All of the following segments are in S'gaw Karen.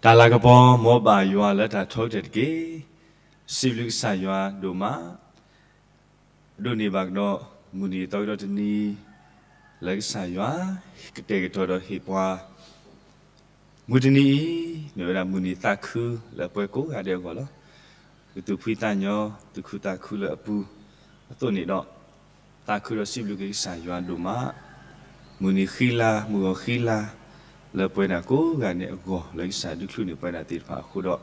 တၢ်လၤကပီၤ မ်ဘၣ်ယွၤလၢတၢ်ထီကတၢၢ်တက့ၢ်. စံးဘျုးကစၢ်ယွၤဒိၣ်မး, ဒိးန့ၢ်ဘၣ်ကဒီး မုၢ်နံၤသီကဒီးတနံၤ လၢကစၢ်ယွၤ ကတဲာ်ကတီၤဒီးဟ့ၣ်ပှၤ မုၢ်တနံၤအံၤ မ့ၢ်ဝဲဒၣ်မုၢ်နံၤသးခုလၢပှၤကိးဂၤဒဲးအဂီၢ်လီၤ. ကသူၣ်ဖှံသးညီ သူၣ်ခုသးခုလၢအပူၤအသိးန့ၣ်ဒီး သးခုဒီးစံးဘျုးက့ၤကစၢ်ယွၤဒိၣ်မး, မုၢ်နံၤဃံလၤ မုၢ်ဂီၤဃံလၤ လၢပဝဲဒၣ်ကိးဂၤဒဲးအဂီၢ် လၢကစၢ်ဒုးချုးန့ၢ်ပဝဲဒၣ်သ့ၣ်တဖၣ်အဃိဒီး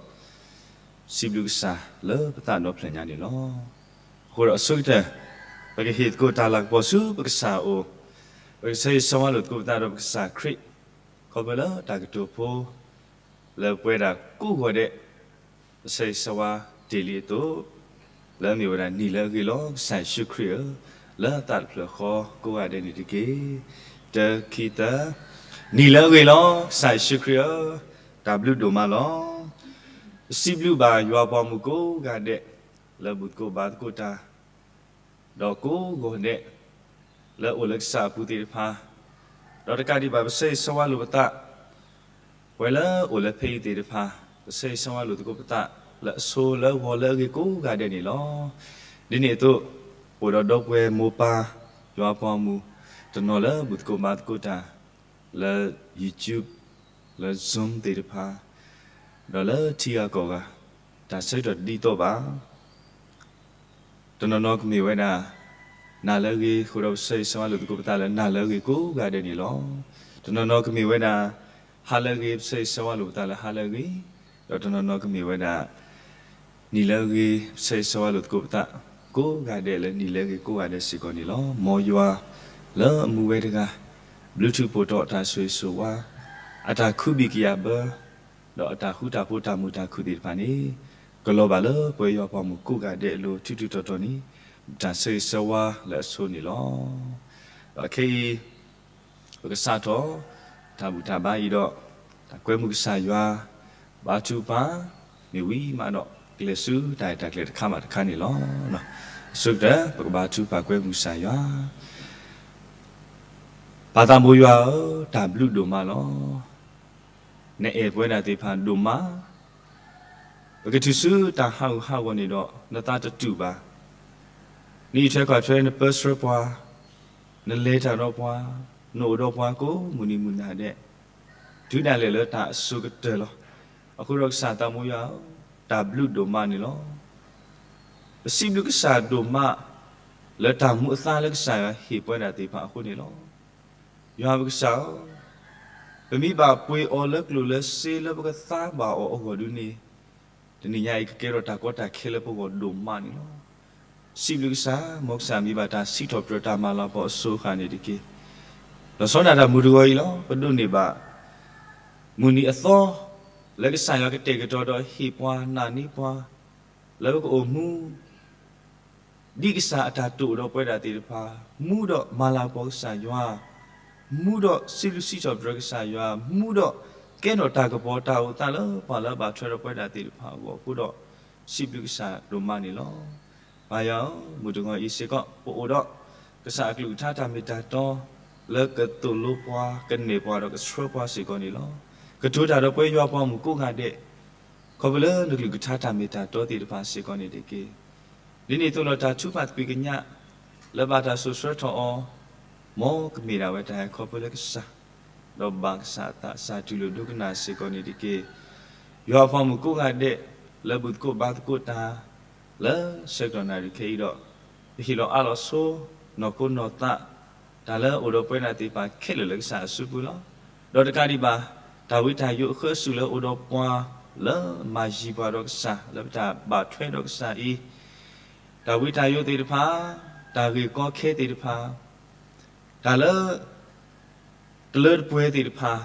စံးဘျုးကစၢ်လၢပသးဒီဖျၢၣ်ညါန့ၣ်လီၤ. အဃိဒီးအဆိကတၢၢ် ပကဟ့ၣ်သကိးတၢ်လၤကပီၤဆူပကစၢ်အအိၣ်, ပကဆၢဂ့ၤဆၢဝါလိာ်သကိးပသးဒီးပကစၢ်ခရံာ် ခီဖျိလၢတၢ်ကတိၤဖိ လၢပဝဲဒၣ်ကိးဂၤဒဲး ပဆၢဂ့ၤဆၢဝါတ့ၢ်လံအသိး, လၢအမ့ၢ်ဝဲဒၣ်နံၤလၢအဂ့ၤလီၤ ကစၢ်ယ့ၣ်ၡူးခရံာ်ဧၢ, လၢသးတဖျၢၣ်ဃီကိးဂၤဒဲးန့ၣ်တက့ၢ်. တၢ ခံ သၢ, နံၤလၢအဂ့ၤလီၤ ကစၢ်ယ့ၣ်ၡူးခရံာ်ဧၢ, တၢ်ဘျုးဒိၣ်မးလီၤ. ပစံးဘျုးဘၣ်ယွၤပှၤမုၣ်ကိးဂၤဒဲး လၢဘူၣ်သကိးဘါသကိးတၢ် ဒီးကိးဂၤဒဲး လၢအိၣ်လၢကစၢ်အပူၤသ့ၣ်တဖၣ်, ဒီးတကးဒံးဘၣ် ပဆၢဂ့ၤဆၢဝါလိာ်ပသး ပှၤလၢအိၣ်လၢဖဲအံၤသ့ၣ်တဖၣ်, ပဆၢဂ့ၤဆၢဝါလိာ်သကိးပသး လၢအဆိလၢအဂီၤလၢအဂ့ၤကိးဂၤဒဲးန့ၣ်လီၤ. ဒ်န့ၣ်အသိး အိၣ်ဒီးဒီပုၢ်ဝဲၢ်မိၢ်ပၢ် ယွၤပှၤမုၣ် တနီၤလၢဘူၣ်သကိးဘါသကိးတၢ် လၢ YouTube လၢ Zoom သ့ၣ်တဖၣ်, ဒီးလၢထံဂၤကီၢ်ဂၤ တၢ်ဆၢကတီၢ်တဒ်သိးဘၣ်. တနီၤနီၤကမ့ၢ်ဝဲဒၣ် နၤလၢအဂ့ၤ အဃိဒီးပဆၢဂ့ၤဆၢဝါလိာ်သကိးပသးလၢ နၤလၢအဂ့ၤကိးဂၤဒဲးန့ၣ်လီၤ. တနီၤနီၤကမ့ၢ်ဝဲဒၣ် ဟါလၢအဂ့ၤ ပဆၢဂ့ၤဆၢဝါလိာ်ပသးလၢဟါလၢအဂ့ၤ, ဒီးတနီၤနီၤကမ့ၢ်ဝဲဒၣ် နံၤလၢအဂ့ၤ ပဆၢဂ့ၤဆၢဝါလိာ်သကိးပသး ကိးဂၤဒဲးလၢနံၤလၢအဂ့ၤကိးဂၤဒဲးစ့ၢ်ကီးန့ၣ်လီၤ. မ်ယွၤလၢအမူဝဲတဂၤ ဘျုးထူးဖှိၣ်ထီၣ်တၢ်ဆိၣ်ဂ့ၤဆိၣ်ဝါ အတၢ်ခုဘံၣ်ကယာ်ဘၢ ဒီးအတၢ်ဃူတၢ်ဖိးတၢ်မုာ်တၢ်ခုၣ်သ့ၣ်တဖၣ်န့ၣ် ကလီၤဘၣ်လၢပဝဲယွၤပှၤမုၣ်ကိးဂၤဒဲးအလိၤ ထူးထူးတီၤတီၤန့ၣ် တၢ်ဆၢဂ့ၤဆၢဝါလၢအဆိန့ၣ်လီၤ. ဒီးခဲအံၤ ပကစးထီၣ် တၢ်ဘူၣ်တၢ်ဘါအံၤဒီး တၢ်ကွဲမုာ်ကစၢ်ယွၤ ဘါထုကဖၣ် မ့ၢ်ဝံၤမးဒီး ကလဲၤဆူတၢ်အဲၣ်တၢ်ကျဲၤတခါဘၣ်တခါန့ၣ်လီၤ. အဆိကတၢၢ် ပကဘါထုကဖၣ်ကွဲမုာ်ကစၢ်ယွၤ ပၢ်သးဘိယွၤဧၢ, တၢ်ဘျုးဒိၣ်မးလီၤ. နအဲၣ်ပဝဲဒၣ်သ့ၣ်တဖၣ်ဒိၣ်မး, ပကတုၤဆူတၢ်ဟးဂူာ်ဟးဂီၤန့ၣ်ဒီး နသးတတူၢ်ဘၣ်. နအံးထွဲကွၢ်ထွဲ နပၢဆှၢပှၤ, နလဲၤတၢ်ဒီးပှၤ, နအိၣ်ဒီးပှၤကိးမုၢ်နံၤမုၢ်နၤဒဲး, တုၤဒၣ်လဲာ်လၢတၢ်အစိၤကတၢၢ်လီၤ. အဃိဒီးကစၢ်သးဘိယွၤဧၢ, တၢ်ဘျုးဒိၣ်မးန့ၣ်လီၤ. ပစံးဘျုးကစၢ်ဒိၣ်မး လၢတၢ်မူအသါလၢကစၢ်ယွၤဟ့ၣ်ပဝဲဒၣ်သ့ၣ်တဖၣ်အဃိန့ၣ်လီၤ. ယွၤပကစၢ်ဧၢ, ပမ့ၢ်ဘၣ်ပှ့ၤအီၤလၢကျိၣ်လၢစ့လၢပကသါဘၣ်အီၤအဂီၢ်ဒုန့ၣ်, တနံၤညါအံၤကကဲထီၣ်တၢ်ကီတၢ်ခဲလၢပဂီၢ်ဒိၣ်မးန့ၣ်လီၤ. စံးဘျုးကစၢ်, မ်ကစၢ်မံၤဘၣ်တၢ်စံးထီၣ်ပတြၢၤတၢ်မၤလၤကပီၤအစိၤဃၣ်န့ၣ်တက့ၢ်. ဒီးဆီဒၣ်တၢ်မုၢ်တဂီၤအံၤလီၤ, ပဒိးန့ၢ်ဘၣ် မုၢ်နံၤအသီ လၢကစၢ်ယွၤကတဲာ်ကတီၤဒီးဟ့ၣ်ပှၤနာ်န့ၢ်ပှၤ လၢပကအိၣ်မူ ဒ်ကစၢ်အတၢ်တိာ်ဒီးပဝဲဒၣ်သ့ၣ်တဖၣ်, မူဒီးမၤလၤကပီၤကစၢ်ယွၤ, မူဒီးစံးဘျုးစံးထီၣ်ပတြၢၤကစၢ်ယွၤ, မူဒီးကဲထီၣ်တၢ်ကပီၤတၢ်အိၣ်သးလၢပှၤလၢအဘၣ်ထွဲဒီးပဝဲဒၣ်သ့ၣ်တဖၣ်အဂီၢ်အဃိဒီး စံးဘျုးကစၢ်ဒိၣ်မးန့ၣ်လီၤ. ပၢ်ယွၤဧၢ, မုၢ်တဂီၤအံၤစ့ၢ်ကီး ပအိၣ်ဒီး ကစၢ်အကလုၢ်ကထါတၢ်မ့ၢ်တၢ်တီ လၢကသိၣ်လိပှၤ ကနဲၣ်ပှၤဒီးကဆှၢပှၤစ့ၢ်ကီးန့ၣ်လီၤ. ကတိၤတၢ်ဒီးပဝဲယွၤပှၤမုၣ်ကိးဂၤဒဲး ခီဖျိလၢနကလုၢ်ကထါတၢ်မ့ၢ်တၢ်တီသ့ၣ်တဖၣ်စ့ၢ်ကီးန့ၣ်တက့ၢ်. ဒ်န့ၣ်အသိးလီၤ တၢ်ထုကဖၣ်သကွံာ်ကညး လၢဘၣ်တၢ်စိာ်ဆှၢထီၣ်အီၤ, မ်ကမ့ၢ်ဒၣ်ဝဲတၢ်ဟဲခီဖျိလၢကစၢ်, ဒီးဘၣ်ကစၢ်အသးစၢ်တူၢ်လိာ်ဒိကနၣ်စ့ၢ်ကီးန့ၣ်တက့ၢ်. ယွၤအပှၤမုၣ်ကိးဂၤဒဲး လၢဘူၣ်သကိးဘါသကိးတၢ် လၢဆၢကတီၢ်နၣ်ရံၣ်ခဲအံၤဒီး ပဟ့ၣ်လီၤအါလီၤဆိ နီၢ်ခိနီၢ်သး တၢ်လၢအိၣ်ဒီးပဝဲဒၣ်သ့ၣ်တဖၣ်ခဲလၢာ်လၢကစၢ်အစုပူၤလီၤ. ဒီးတကးဒံးဘၣ် တၢ်ဝံတၢ်ယိးအဃၢအစုလၢအိၣ်ဒီးပှၤ လၢမၤယံၤပှၤဒီးကစၢ် လၢပတၢ်ဘၣ်ထွဲဒီးကစၢ်အံၤ, တၢ်ဝံတၢ်ယိးသ့ၣ်တဖၣ်, တၢ်ဂ့ၢ်ကီခဲသ့ၣ်တဖၣ်, တၢ်လၢ တလၢတပှဲၤသ့ၣ်တဖၣ်,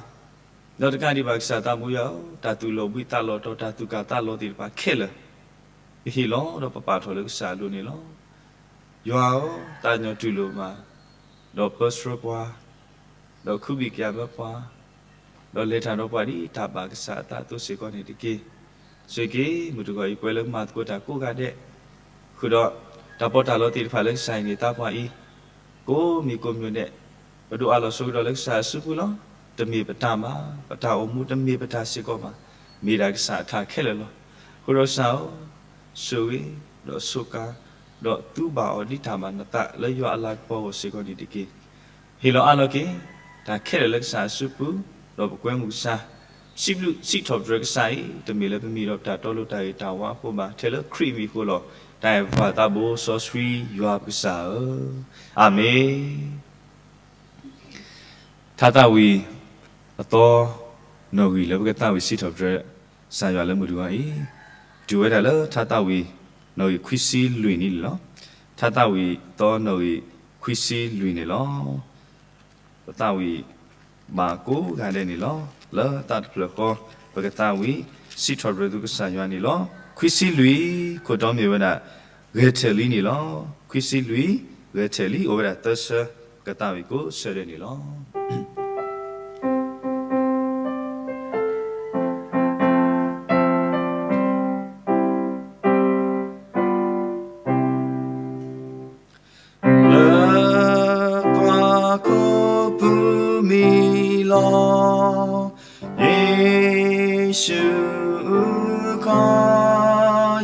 ဒီးတကးဒံးဘၣ်ကစၢ်သးဘိယွၤဧၢ, တၢ်သူၣ်လီၤဘှံးသးလီၤတီၤ တၢ်သူၣ်ကၢ်သးလီၤသ့ၣ်တဖၣ်ခဲလၢာ်, ပဟ့ၣ်လီၤဒီးပပာ်ထီၣ်လၢကစၢ်အလိၤန့ၣ်လီၤ. ယွၤဧၢ, သးကညီၤတူၢ်လိာ်မး, ဒီးပၢဆှၢပှၤ, ဒီးခုဘံၣ်ကယၤဘၢပှၤ, ဒီးလဲၤတၢ်ဒီးပှၤဒ်တၢ်ဘၣ်ကစၢ်အသးအသိးစ့ၢ်ကီးန့ၣ်တက့ၢ်. ဆိၣ်ဂ့ၤက့ၤ မုၢ်တဂီၤအံၤ ပှၤလၢမၤသကိးတၢ်ကိးဂၤဒဲး, ဃုာ်ဒီးတၢ်ပီးတၢ်လီသ့ၣ်တဖၣ်လၢကစၢ်ဟ့ၣ်န့ၢ်သးပှၢ်အံၤ, ကိးမံၤကိးမံၤဒဲး, ပဒိးအါလီၤဆိကဒီးလၢကစၢ်အစုပူၤလီၤ. တမ့ၢ်ပတၢ်ဘၣ်, ပတၢ်အိၣ်မူတမ့ၢ်ပတၢ်စ့ၢ်ကီးဘၣ်. မ့ၢ်ဒၣ်ကစၢ်အထးခဲလၢာ်လီၤ. အဃိဒီးကစၢ်ဧၢ, ဆိၣ်ဂ့ၤ, ဒီးဆိၣ်ကါ, ဒီးသူဘၣ်အီၤဒ်တၢ်ဘၣ်နသးလၢယွၤအလၤကပီၤအဂီၢ်စ့ၢ်ကီးန့ၣ်တက့ၢ်. ဟ့ၣ်လီၤအးလီၤက့ၤ တၢ်ခဲလၢာ်လၢကစၢ်အစုပူၤ, ဒီးပကွဲမုာ်ကစၢ်, စံးဘျုးစံးထီၣ်ပတြၢၤကစၢ်အံၤ တမ့ၢ်လၢပမံၤဒီးပတၢ်တီလိၤတၢ်ဂ့ၤတၢ်ဝါအဃိဘၣ်, ထဲလၢခရံာ်အမံၤအဃိလီၤ. တၢ်အဲၣ်ပှၤသးဘိစီဆှံယွၤပကစၢ်ဧၢ, အၤမ့ၣ်. ထါသးဝံၣ်အသီနီၣ်ဂံၢ်လၢပကသးဝံၣ် စံးထီၣ်ပတြၢၤကစၢ်ယွၤလၢမုၢ်တဂီၤအံၤ, တုၤဝဲဒၣ်လၢထါသးဝံၣ်နီၣ်ဂံၢ်ခွံဆံလွံၢ်နံၣ်န့ၣ်လီၤ. ထါသးဝံၣ်အသီနီၣ်ဂံၢ်ခွံဆံလွံၢ်န့ၣ်လီၤ. ပသးဝံၣ်ဘၣ်ကိးဂၤဒဲးန့ၣ်လီၤ. လၢသးတဖျၢၣ်ဃီ ပကသးဝံၣ်စံးထီၣ်ပတြၢၤသုကစၢ်ယွၤန့ၣ်လီၤ. ခွံဆံလွံၢ် ခိၣ်တီမ့ၢ်ဝဲဒၣ် ဂဲၤထၢၣ်လံန့ၣ်လီၤ. ခွံဆံလွံၢ် ဂဲၤထၢၣ်လံ အိၣ်ဝဲဒၣ်သၢဆၢ, ပကသးဝံၣ်ကိးဆၢဒဲးန့ၣ်လီၤ. လၢပှၤကိးပူၤမံၤလီၤ. ယ့ၣ်ၡူးခီ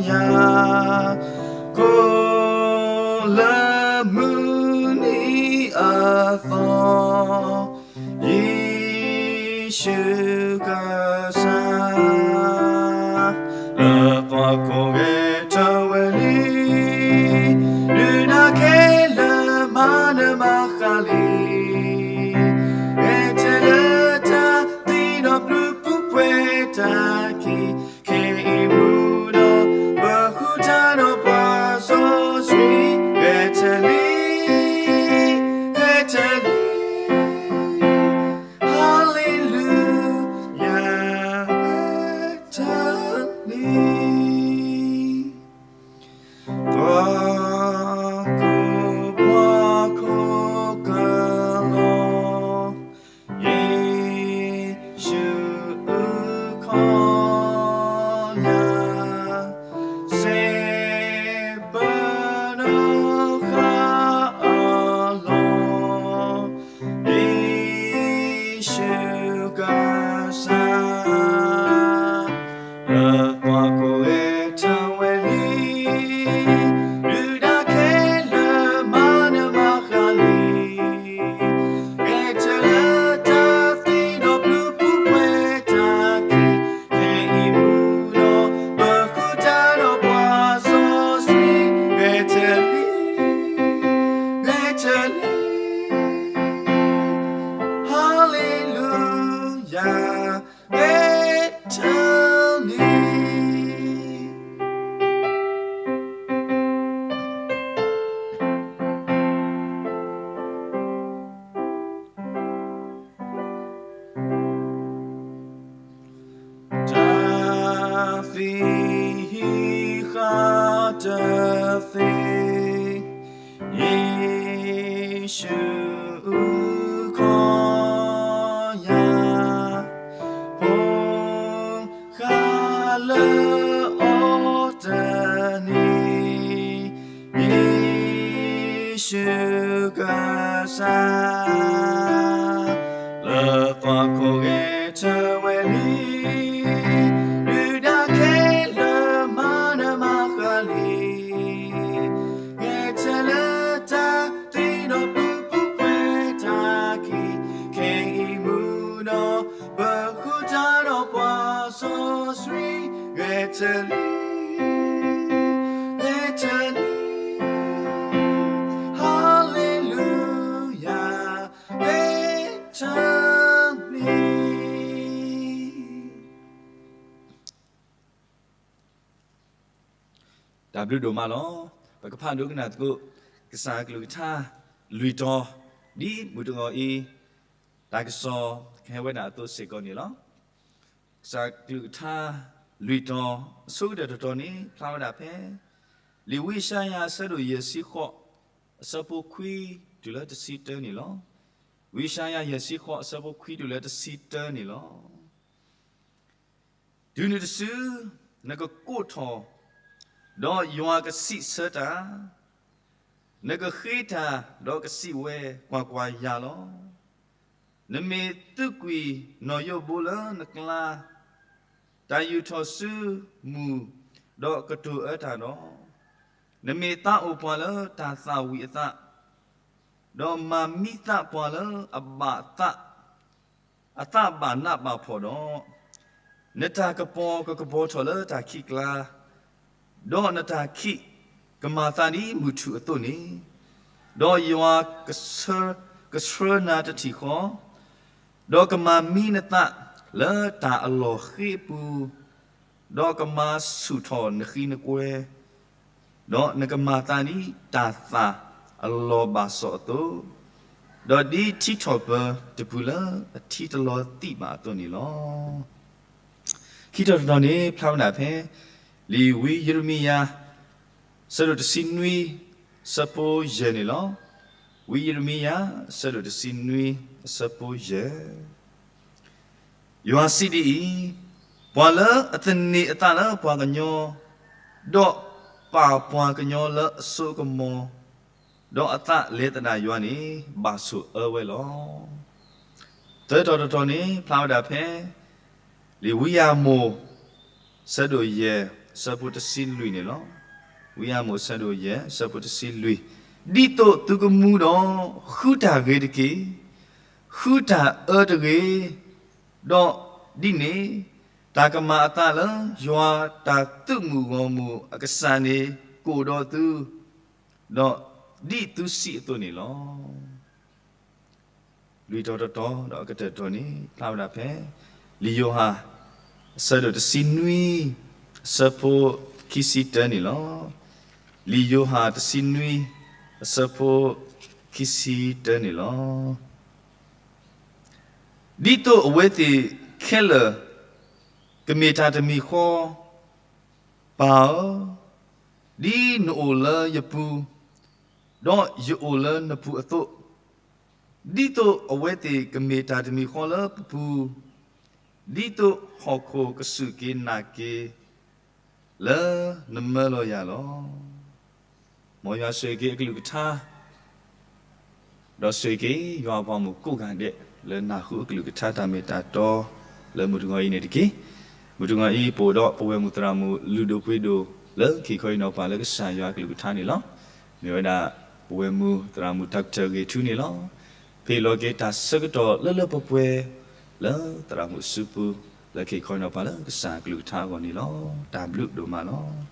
ယၤ, ကိးလၢမုၢ်နံၤအသီ, ယ့ၣ်ၡူးကစၢ်, လၢပှၤကိးဂဲၤထၢၣ်ဝဲလံ, ဒုးနၤခဲလၢာ်မၤနၢၤမၤဃၣ်လံ, ဂဲၤထၢၣ်လၢတၢ်သံဒီးဘျုးပူၤပှဲၤတၢ်ခံ, ခဲအံၤမုၢ်ဒီး ပဃုထၢဒီးပှၤစီဆှံ, ဂဲၤထၢၣ်လံ, ဂဲၤထၢၣ်လံ, ဟၤလ့လူယၤ, ဂဲၤထၢၣ်လံ. ပှၤကိးပှၤခိးကလီၤ, ယ့ၣ်ၡူးခီယၤ, စဲးပၢၤနီၢ်ဃာ်အလီၢ်, ယ့ၣ်ၡူးကစၢ်, လၢပှၤကိးဂဲၤထၢၣ်ဝဲလံ, ဒုးနၤခဲလၢာ်မၤနၢၤမၤဃၣ်လံ, ဂဲၤထၢၣ်လၢတၢ်သံဒီးဘျုးပူၤပှဲၤတၢ်ခံ, ခဲအံၤမုၢ်ဒီး ပဃုထၢဒီးပှၤစီဆှံ, ဂဲၤထၢၣ်လံ, ဂဲၤထၢၣ်လံ, ဟၤလ့လူယၤ, ဂဲၤထၢၣ်လံ. တၢ်သံဟံးဃာ်တသ့, ယ့ၣ်ၡူးခီယၤ, ဖိဃၢ်လၢအီၤတနံၤ, ယ့ၣ်ၡူးကစၢ်, လၢပှၤကိးဂဲၤထၢၣ်ဝဲလံ, ဒုးနၤခဲလၢာ်မၤနၢၤမၤဃၣ်လံ, ဂဲၤထၢၣ်လၢတၢ်သံဒီးဘျုးပူၤပှဲၤတၢ်ခံ, ခဲအံၤမုၢ်ဒီး ပဃုထၢဒီးပှၤစီဆှံ, ဂဲၤထၢၣ်လံ, ဂဲၤထၢၣ်လံ, ဟၤလ့လူယၤ, ဂဲၤထၢၣ်လံ. တၢ်ဘျုးဒိၣ်မးလီၤ. ပကဖးဒိကနၣ်သကိး ကစၢ်ကလုၢ်ကထါလွံၢ်တီၤ, ဒ်မုၢ်တဂီၤအံၤ တၢ်ကစီၣ်ကဟဲဝဲဒၣ်အသိးစ့ၢ်ကီးန့ၣ်လီၤ. ကစၢ်ကလုၢ်ကထါလွံၢ်တီၤ အဆိကတၢၢ်တတီၤန့ၣ် ဖျါဝဲဒၣ်ဖဲ လံာ်ဝံယၡါယၤအဆၢဒိၣ်ယဲၢ်ဆံဃိး အဆၢဖိခွံတုၤလၢတဆံတၢန့ၣ်လီၤ. ဝံယၡါယၤယဲၢ်ဆံဃိး အဆၢဖိခွံတုၤလၢတဆံတၢန့ၣ်လီၤ. တုၤနုၤတစု နကကိးထီၣ်, ဒီးယွၤကစံးဆၢတၢ်, နကဃ့တၢ်, ဒီးကစံးဝဲ, ကွၢ်ကွၢ်, ယၤလီၤ. နမ့ၢ်သုးကွံာ်နီၣ်ယိးဘိလၢနကျါ, တၢ်ယူာ်ထီၣ်ဆူမူၢ်, ဒီးကတိၤအၢတၢ်ဒီး, နမ့ၢ်သးအိၣ်ပှၤလၢတၢ်သၣ်ဝံၤအသး, ဒီးမၤမံသးပှၤလၢအဘၣ်သး, အသးဘၣ်နးဘၣ်ဖှီၣ်ဒီး, နတၢ်ကပီၤကကပီၤထီၣ်လၢတၢ်ခံးကျါ, ဒီးနတၢ်ခံးကမၤသးဒ်မုၢ်ထူၣ်အသိးန့ၣ်, ဒီးယွၤကဆှၢနၤတထံၣ်ဃီ, ဒီးကမၤမံနသးလၢတၢ်အလီၢ်ဃ့အပူၤ, ဒီးကမၤဆူၣ်ထီၣ်နဃံနကွဲ, ဒီးနကမၤသးဒ်တၢ်သၣ်အလီၢ်ဘၣ်စီၣ်အသိး, ဒီးဒ်ထံထီၣ်ပၢၤတပူၤလၢအထံတလီၤသံးဘၣ်အသိးန့ၣ်လီၤ. ခံထီၣ်တထီၣ်န့ၣ် ဖျါဝဲဒၣ်ဖဲ လံာ်ဝံယံးရမံယၤ ဆၢဒိၣ်တဆံနွံ အဆၢဖိယဲၢ်န့ၣ်လီၤ. ဝံယံးရမံယၤ အဆၢဒိၣ်တဆံနွံ အဆၢဖိယဲၢ် ယွၤစံးဒ်အံၤ, ပှၤလၢအသန့ၤအသးလၢပှၤကညီ, ဒီးပာ်ပှၤကညီလၢအစိကမီၤ, ဒီးအသးလဲၤသဒၣ်ယွၤန့ၣ် ဘၣ်ဆိၣ်အၢဝဲလီၤ. သၢထီၣ်တထီၣ်န့ၣ် ဖျါဝဲဒၣ်ဖဲ လံာ်ဝံယၤမိၣ် ဆၢဒိၣ်ယဲၢ် အဆၢဖိတဆံလွံၢ်န့ၣ်လီၤ. ဝံယၤမိၣ် ဆၢဒိၣ်ယဲၢ် အဆၢဖိတဆံလွံၢ်, ဒ်သိးသုကမူဒီး ဃုတၢ်ဂ့ၤတက့ၢ်. ဃုတၢ်အၢတဂ့ၤ, ဒီးဒ်န့ၣ် တၢ်ကမၤအသးလၢယွၤတၢ်သုးမုၢ်ဂီၢ်မုၢ်အကစၢ်န့ၣ် ကအိၣ်ဒီးသု, ဒီးဒ်သုစံးအသိးန့ၣ်လီၤ. လွံၢ်ထီၣ်တထီၣ်ဒီးအကတၢၢ်တထီၣ်န့ၣ် ဖျါဝဲဒၣ်ဖဲ လံာ်ယိၤဟၣ် အဆၢဒိၣ်တဆံနွံ အဆၢဖိခံဆံတၢန့ၣ်လီၤ. လံာ်ယိၤဟၣ်တဆံနွံ အဆၢဖိခံဆံတၢန့ၣ်လီၤ. ဒ်သိးအဝဲသ့ၣ်ခဲလၢာ် ကမ့ၢ်တၢ်တမံၤဃီ, ပၢ်ဧၢ, ဒ်နအိၣ်လၢယပူၤ, ဒီးယအိၣ်လၢနပူၤအသိး, ဒ်သိးအဝဲသ့ၣ်ကမ့ၢ်တၢ်တမံၤဃီလၢပပူၤ, ဒ်သိးဟီၣ်ခိၣ်ကစူၢ်က့ၤနာ်က့ၤ လၢနမၢလီၤယၤလီၤ. မ်ယွၤဆိၣ်ဂ့ၤက့ၤအကလုၢ်ကထါ, ဒီးဆိၣ်ဂ့ၤက့ၤယွၤအပှၤမုၣ်ကိးဂၤဒဲး လၢနၢ်ဟူအကလုၢ်ကထါတၢ်မ့ၢ်တၢ်တီ လၢမုၢ်တဂီၤအံၤန့ၣ်တက့ၢ်. မုၢ်တဂီၤအံၤ ပအိၣ်ဒီးပဝဲၢ်မုၣ်သရၣ်မုၣ်လုၢ်ဒိၣ်ပှ့ၤဒိၣ် လၢကဟ့ၣ်ခီဟ့ၣ်နီၤပှၤလၢကစၢ်ယွၤအကလုၢ်ကထါန့ၣ်လီၤ. မ့ၢ်ဝဲဒၣ် ပဝဲၢ်မုၣ်သရၣ်မုၣ်တၢ်ကတၢၢ်ဂ့ၤထူန့ၣ်လီၤ. ဖဲအံၤလီၤက့ၤတၢ်ဆၢကတီၢ်လၢလၢပှဲၤပှဲၤ လၢသရၣ်မုၣ်အစုပူၤ လၢကဟ့ၣ်ခီဟ့ၣ်နီၤပှၤလၢကစၢ်အကလုၢ်ကထါအဂီၢ်န့ၣ်လီၤ. တၢ်ဘျုးဒိၣ်မးလီၤ.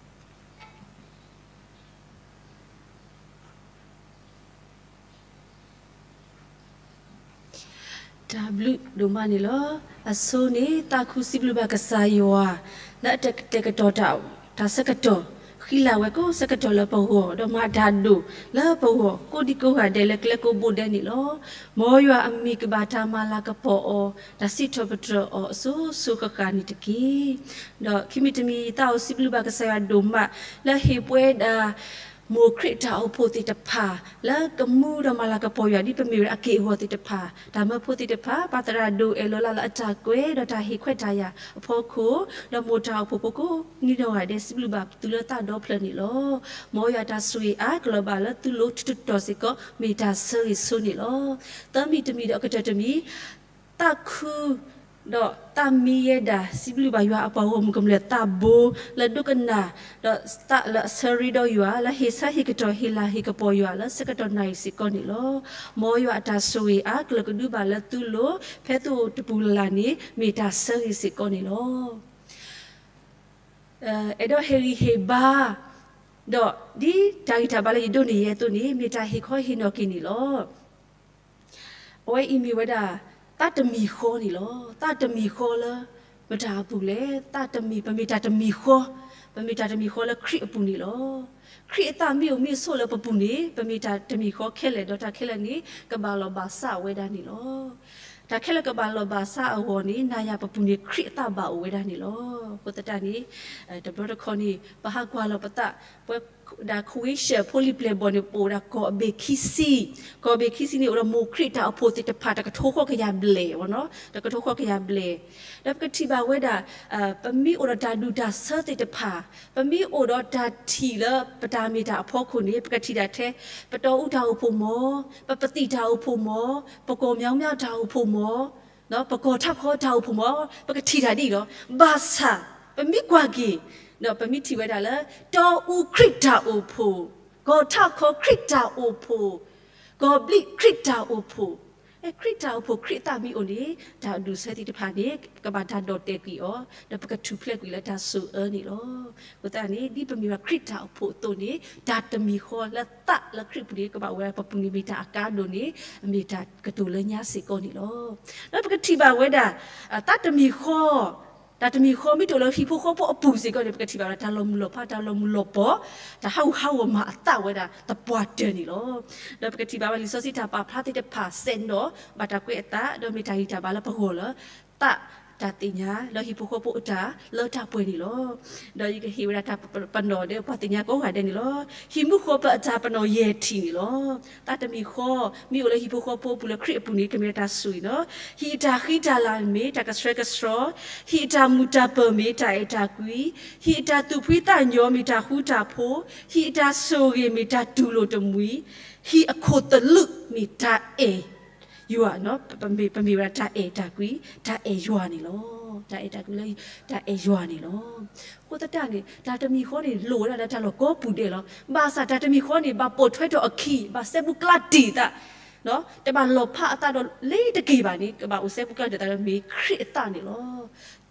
တၢ်ဘျုးဒိၣ်မးန့ၣ်လီၤ. အဆိန့ၣ် သးခုစံးဘျုးဘၣ်ကစၢ်ယွၤ လၢအတၢ်ကတဲာ်ကတီၤတၢ် တၢ်ဆၢကတီၢ် ဃံလၤဝဲကိးဆၢကတီၢ်လၢပဂီၢ် ဒီးမၤတၢ်ဒိၣ်လၢပဂီၢ် ကိးဒံကိးဂၤဒဲးလၢကျဲကိးဘိဒဲးန့ၣ်လီၤ. မ်ယွၤအမံၤကဘၣ်တၢ်မၤလၤကပီၤအီၤ တၢ်စံးထီၣ်ပတြၢၤအီၤအစိၤစိၤဃၣ်ဃၣ်န့ၣ်တက့ၢ်. ဒီးခံမံၤတမံၤ သးအိၣ်စံးဘျုးဘၣ်ကစၢ်ယွၤဒိၣ်မး လၢဟ့ၣ်ပှဲၤဒၣ် မိၢ်ခရံာ်တၢ်အိၣ်ဖှိၣ်သ့ၣ်တဖၣ် လၢကမူဒီးမၤလၤကပီၤယွၤ ဒ်ပမ့ၢ်ဝဲဒၣ်အက့ၢ်အဂီၤသ့ၣ်တဖၣ် တၢ်မၢဖိသ့ၣ်တဖၣ် ပၢ်သရၣ်ဒိၣ်အဲၣ်လီၤလးလၢအတၢ်ကွဲး ဒီးတၢ်ဟ့ၣ်ခွဲးတၢ်ယာ်အဖီခိၣ် ဒီးမိၢ်တၢ်အိၣ်ဖှိၣ်ဖိကိးနံၤဒဲးဒဲး စံးဘျုးဘၣ်သုလၢသးဒီဖျၢၣ်န့ၣ်လီၤ. မ်ယွၤတၢ်ဆိၣ်ဂ့ၤအါကလီၤဘၣ်လၢသုလိၤထူးထူးတီၤစ့ၢ်ကီး မ့ၢ်တၢ်ဆၢဂ့ၤဆိန့ၣ်လီၤ. သၢမံၤတမံၤဒီးအကတၢၢ်တမံၤ သးခု ဒီးသးမံယဲဒၣ် စံးဘျုးဘၣ်ယွၤအပှၤဂီၢ်မုၢ်ကမျၢၢ်သးဘိ လၢဒိကနၣ် ဒီးသးလၢအဆၢရ့ဒီးယွၤ လၢဟ့ၣ်ဆၢဟ့ၣ်ကတီၢ်ဟ့ၣ်လၤဟ့ၣ်ကပီၤယွၤလၢဆၢကတီၢ်နၣ်ရံၣ်စ့ၢ်ကီးန့ၣ်လီၤ. မ်ယွၤအတၢ်ဆိၣ်ဂ့ၤအါကလီၤကဒုဘၣ်လၢသုလိၤ ဖဲသုအိၣ်တပူၤလၢ်လၢ်န့ၣ် မ့ၢ်တၢ်ဆၢဂ့ၤစ့ၢ်ကီးန့ၣ်လီၤ. အဲၣ်ဒိးဟ့ၣ်ဂံၢ်ဟ့ၣ်ဘါ ဒီးဒ်တၢ်ဂံၢ်တၢ်ဘါလၢယဒိးန့ၢ်ယဲအသိးန့ၣ် မ့ၢ်တၢ်ဟ့ၣ်ခီဟ့ၣ်နီၤက့ၤန့ၣ်လီၤ. အဝဲအံၤမ့ၢ်ဝဲဒၣ် သးတမံၤဃီန့ၣ်လီၤ. သးတမံၤဃီလၢ မတၤအပူၤလဲၣ်. သးတမံၤ ပမ့ၢ်တၢ်တမံၤဃီ, ပမ့ၢ်တၢ်တမံၤဃီလၢခရံာ်အပူၤန့ၣ်လီၤ. ခရံာ်အသးမ့ၢ်အိၣ်မ့ၢ်ဆိးလၢပပူၤန့ၣ် ပမ့ၢ်တၢ်တမံၤဃီခဲလၢာ် ဒီးတၢ်ခဲလၢာ်န့ၣ် ကဘၣ်လီၢ်ဘၣ်စးဝဲဒၣ်န့ၣ်လီၤ. တၢ်ခဲလၢာ်ကဘၣ်လီၢ်ဘၣ်စးအဂီၢ်န့ၣ် နၤယၤပပူၤန့ၣ် ခရံာ်အသးဘၣ်အိၣ်ဝဲဒၣ်န့ၣ်လီၤ. အဃိသတးန့ၣ် တဘျီတခီၣ်န့ၣ် ပဟးကွၢ်လီၤပသး ပဝဲဒၣ် ခွ့ၡၢၣ် ဖိလံၤပျဲၢ်ဘီၣ်န့ၣ် ပအိၣ်ဝဲဒၣ်ကီၢ်အဘ့ၣ်ခံဆံ, ကီၢ်အဘ့ၣ်ခံဆံန့ၣ် အိၣ်ဒီးမိၢ်ခရံာ်တၢ်အိၣ်ဖှိၣ်သ့ၣ်တဖၣ် တကထိဃီကယၤဘျဲၣ်, တကထိဃီကယၤဘျဲၣ်, ဒီးပကထံၣ်ဘၣ်ဝဲဒၣ် ပမ့ၢ်အိၣ်ဒီးတၢ်ဒူၣ်တၢ်ဆၢသ့ၣ်တဖၣ်, ပမ့ၢ်အိၣ်ဒီးတၢ်ထံၣ်လၢပတၢ်မ့ၢ်တၢ်အဖီခိၣ်န့ၣ် ပကထံၣ်ဒၣ်ထဲ ပတီၢ်အူတၢ်အိၣ်ဖှိၣ်မ့ၢ်, ပပသံၣ်တၢ်အိၣ်ဖှိၣ်မ့ၢ်, ပကီၢ်မၠီမၠီတၢ်အိၣ်ဖှိၣ်မ့ၢ်, ပကီၢ်ထးခီတၢ်အိၣ်ဖှိၣ်မ့ၢ်, ပကထံၣ်တၢ်ဒ်အံၤလီၤ. ဘၣ်ဆၣ် ပမ့ၢ်ကွၢ်က့ၤ ဒီးပမ့ၢ်ထံၣ်ဝဲဒၣ်လၢ တီအူခရံာ်တၢ်အိၣ်ဖှိၣ်, ကီၢ်ထၣ်ခီခရံာ်တၢ်အိၣ်ဖှိၣ်, ကီၢ်ဘျံးခရံာ်တၢ်အိၣ်ဖှိၣ်, ခရံာ်တၢ်အိၣ်ဖှိၣ် ခရံာ်အသးမ့ၢ်အိၣ်န့ၣ် တၢ်ဒူၣ်အဆၢသ့ၣ်တဖၣ်န့ၣ် ကဘၣ်တၢ်ဒီၣ်တဲာ်ကွံာ်အီၤ, ဒီးပကထူၣ်ဖျဲးကွံာ်လၢတၢ်ဆိၣ်အၢန့ၣ်လီၤ. အဃိသတးန့ၣ် ဒ်ပမ့ၢ်ဝဲခရံာ်တၢ်အိၣ်ဖှိၣ်အသိးန့ၣ် တၢ်တမံၤဃီလၢသးလၢခရံာ်ပူၤန့ၣ် ကဘၣ်အိၣ်ဝဲဒၣ်ပပူၤန့ၣ် မ့ၢ်တၢ်အကါဒိၣ်န့ၣ် မ့ၢ်တၢ်ကတိၤလၢညါစ့ၢ်ကီးန့ၣ်လီၤ. ဒီးပကထံၣ်ဘၣ်ဝဲဒၣ် သးတမံၤဃီ တၢ်တမံၤဃီမ့ၢ်တအိၣ်လၢဟံၣ်ဖိဃီဖိအပူၤစ့ၢ်ကီးန့ၣ် ပကထံၣ်ဘၣ်ဝဲဒၣ် တၢ်လီၤမုၢ်လီၤဖး တၢ်လီၤမုၢ်လီၤပီၢ် တၢ်ဟးဂူာ်ဟးဂီၤမၤအသးဝဲဒၣ်သပှၢ်တၢၢ်န့ၣ်လီၤ. ဒီးပကထံၣ်ဘၣ်ဝဲလံာ်စီဆှံတၢ်ပာ်ဖျါသ့ၣ်တဖၣ် စဲးနီၣ် ဘၣ်တၢ်ကွဲးအသး ဒီးမ့ၢ်တၢ်ဂံၢ်တၢ်ဘါလၢပဂီၢ်လၢ သးတၢ်သ့ၣ်ညါ ဒီးဟံၣ်ဖိဃီဖိအတၢ်လၢတၢ်ပှဲၤန့ၣ်လီၤ. ဒီးယကဟ့ၣ်ဝဲဒၣ်တၢ်ပနီၣ်ဒီးပှၤသ့ၣ်ညါကိးဂၤဒဲးန့ၣ်လီၤ. ဟံၣ်မူဃီၤပၢၤအတၢ်ပနီၣ်ယဲၢ်ထံၣ်န့ၣ်လီၤ. သးတမံၤဃီ မ့ၢ်အိၣ်လၢဟံၣ်ဖိဃီဖိအပူၤလၢခရံာ်အပူၤန့ၣ် ကမ့ၢ်တၢ်ဆိၣ်ဂ့ၤနီၤ. ဟံၣ်အတၢ်ဃံတၢ်လၤမ့ၢ်တၢ်ကဆှဲကဆှီ, ဟံၣ်အတၢ်မုာ်တၢ်ပၢၢ်မ့ၢ်တၢ်အဲၣ်တၢ်ကွံ, ဟံၣ်အတၢ်သူၣ်ဖှံသးညီမ့ၢ်တၢ်ဃူတၢ်ဖိး, ဟံၣ်အတၢ်ဆိၣ်ဂ့ၤမ့ၢ်တၢ်တူၢ်လိာ်တမှံၤ, ဟံၣ်အခိၣ်သလုးမ့ၢ်တၢ်အဲၣ် ယွၤ, ပမ့ၢ်ဝဲဒၣ်တၢ်အဲၣ်တၢ်ကွံ, တၢ်အဲၣ်ယွၤန့ၣ်လီၤ. တၢ်အဲၣ်တၢ်ကွံလၢ တၢ်အဲၣ်ယွၤန့ၣ်လီၤ. အဃိသတးန့ၣ် တၢ်တမံၤဃီန့ၣ် လိၣ်ဝဲဒၣ်လၢတၢ်လီၢ်ကိးပူၤဒဲးလီၤ. ဘၣ်ဆၣ်တၢ်တမံၤဃီန့ၣ် ဘၣ်ပိာ်ထွဲထီၣ်အခံ, ဘၣ်စဲဘူးကျါတ့ၢ်သး, တဘၣ်လီၤဖးအသးဒီးလ့ၤတက့ၢ်ဘၣ်န့ၣ် ကဘၣ်အိၣ်စဲဘူးကျါတ့ၢ်သးဒီးမ့ၢ်ခရံာ်အသးန့ၣ်လီၤ.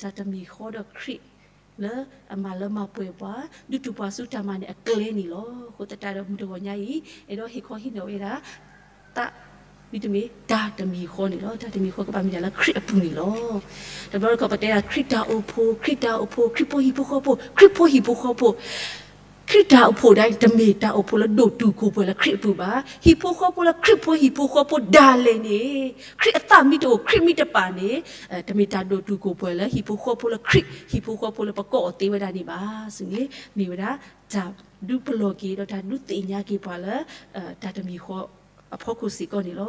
တၢ်တမံၤဃီဒီးခရံာ် လၢအမၤလၢမၤပှဲၤပှၤ ဒုးတူၢ်ပှၤဆူတၢ်မၤနၢၤအကျဲန့ၣ်လီၤ. အဃိသတးဒီးမုၢ်တဂီၤညါအံၤ အဲၣ်ဒိးဟ့ၣ်ခီဟံးန့ၢ်ဝဲဒၣ် သး မ့တမ့ၢ်တၢ်တမံၤဃီန့ၣ်လီၤ. တၢ်တမံၤဃီကဘၣ်မ့ၢ်တၢ်လၢခရံာ်အပူၤန့ၣ်လီၤ. တဘျီတခီၣ်ပတဲဒၣ် ခရံာ်တၢ်အိၣ်ဖှိၣ်, ခရံာ်တၢ်အိၣ်ဖှိၣ်, ခရံာ်ဖိဟံၣ်ဖိဃီဖိ, ခရံာ်ဖိဟံၣ်ဖိဃီဖိ, ခရံာ်တၢ်အိၣ်ဖှိၣ်ဒၣ်အံၤ တမ့ၢ်တၢ်အိၣ်ဖှိၣ်လၢဒိၣ်တုာ်ခိၣ်ပှဲၤလၢခရံာ်အပူၤဘၣ်. ဟံၣ်ဖိဃီဖိလၢခရံာ်ဖိဟံၣ်ဖိဃီဖိဒၣ်လဲာ်န့ၣ် ခရံာ်အသးမ့ၢ်တအိၣ် ခရံာ်မ့ၢ်တပာ်န့ၣ် တမ့ၢ်တၢ်ဒိၣ်တုာ်ခိၣ်ပှဲၤလၢဟံၣ်ဖိဃီဖိလၢခရံာ် ဟံၣ်ဖိဃီဖိလၢပကိးအီၤသ့ဝဲဒၣ်န့ၣ်ဘၣ်. ဆူန့ၣ် မ့ၢ်ဝဲဒၣ် တၢ်ဒုးပလီၢ်က့ၤဒီးတၢ်ဒုးသ့ၣ်ညါက့ၤပှၤလၢ တၢ်တမံၤဃီအဖီခိၣ်စ့ၢ်ကီးန့ၣ်လီၤ.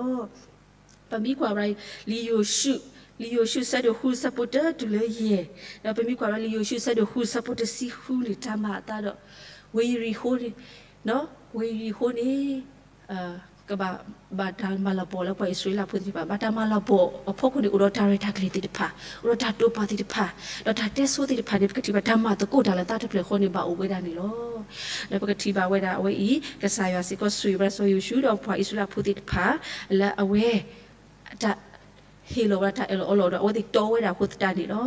ပမ့ၢ်ကွၢ်ဝဲ လံာ်ယိၤၡူး, လံာ်ယိၤၡူးဆၢဒိၣ်ဃုဆၢဖိတၢတုၤလၢယဲၢ်, ဒီးပမ့ၢ်ကွၢ်ဝဲလံာ်ယိၤၡူးဆၢဒိၣ်ဃုဆၢဖိတဆံဃုန့ၣ် တၢ်မၤအသးဒီး ဝ့ၢ်ယရံၤဃိန့ၣ်, ဝ့ၢ်ယရံၤဃိန့ၣ် ကဘၣ် ဘၣ်တၢ်မၤလီၤပီၢ်လၢပှၤအံၣ်စရ့လးဖိသ့ၣ်တဖၣ်, ဘၣ်တၢ်မၤလီၤပီၢ်အဖီခိၣ်န့ၣ် အိၣ်ဒီးတၢ်ရဲၣ်တၢ်ကျဲၤသ့ၣ်တဖၣ်, အိၣ်ဒီးတၢ်တိာ်ပာ်သ့ၣ်တဖၣ်, ဒီးတၢ်တဲဆိသ့ၣ်တဖၣ်န့ၣ် ပကထံၣ်ဘၣ်တၢ်မၤသကိးတၢ်လၢသးတဖျၢၣ်ဃီန့ၣ် ဘၣ်အိၣ်ဝဲဒၣ်န့ၣ်လီၤ. ဒီးပကထံၣ်ဘၣ်ဝဲဒၣ်အဝဲအံၤ ကစၢ်ယွၤစ့ၢ်ကီးဆိၣ်ဂ့ၤဝဲဒၣ်စီၤယိၤၡူးဒီးပှၤအံၣ်စရ့လးဖိသ့ၣ်တဖၣ် လၢအဝဲ တၢ် ဟ့ၣ်လီၤဝဲဒၣ်တၢ်အၢၣ်လီၤအီလီၤဒီး အဝဲသ့ၣ်တီဝဲဒၣ်အဃိသတးန့ၣ်လီၤ.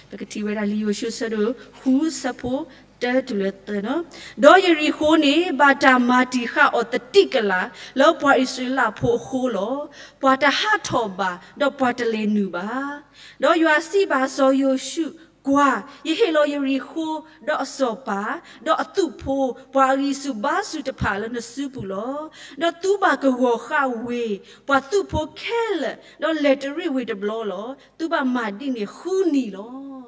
ပကထံၣ်ဝဲဒၣ်လံာ်ယိၤၡူးဆၢဒိၣ်ဃုဆၢဖိတၢတုၤလၢသၢနီၤ, ဒီးယရံၤဃိန့ၣ် ဘၣ်တၢ်မၤတံာ်ဃာ်အီၤသတံၢ်ကလာ် လၢပှၤအံၣ်စရ့လးဖိအဃိလီၤ. ပှၤတဟးထီၣ်ဘၣ် ဒီးပှၤတလဲၤနုာ်ဘၣ်. ဒီးယွၤစံးဘၣ်စီၤယိၤၡူး, ကွၢ်, ယဟ့ၣ်လီၤယရံၤဃိ ဒီးအစီၤပၤ, ဒီးအသုးဖိ, ပှၤအဂံၢ်ဆူၣ်ဘါဆူၣ်တဖၣ်လၢနစုပူၤလီၤ. ဒီးသုဘၣ်ကဂီၤဃာ်ဝ့ၢ်, ပှၤသုးဖိခဲလၢာ်, ဒီးလဲၤတရံးဝ့ၢ်တဘျီလီၤ. သုဘၣ်မၤဒ်န့ၣ်ဃုနံၤလီၤ.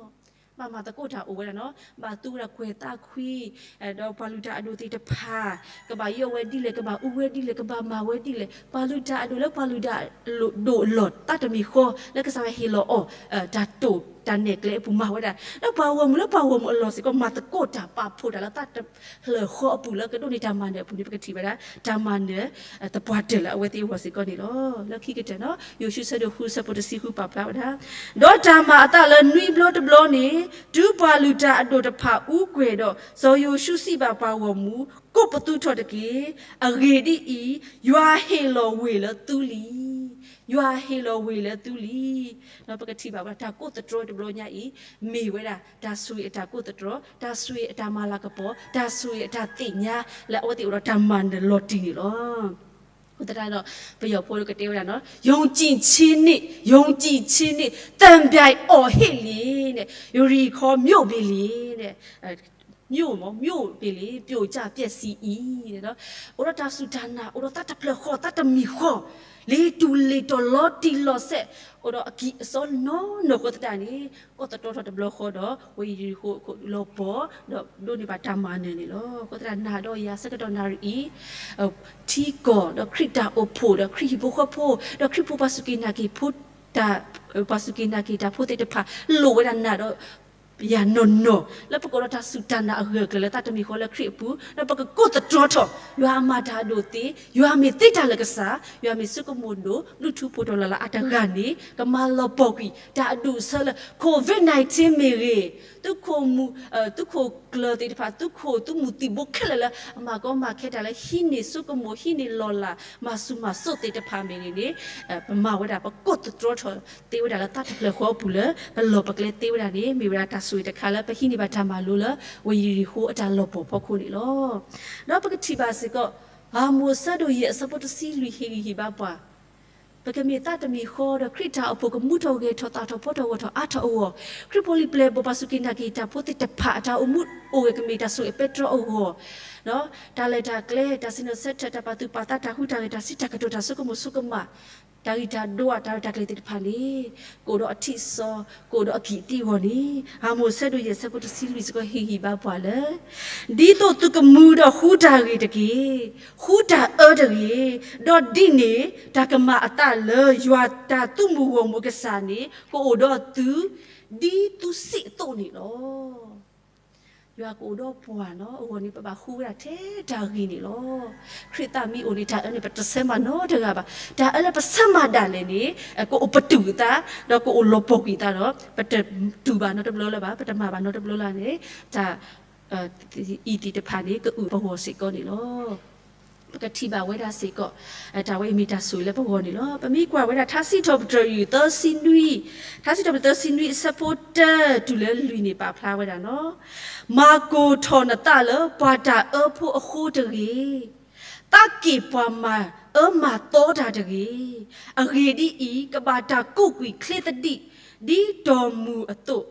ဘၣ်မၤသကိးတၢ်အိၣ်ဝဲဒၣ်နီၤ, ဘၣ်သူဝဲဒၣ်ကွဲၤသးခွံ, ဒီးပှၤလုၢ်တၢ်အဒိၣ်သ့ၣ်တဖၣ်, ကဘၣ်ယီၣ်ဝဲဒ်လဲၣ်, ကဘၣ်အူဝဲဒ်လဲၣ်, ကဘၣ်မၤဝဲဒ်လဲၣ်, ပှၤလုၢ်တၢ်အဒိၣ်လၢပှၤလုၢ်တၢ်အဒိၣ်အလီၢ်သးတမံၤဃီ လၢကစၢ်ယွၤဟ့ၣ်လီၤအီၤ တၢ်တိာ်တၢ်နဲၣ်ကျဲအပူၤမၤဝဲဒၣ်, ဒီးပှၤဂီၢ်မုၢ်လၢပှၤဂီၢ်မုၢ်အလီၢ်စ့ၢ်ကီး မၤသကိးတၢ်ပာ်ဖှိၣ်တၢ်လၢသးတဖျၢၣ်ဃီအပူၤလၢကဒိးန့ၢ်တၢ်မၤနၢၤအပူၤန့ၣ် ပကထံၣ်ဝဲဒၣ် တၢ်မၤနၢၤ သပှၢ်တၢၢ်လၢအဝဲသ့ၣ်အဂီၢ်စ့ၢ်ကီးန့ၣ်လီၤ. လၢခံကတၢၢ်နီၤ, ယိၤၡူးဆၢဒိၣ်ဃုဆၢဖိတဆံဃုပာ်ဖျါဝဲဒၣ်, ဒီးတၢ်မၤအသးလၢနွံဘျီတဘျီန့ၣ် တုၤပှၤလုၢ်တၢ်အဒိၣ်တဖၣ်အူကွဲၤဒီး စီၤယိၤၡူးစံးဘၣ်ပှၤဂီၢ်မုၢ်, ကိးပသူထီၣ်တက့ၢ်. အဂ့ၢ်ဒ်အံၤ, ယွၤဟ့ၣ်လီၤဝ့ၢ်လၢသုလံ. ယွၤဟ့ၣ်လီၤဝ့ၢ်လၢသုလံ. ပကထံၣ်ဘၣ်ဝဲဒၣ်တၢ်ကိးသတြီတဘျီညါအံၤ မ့ၢ်ဝဲဒၣ်တၢ်ဆိၣ်ဂ့ၤအတၢ်ကိးသတြီ, တၢ်ဆိၣ်ဂ့ၤအတၢ်မၤလၤကပီၤ, တၢ်ဆိၣ်ဂ့ၤအတၢ်သ့ၣ်ညါ လၢအဝဲသ့ၣ်အိၣ်ဒီးတၢ်မၤနၢၤလီၤတံၢ်န့ၣ်လီၤ. အဃိသတးဒီး ပယီၤဖိကတဲဝဲဒၣ်နီၤ, ယုံကြည်ခြင်းနှင့်, ယုံကြည်ခြင်းနှင့် သံပြိုင်အော်ဟစ်လျှင်န့ၣ်, ယရံၤဃိမြို့ မ့ၢ်လံန့ၣ်, မြို့ မ့ၢ် မြို့ မ့ၢ်လံ ပြိုကျပျက်စီးအံၤန့ၣ်, အိၣ်ဒီးတၢ်စူၢ်တၢ်နာ် အိၣ်ဒီးသးတဖျၢၣ်ဃီ သးတမံၤဃီ လ့ၤတူာ်လ့ၤတီၤလီၤတံၢ်လီၤဆဲး အိၣ်ဒီးအကံၢ်အစီနီၢ်နီၢ်အဃိသတးန့ၣ် ကိးသတြီထီၣ်တဘျီဃီဒီး ဝ့ၢ်ယရံၤဃိးလီၤပှီၢ် ဒီးဒိးန့ၢ်ဘၣ်တၢ်မၤနၢၤန့ၣ်လီၤ. အဃိသတးနၤဒီးယၤဆၢကတီၢ်နၣ်ရံၣ်အံၤ ထံကီၢ်ဒီးခရံာ်တၢ်အိၣ်ဖှိၣ် ဒီးခရံာ်ဟံၣ်ဖိဃီဖိ ဒီးခရံာ်ဖိပှၤစူၢ်က့ၤနာ်က့ၤဖိ ပှၤစူၢ်က့ၤနာ်က့ၤတၢ်ဖိသ့ၣ်တဖၣ် လိၣ်ဝဲဒၣ်နၤဒီး ယၤနီၢ်နီၢ် လၢပကအိၣ်ဒီးတၢ်စူၢ်တၢ်နာ်အဂၢၢ်အကျၢၤလၢသးတမံၤဃီလၢခရံာ်အပူၤ, ဒီးပကကိးသတြီထီၣ် ယွၤအမၤတၢ်အဒိၣ်သ့, ယွၤမ့ၢ်သ့တၢ်လၢကစၢ်, ယွၤမ့ၢ်စိကမိၣ်ဒိၣ် လုၢ်ထူဖိးတီၤလီၤလးအါတဂၤန့ၣ် ကမၤလီၤပှီၢ်ကွံာ်တၢ်အဒူၣ်အဆၢလၢ COVID nineteen မ့ၢ်ဂ့ၤ, သုးခိၣ်မူ, သုးခိၣ်ကျၢၤသ့ၣ်တဖၣ်, သုးခိၣ်သုးမုၢ်သံၣ်ဘိခဲလၢာ်လၢ အမၤကီမၤခဲတၢ်လၢဟံးန့ၢ်စိကမိၣ် ဟံးန့ၢ်လီၤလး မၤဆူၣ်မၤစိးသ့ၣ်တဖၣ်မ့ၢ်ဂ့ၤန့ၣ်, ပမၤဝဲဒၣ် ပကိးသတြီထီၣ်သ့ဝဲဒၣ်လၢသးတဖျၢၣ်ဃီအပူၤလၢ ပလီၢ်ပကျဲသ့ဝဲဒၣ်န့ၣ် မ့ၢ်ဝဲဒၣ်တၢ်ဆိၣ်ဂ့ၤတခါလၢပဟံးန့ၢ်ဘၣ်တၢ်မၤလိလၢ ဝ့ၢ်ယရံၤဃိအတၢ်လီၤပှီၢ်ဖီခိၣ်န့ၣ်လီၤ. ဒီးပကထံၣ်ဘၣ်စ့ၢ်ကီး ဧၤမိၤၡ့ဒိၣ်ယဲၢ်အဆၢဖိတဆံလွံၢ် ဟ့ၣ်ဂံၢ်ဟ့ၣ်ဘါပှၤ ပကမ့ၢ်သးတမံၤဃီဒီးခရံာ်တၢ်အိၣ်ဖှိၣ်ကမူထီၣ်ဂဲၤထီၣ်သးထီၣ်ဖီထီၣ်ဂီၢ်ထီၣ်အါထီၣ်အဂီၢ်, ခရံာ်ဖိလံၤပျဲၢ်ဘိၣ်ပှၤစူၢ်က့ၤနာ်က့ၤတၢ်ဖိသ့ၣ်တဖၣ် အတၢ်အိၣ်မူအိၣ်ဂဲၤကမ့ၢ်တၢ်ဆိၣ်ဂ့ၤပဲတြီအဂီၢ်, တၢ်လဲၤတၢ်ကျဲ တၢ်ဆ့ၣ်နီၤဆၢထၢၣ် တၢ်ပာ်သူၣ်ပာ်သး တၢ်ဟူးတၢ်ဂဲၤ တၢ်စံးတၢ်ကတိၤ တၢ်ဆိကမိၣ်ဆိကမး တၢ်ဂံၢ်တၢ်ဒွး တၢ်ရဲၣ်တၢ်ကျဲၤသ့ၣ်တဖၣ်န့ၣ် ကအိၣ်ဒီးအထံၣ်စီ ကအိၣ်ဒီးအကံၣ်အသံအဂီၢ်န့ၣ် ဧၤမိၤၡ့ဒိၣ်ယဲၢ်ဆၢဖိတဆံလွံၢ်စ့ၢ်ကီး ဟ့ၣ်ဂံၢ်ဘါပှၤလၢ ဒ်သိးသုကမူဒီးဃူတၢ်ဂ့ၤတက့ၢ်. ဃူတၢ်အၢတဂ့ၤ, ဒီးဒ်န့ၣ်တၢ်ကမၤအသးလၢယွၤတၢ်သုးမုၢ်ဂီၢ်မုၢ်ကစၢ်န့ၣ် ကအိၣ်ဒီးသု ဒ်သုစံးအသိးန့ၣ်လီၤ. ယွၤကအိၣ်ဒီးပှၤနီၤ အဂီၢ်န့ၣ် ပဘၣ်ဃူဝဲဒၣ်ထဲတၢ်ဂ့ၤန့ၣ်လီၤ. ခရံာ်သးမ့ၢ်အိၣ်န့ၣ် တၢ်အၢန့ၣ် ပတဆၢမၤနီတဂၤဘၣ်. တၢ်အၢလၢပဆၢမၤဒၣ်လဲာ်န့ၣ် ကအိၣ်ပတုာ်အသး ဒီးကအိၣ်လီၤပှီၢ်ကွံာ်အသးဒီး ပတတူၢ်ဘၣ်နီတဘျီလၢၤဘၣ်, ပတမၤဘၣ်နီတဘျီလၢ်န့ၣ် တၢ် အံၤသ့ၣ်တဖၣ်န့ၣ် ကအုၣ်ပဂီၢ်စ့ၢ်ကီးန့ၣ်လီၤ. ပကထံၣ်ဘၣ်ဝဲဒၣ်စ့ၢ်ကီး တၢ်ဝဲအံၤမ့ၢ်တၢ်ဆိၣ်ဂ့ၤလၢပဂီၢ်န့ၣ်လီၤ. ပမ့ၢ်ကွၢ်ဝဲဒၣ် ထါစံးထီၣ်ပတြၢၤ သၢဆံနွံ, ထါစံးထီၣ်ပတြၢၤ သၢဆံနွံ အဆၢဖိတၢတုၤလၢလွံၢ်န့ၣ် ပာ်ဖျါဝဲဒၣ်နီၤ, မၤကိၢ်ထီၣ်နသးလၢပှၤတၢ်အၢဖိအဃိတဂ့ၤ, သးက့ၣ်ပှၤမၤအၢမၤသီတၢ်တဂ့ၤ, အဂ့ၢ်ဒ်အံၤ, ကဘၣ်တၢ်ကူးကွံာ်ချ့သဒံး ဒ်တီၢ်မုၢ်အသိး ဒ်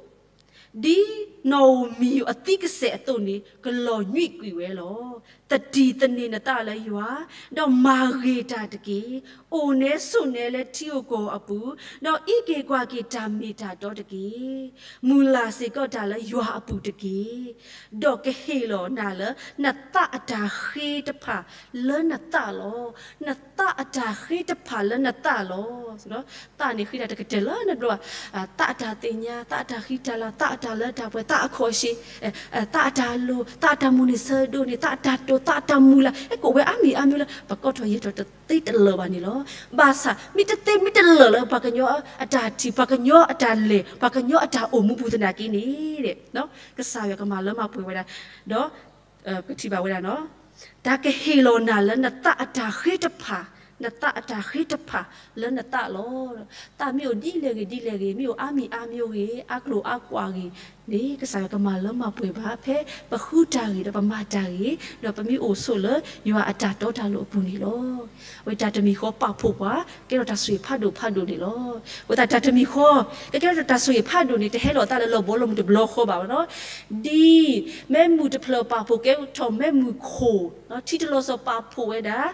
နီၣ်ဧိၤမံၤဧိၤအသံကစဲာ်အသိးန့ၣ် ကလီၤညွံးကွံာ်ဝဲလီၤ. သတံၢ်သန့ၤနသးလၢယွၤ, ဒီးမၤဂ့ၤတၢ်တက့ၢ်. အိၣ်နဲဆိးနဲလၢထံဧိၤကီၢ်အပူၤ, ဒီးအံးက့ၤကွၢ်က့ၤတၢ်မ့ၢ်တၢ်တီတက့ၢ်. မုၢ်လၢ်စ့ၢ်ကီးတၢ်လၢယွၤအပူၤတက့ၢ်. ဒီးကဟ့ၣ်လီၤနၤလၢနသးအတၢ်ဃ့တဖၣ်လၢနသးလီၤ. နသးအတၢ်ဃ့တဖၣ်လၢနသးလီၤ. သးန့ၣ်ဃ့တၢ်တကတၢၢ်လၢနဘျီဘၣ်, သးအတၢ်သ့ၣ်ညါ, သးအတၢ်ဃံတၢ်လၤ, သးအတၢ်လၢတၢ်ပှဲၤ, သးအခီၣ်အရှံး, သးအတၢ်လိၤ, သးအတၢ်မိၣ်န့ၢ်ဆၢဒိးန့ၢ်, သးအတၢ်တိာ်, သးအတၢ်မုၢ်လၢ်, အဲ ကအိၣ်ဝဲအါမံၤအါမံၤလၢ ပကိးထီၣ်ယဲၢ်ထီၣ်တသ့တလၢာ်ဘၣ်န့ၣ်လီၤ. ဘၣ်ဆၣ် မ့ၢ်တသ့မ့ၢ်တလၢာ်လၢပှၤကညီအတၢ်ထံၣ်, ပှၤကညီအတၢ်လဲၤ, ပှၤကညီအတၢ်အိၣ်မူပူၤသနာ်က့န့ၣ် ကစၢ်ယွၤကမၤလၢမၤပှဲၤဝဲဒၣ်, ဒီး ပထံၣ်ဘၣ်ဝဲဒၣ်နီၤ, တၢ်ကဟ့ၣ်လီၤနၤလၢနသးအတၢ်ဃ့တဖၣ်, နသးအတၢ်ဃ့တဖၣ်လၢနသးလီၤ. သးမ့ၢ်အိၣ်ဒ်လဲၣ်ဂ့ၤဒ်လဲၣ်ဂ့ၤ, မ့ၢ်အိၣ်အါမံၤအါမံၤဂ့ၤ, အါကျိၤအါကွာ်ဂ့ၤန့ၣ် ကစၢ်ယွၤကမၤလၢမၤပှဲၤဘၣ် ဖဲပဃုတၢ်ဂ့ၤဒီးပမၤတၢ်ဂ့ၤ, ဒီးပမ့ၢ်အိၣ်ဆိးလၢယွၤအတၢ်တီတၢ်လိၤအပူၤန့ၣ်လီၤ. အဝဲတၢ်တမံၤဃီပာ်ဖှိၣ်ပှၤ ကဲထီၣ်တၢ်ဆိၣ်ဂ့ၤဖးဒိၣ်ဖးဒိၣ်န့ၣ်လီၤ. အဃိသတးတၢ်တမံၤဃီ ကကဲထီၣ်တၢ်ဆိၣ်ဂ့ၤဖးဒိၣ်န့ၣ် တဟဲလီၤအသးလၢလီၢ်ဘီလီၢ်မုၢ်တဘျီဃီဘၣ်နီၤ. ဒ်မ့ၢ်မုၢ်တဖျၢၣ်ပာ်ဖှိၣ်ကဲထီၣ်မ့ၢ်မုၢ်ခိၣ်, ထံတလီၤစီၤပာ်ဖှိၣ်ဝဲဒၣ်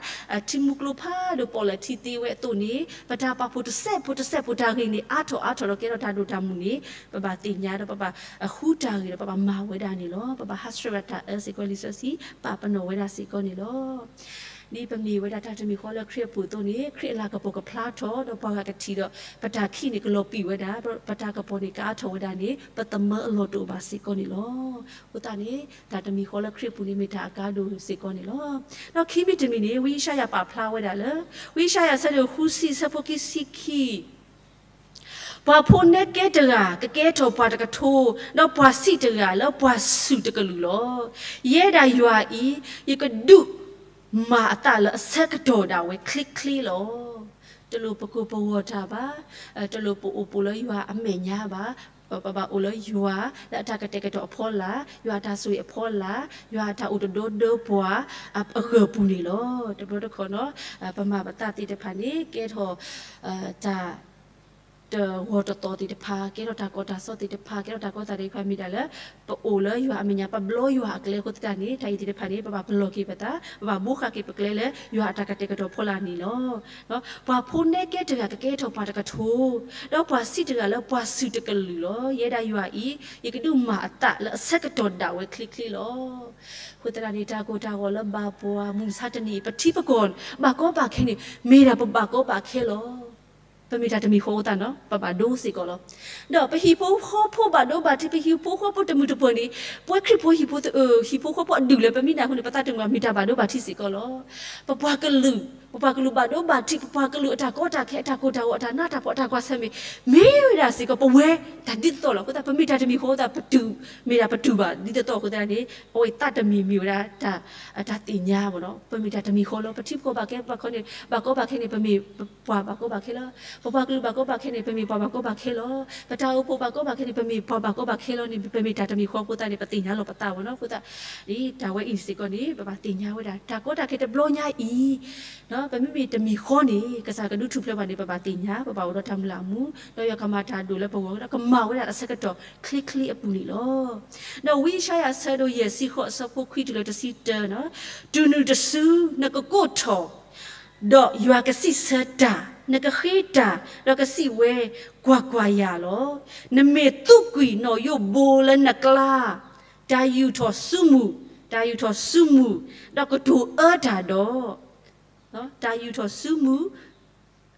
ထံမူကျိၤဖးဒိၣ်ပီၣ်လဲၣ်ထံသ့ဝဲအသိးန့ၣ် ပတၢ်ပာ်ဖှိၣ်တစဲးဖိတစဲးဖိတၢ်ဂ့ၤန့ၣ် အါထီၣ်အါထီၣ်ဒီးကဲထီၣ်တၢ်ဒိၣ်တၢ်မုၢ်န့ၣ် ပဘၣ်သ့ၣ်ညါဒီးပဘၣ်ဃုတၢ်ဂ့ၤဒီးပဘၣ်မၤဝဲဒၣ်န့ၣ်လီၤ. ပဘၣ်ဟးဆှဲးဝဲဒၣ်တၢ်အၢစ့ၢ်ကီး လံာ်စီဆှံပာ်ပနီၣ်ဝဲဒၣ်စ့ၢ်ကီးန့ၣ်လီၤ. ဒ်ပမ့ၢ်ဝဲဒၣ်တၢ်တမံၤဃီလၢခရံာ်အပူၤအသိးန့ၣ် ခရံာ်အလၤကပီၤကဖျါထီၣ် ဒီးပှၤဂၤကထံၣ်ဒီး ပတၢ်ခံးန့ၣ်ကလီၤပံာ်ဝဲဒၣ်, ပတၢ်ကပီၤန့ၣ်ကအါထီၣ်ဝဲဒၣ်န့ၣ် ပသမၢအလီၢ်တအိၣ်ဘၣ်စ့ၢ်ကီးန့ၣ်လီၤ. အဃိသတးန့ၣ် တၢ်တမံၤဃီလၢခရံာ်အပူၤန့ၣ် မ့ၢ်တၢ်အကါဒိၣ်စ့ၢ်ကီးန့ၣ်လီၤ. ဒီးခံမံၤတမံၤန့ၣ် ဝံယၡါယၤပာ်ဖျါဝဲဒၣ်လၢ ဝံယၡါယၤအဆၢဒိၣ်ဃုဆံ အဆၢဖိခံဆံခံ ပှၤဖိနဲကဲတဂၤ ကကဲထီၣ်ပှၤတကထိ, ဒီးပှၤဆံးတဂၤလၢပှၤဆူၣ်တကလုာ်လီၤ. ယဲဒၣ်ယွၤအံၤ ယကဒုးမၤအသးလၢအဆၢကတီၢ်ဒၣ်ဝဲချ့ချ့လီၤ. တလိၣ်ပကိၢ်ပဂီၤတၢ်ဘၣ်, တလိၣ်ပအိၣ်ပိာ်လၢယွၤအမဲာ်ညါဘၣ်, ပဘၣ်အိၣ်လၢယွၤ လၢအတၢ်ကတဲာ်ကတီၤအဖီလာ်, ယွၤအတၢ်ဆိၣ်ဂ့ၤအဖီလာ်, ယွၤအတၢ်အိၣ်တဒိဒီပှၤအဂၢၢ်ပူၤန့ၣ်လီၤ. တဘျီတခီၣ်နီၤ ပမၤပသးသ့ၣ်တဖၣ်န့ၣ် ကဲထီၣ် တၢ် တဂီၤတသီသ့ၣ်တဖၣ်, ကဲထီၣ်တၢ်ကီတၢ်စီသ့ၣ်တဖၣ်, ကဲထီၣ်တၢ်ကီတၢ်ခဲသ့ၣ်တဖၣ်မ့ၢ်ဒၣ်လၢ ပအိၣ်လၢယွၤအမဲာ်ညါ ပဘျီယွၤအကျဲအဃိသတးန့ၣ် တၢ်အံၤသ့ၣ်တဖၣ်န့ၣ် ပဘၣ်ပလီၢ်က့ၤပသး, ပဘၣ်ဘိဃာ်က့ၤပကျဲလၢယွၤအတၢ်ကတဲာ်ကတီၤဖီလာ်န့ၣ်လီၤ. ပှၤဖိနဲကဲတဂၤကကဲထီၣ်ပှၤတကထိ, ဒီးပှၤဆံးတဂၤလၢပှၤဆူၣ်တကလုာ်လီၤ. ယဲဒၣ်ယွၤအံၤ ယကဒုးမၤအသးလၢအဆၢကတီၢ်ဒၣ်ဝဲချ့ချ့လီၤ. အဃိသတးန့ၣ် တၢ်ကိၢ်တၢ်ဂီၤလၢဘၣ်ပှၤမုၢ်မဆါတနံၤ ပထံပကီၢ် ဘၣ်ကီဘၣ်ခဲန့ၣ် မ့ၢ်ဒၣ်ပဘၣ်ကီဘၣ်ခဲလီၤ. ပမ့ၢ်တၢ်တမံၤဃီအဃိသတးန့ၣ် ပဘၣ်ဒိစ့ၢ်ကီးလီၤ. ဒီးပဟံၣ်ဖိဃီဖိဘၣ်ဒိဘၣ်ထံး ပဟံၣ်ဖိဃီဖိတမုာ်တပၢၢ်န့ၣ် ပဝဲခရံာ်ဖိဟံၣ်ဖိ ဟံၣ်ဖိဃီဖိအဒူၣ်လၢပမ့ၢ်နၢ်ဟူန့ၣ် ပသးတမုာ်ဘၣ်မ့ၢ်တၢ်ဘၣ်ဒိဘၣ်ထံးစ့ၢ်ကီးလီၤ. ပပှၤကလုာ်, ပပှၤကလုာ်ဘၣ်ဒိဘၣ်ထံး ပပှၤကလုာ်အတၢ်ကီတၢ်ခဲ အတၢ်ကိၢ်တၢ်ဂီၤ အတၢ်နးတၢ်ဖှီၣ် အတၢ်ကွၢ်ဆၢၣ်မဲာ် မ့ၢ်ဝဲဒၣ်စ့ၢ်ကီး ပဝဲတၢ်ဒ်သိးသိးလီၤ. အဃိသတး ပမ့ၢ်တၢ်တမံၤဃီအဃိသတး ပတုာ်, မ့ၢ်ဒၣ်ပတုာ်ဘၣ်ဒ်သိးသိးအဃိသတးန့ၣ် အဝဲသးတမံၤမ့ၢ်ဝဲဒၣ် တၢ်သ့ၣ်ညါဘၣ်နီၤ ပမ့ၢ်တၢ်တမံၤဃီလီၤ. ပထံပကီၢ်ဘၣ်ကဲဘၣ်ခီန့ၣ် ဘၣ်ကီဘၣ်ခဲန့ၣ် ပမ့ၢ်ပှၤဘၣ်ကီဘၣ်ခဲလီၤ. ပပှၤကလုာ်ဘၣ်ကီဘၣ်ခဲန့ၣ် ပမ့ၢ်ပှၤဘၣ်ကီဘၣ်ခဲလီၤ. ပတၢ်အိၣ်ဖှိၣ်ဘၣ်ကီဘၣ်ခဲန့ၣ် ပမ့ၢ်ပှၤဘၣ်ကီဘၣ်ခဲလီၤန့ၣ် ပမ့ၢ်တၢ်တမံၤဃီအဃိသတးန့ၣ် ပသ့ၣ်ညါလီၤပသးဘၣ်နီၤ. အဃိသတး တၢ်ဝဲအံၤစ့ၢ်ကီးန့ၣ် ပဘၣ်သ့ၣ်ညါဝဲဒၣ် တၢ်ကီတၢ်ခဲတဘျီညါအံၤ ပမ့မ့ၢ်တမံၤဃီန့ၣ် ကစၢ်ကဒုးထူၣ်ဖျဲးပှၤန့ၣ် ပဘၣ်သ့ၣ်ညါ ပဘၣ်အိၣ်ဒီးတၢ်မုၢ်လၢ်အမူ ဒီးယွၤကမၤတၢ်ဒိၣ်လၢပဂီၢ် ဒီးကမၤဝဲဒၣ်အဆၢကတီၢ်ချ့ချ့အပူၤန့ၣ်လီၤ. ဒီးဝံယၡါယၤအဆၢဒိၣ်ယဲၢ်ဆံဃိးအဆၢဖိခွံတုၤလၢတဆံတၢနီၤ, တုၤနုၤတစု နကကိးထီၣ် ဒီးယွၤကစံးဆၢတၢ်, နကဃ့တၢ်, ဒီးကစံးဝဲ, ကွၢ်ကွၢ်ယၤလီၤ. နမ့ၢ်သူးကွံာ်နီၣ်ယိၣ်ဘိလၢနကျါ, တၢ်ယူာ်ထီၣ်စုမုၢ်, တၢ်ယူာ်ထီၣ်စုမုၢ်, ဒီးကတိၤအၢတၢ်ဒီး တၢ်ယူာ်ထီၣ်စုမုၢ်,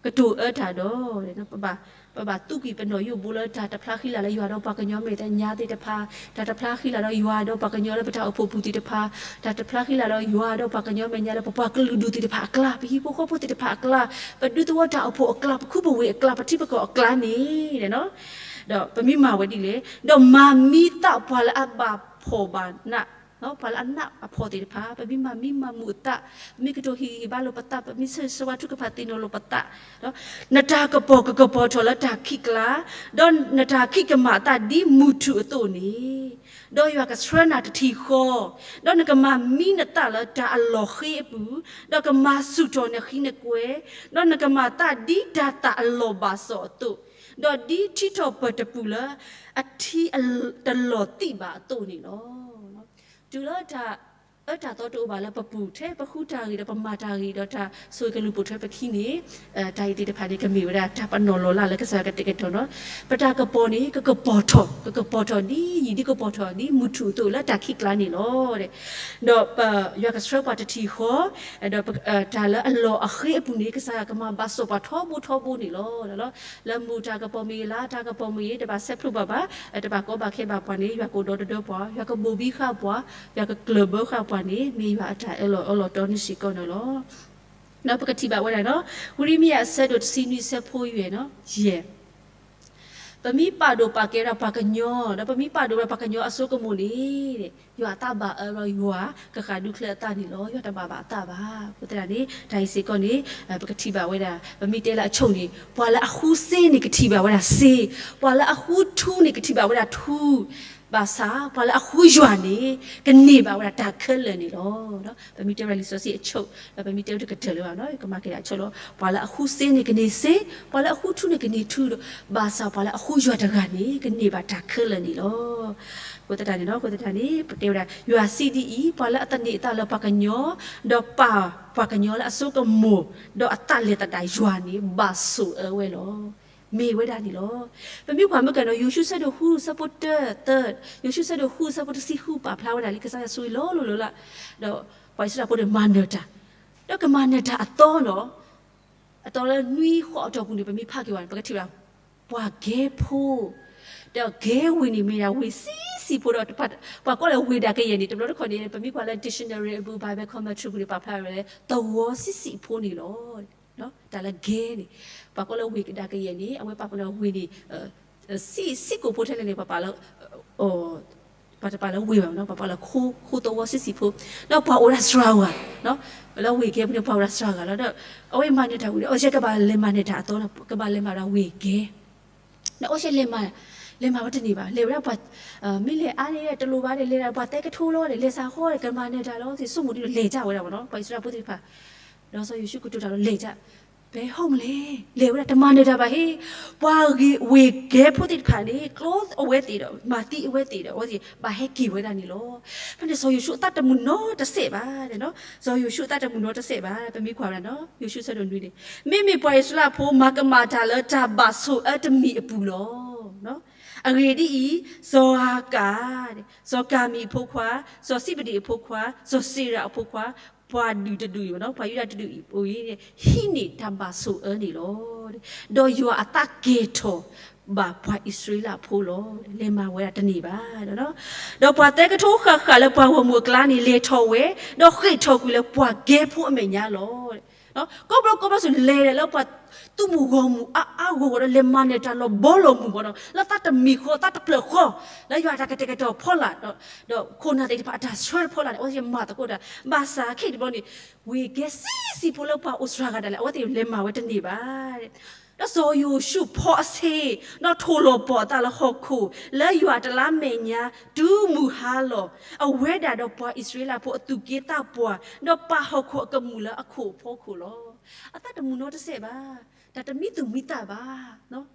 ကတိၤအၢတၢ်ဒီး ပဘၣ်သူးကွံာ်ပနီၣ်ယိၣ်ဘိလၢတၢ်တဖျါဃံလၤလၢယွၤဒီးပှၤကညီ မဲာ်ညါသ့ၣ်တဖၣ်, တၢ်တဖျါဃံလၤဒီးယွၤဒီးပှၤကညီလၢပတၢ်အိၣ်ဖှိၣ်ပူၤသ့ၣ်တဖၣ်, တၢ်တဖျါဃံလၤဒီးယွၤဒီးပှၤကညီမဲာ်ညါလၢပပှၤကလုာ်ဒူၣ်သ့ၣ်တဖၣ်အကျါ, ပဟံၣ်ဖိဃီဖိသ့ၣ်တဖၣ်အကျါ, ပဒူသဝီတၢ်အိၣ်ဖှိၣ်အကျါ, ပခူပဝ့ၢ်အကျါ, ပထံပကီၢ်အကျါန့ၣ် ဒီးပမ့ၢ်မၤဝဲဒ်လဲၣ်, ဒီးမၤမံသးပှၤလၢအဘၣ်ဖှီၣ်ဘၣ်နး, ပှၤလၢအနးအဖှီၣ်သ့ၣ်တဖၣ်, ပမ့ၢ်မၤမံမၤမုာ်အသး, ပမ့ၢ်ကတိၤဟ့ၣ်ဂံၢ်ဘါလိာ်ပသး, ပမ့ၢ်ဆၢဂ့ၤဆၢဝါထုကဖၣ်သ့ၣ်နီၣ်လိာ်ပသး, နတၢ်ကပီၤကကပီၤထီၣ်လၢတၢ်ခံးကျါ, ဒီးနတၢ်ခံးကမၣ်အသးဒ်မုၢ်ထူၣ်အသိးန့ၣ်, ဒီးယွၤကဆှၢနၤတထံၣ်ဃီ, ဒီးနကမၤမံနသးလၢတၢ်အလီၢ်ဃ့အပူၤ, ဒီးကမၤဆူၣ်ထီၣ်နဃံနကွဲ, ဒီးနကမၤသးဒ်တၢ်သၣ်အလီၢ်ဘၣ်စီၣ်အသိး, ဒီးဒ်ထံထီၣ်ပၢၢ်တပူၤလၢ အထံတလီၤသံးဘၣ်အသိးန့ၣ်လီၤ. တုၤလၢတၢ်အၢတၢ်သီတအိၣ်ဘၣ်လၢပပူၤ ထဲပဃုတၢ်ဂ့ၤဒီးပမၤတၢ်ဂ့ၤဒီးတၢ်ဆိၣ်ဂ့ၤကလူၤပိာ်ထွဲပခံန့ၣ်, တၢ်အံၤသ့ၣ်တဖၣ်န့ၣ် ကမ့ၢ်ဝဲဒၣ်တၢ်ပနီၣ်လီၤလၢ်လၢကစၢ်ယွၤကတဲာ်ကတီၤနီၤ, ပတၢ်ကပီၤန့ၣ် ကကပီၤထီၣ်, ကကပီၤထီၣ်ဒ်ယံာ်ဒ်ကပီၤထီၣ်ဒ်မုၢ်ထူၣ်အသိးလၢတၢ်ခံးကျါန့ၣ်လီၤ. ဒီးယွၤကဆှၢပှၤတထံၣ်ဃီ, ဒီးတၢ်လၢအလီၢ်အဃ့အပူၤန့ၣ် ကစၢ်ယွၤကမၤဘၣ်စီၣ်ပှၤထီဘိထီဘိန့ၣ်လီၤ. လၢမုၢ်တၢ်ကပီၤမ့ၢ်ဂ့ၤ လါတၢ်ကပီၤမ့ၢ်ဂ့ၤ တဘၣ်ဆဲးဖျိးဘၣ်ဘၣ်, တဘၣ်ကီဘၣ်ခဲဘၣ်ပှၤန့ၣ် ယွၤကအိၣ်ဒီးတဒၢပှၤ, ယွၤကဘိၣ်ဘံဃာ်ပှၤ, ယွၤကကျၢၢ်ဘၢဃာ်ပှၤန့ၣ် မ့ၢ်ယွၤအတၢ်အၢၣ်လီၤအီလီၤတီန့ၣ်စ့ၢ်ကီးန့ၣ်လီၤ. ဒီးပကထံၣ်ဘၣ်ဝဲဒၣ်နီၤ, ဝံရမံယၤအဆၢဒိၣ်တဆံနွံအဆၢဖိယဲၢ်နီၤ, ယဲၢ် ပမ့ၢ်ပာ်ဒိၣ်ပာ်ကဲဒီးပှၤကညီ, ဒီးပမ့ၢ်ပာ်ဒိၣ်ဝဲပှၤကညီအစိကမီၤန့ၣ်, ယွၤအသးဘၣ်အၢဒီးယွၤကဃၣ်ဒူချၢအသးန့ၣ်လီၤ. ယွၤတဘၣ်ဘၣ်အသးဘၣ်. အဃိသတးန့ၣ် တၢ်အံၤစ့ၢ်ကီးန့ၣ် ပကထံၣ်ဘၣ်ဝဲဒၣ် ပမ့ၢ်တဲလၢအဆိန့ၣ် ပှၤလၢအဃုစ့န့ၣ် ကထံၣ်ဘၣ်ဝဲဒၣ်စ့, ပှၤလၢအဃုထူန့ၣ် ကထံၣ်ဘၣ်ဝဲဒၣ်ထူ, ဘၣ်ဆၣ် ပှၤလၢအဃုယွၤန့ၣ် ကန့ၢ်ဘၣ်ဝဲဒၣ်တၢ်ခဲလၢာ်န့ၣ်လီၤ. ပမ့ၢ်တဲဝဲဒၣ်လံာ်စီဆှံအဆိ, ဒီးပမ့ၢ်တဲဝဲတကတၢၢ်လၢၤဘၣ်နီၤ, ကမၤက့ၤဒၣ်အဆိလီၤ. ပှၤလၢအဃုစ့န့ၣ် ကန့ၢ်စ့, ပှၤလၢအဃုထူန့ၣ် ကန့ၢ်ထူဒီး, ဘၣ်ဆၣ်ပှၤလၢအဃုယွၤတဂၤန့ၣ် ကန့ၢ်ဘၣ်တၢ်ခဲလၢာ်န့ၣ်လီၤ. အဃိသတးန့ၣ်နီၤ, အဃိသတးန့ၣ် ပတဲဝဲဒၣ် ယွၤစံးဒ်အံၤ, ပှၤလၢအသန့ၤအသးလၢပှၤကညီ, ဒီးပာ်ပှၤကညီလၢအစိကမီၤ, ဒီးအသးလဲၤသဒၣ်ယွၤန့ၣ် ဘၣ်ဆိၣ်အၢဝဲလီၤ. မ့ၢ်ဝဲဒၣ်န့ၣ်လီၤ. ပမ့ၢ်ကွၢ်မ့ၢ်ကနီၤ ယိၤၡူအဆၢဒိၣ်ဃုအဆၢဖိတၢ, တၢ, ယိၤၡူအဆၢဒိၣ်ဃုအဆၢဖိတဆံဃု ပာ်ဖျါဝဲဒၣ်လံ ကစၢ်ယွၤဆိၣ်ဂ့ၤလီၤလိၤလိၤလၢ်, ဒီးပှၤအံၣ်စရ့လးဖိန့ၣ်မၤနၢၤတၢ်, ဒီးကမၤနၢၤတၢ်အသီနီၤ, အသီလၢနွံဃီအတီၢ်ပူၤန့ၣ် ပမ့ၢ်ဖးက့ၤဝဲ ပကထံၣ်ဘၣ် ပှၤကဲဖိ, ဒီးကဲဝ့ၢ်န့ၣ်မ့ၢ်ဒၣ်ဝ့ၢ်ဆံးဆံးဖိဒီး ပှၤကိးလၢဝ့ၢ်ဒၣ်ကယဲၢ်န့ၣ် တဘျီတခီၣ်န့ၣ် ပမ့ၢ်ကွၢ်လၢ dictionary အပူၤ Bible commentary အပူၤန့ၣ် ပာ်ဖျါဝဲလၢ သဝီဆံးဆံးဖိန့ၣ်လီၤ. တၢ်လၢကဲန့ၣ် ပှၤကိးလၢဝ့ၢ်ဒၣ်ကယဲၢ်န့ၣ် အဝဲပာ်ဖျါဝဲဒၣ်ဝ့ၢ်န့ၣ် ဆံးဆံးကိာ်ဖိထဲလဲၣ်န့ၣ် ပှၤပာ်လၢ ပှၤတပာ်လၢဝ့ၢ်ဘၣ်နီၤ, ပှၤပာ်လၢခိသဝီဆံးဆံးဖိ, ဒီးပှၤအိၣ်ဒၣ်စှၤဂၤ, လၢဝ့ၢ်ကဲပူၤန့ၣ် ပှၤအိၣ်ဒၣ်စှၤဂၤလီၤ. ဒီးအဝဲမၤနၢၤတၢ်ဝံၤဒီး အိၣ်ဆဲးကဘၣ်လဲၤမၤနၢၤတၢ်အသီနီၤ, ကဘၣ်လဲၤမၤဒၣ်ဝ့ၢ်ကဲ, ဒီးအိၣ်ဆဲးလဲၤမၤ, လဲၤမၤဝဲတန့ၢ်ဘၣ်, လဲၤဝဲဒၣ်ပှၤ, မ့ၢ်လဲၤအါန့ၣ် တလိၣ်ဘၣ်ဒီး လဲၤဒၣ်ပှၤသဲကထိလီၤဒီး လဲၤစးဃီဒီး ကမၤနၢၤတၢ်လီၤ သ့ၣ်ဆိကမိၣ်ဒ်န့ၣ် လဲၤတၢ်ဝဲဒၣ်ဘၣ်နီၤ, ပှၤအံၣ်စရ့လးဖိသ့ၣ်တဖၣ် ဒီးစီၤယိၤၡူကတိၤတၢ်လီၤ လဲၤတၢ်, ဖဲဟီၣ်မလဲၣ်, လဲၤဝဲဒၣ်တမၤနၢၤတၢ်ဘၣ်ဟ့ၣ်, ပှၤဝ့ၢ်ကဲဖိသ့ၣ်တဖၣ်န့ၣ် ကျီအဝဲသ့ၣ်ဒီး မၤသံအဝဲသ့ၣ်ဒီး အဝဲသ့ၣ်ဘၣ်ဟဲက့ၤဝဲဒၣ်န့ၣ်လီၤ. ဖဲန့ၣ်စီၤယိၤၡူအသးတမုာ်နီတစဲးဘၣ်, စီၤယိၤၡူအသးတမုာ်နီတစဲးဘၣ်, ပမ့ၢ်ကွၢ်ဝဲဒၣ်နီၤ, ယိၤၡူအဆၢဒိၣ်နွံန့ၣ်, မ့မ့ၢ်ပှၤအံၣ်စရ့လးဖိမၤကမၣ်တၢ်လၢတၢ်ဘၣ်ဆိၣ်အၢတမံၤအပူၤလီၤ. အဂ့ၢ်ဒ်အံၤ, စီၤဧၤကၣ်, စီၤကၤမံၤအဖိခွါ, စီၤစံးပဒံးအဖိခွါ, စီၤစ့ရၤအဖိခွါ, ပှၤဒူၣ်တဒူၣ်အံၤ, ပှၤယူဒၤတဒူၣ်အံၤ, ဟံးန့ၢ်တၢ်ဘၣ်ဆိၣ်အၢန့ၣ်လီၤ. ဒီးယွၤအသးကဲၤထီၣ်ဘၣ်ပှၤအံၣ်စရ့လးဖိလီၤ. လဲၤမၤဝဲဒၣ်တန့ၢ်ဘၣ်. ဒီးပှၤသဲကထိဃၣ်ဃၣ်လၢပှၤဂီၢ်မုၢ်အကျါန့ၣ် လဲၤထီၣ်ဝဲ, ဒီးဃ့ၢ်ထီၣ်ကွံာ်လၢပှၤကဲဖိအမဲာ်ညါလီၤ. ကိးဘျီကိးဘျီဆူလဲၤဒီးလၢပှၤသူၣ်မုၢ်ဂီၢ်မုၢ်အါအါဂီၢ်ဂီၢ်ဒီး လဲၤမၤနၢၤတၢ်လီၤဘီလီၤမုၢ်ဘၣ်ဒီး လၢသးတမံၤဃီ သးတဖျၢၣ်ဃီ, လၢယွၤအတၢ်ကတဲာ်ကတီၤဖီလာ်ဒီး ဒီးခိၣ်နၢ်သ့ၣ်တဖၣ်အတၢ်ဆှၢတဖီလာ်န့ၣ် အဝဲသ့ၣ်မၤသကိးတၢ်, ဘၣ်ဆၣ်ခဲအံၤတဘျီန့ၣ် ဝ့ၢ်ကဲဆံးဆံးဖိလၢပှၤအိၣ်စှၤဂၤဒၣ်လဲာ် အဝဲသ့ၣ်လဲၤမၤဝဲတန့ၢ်ဘၣ်. ဒီးစီၤယိၤၡူဖီအဆ့, ဒီးထိၣ်လီၤပှီၢ်အသးလၢဟီၣ်ခိၣ် လၢယွၤတလါမဲာ်ညါ တုၤမုၢ်ဟါလီၤ. အဝဲဒၣ်ဒီးပှၤအံၣ်စရ့လးဖိအသူၣ်က့သးပှၢ်, ဒီးပာ်ဟီၣ်ခိၣ်အကမူၣ်လၢအခိၣ်အဖီခိၣ်လီၤ. အသးတမုာ်နီတစဲးဘၣ်, တၢ်တမံသူၣ်မံသးဘၣ်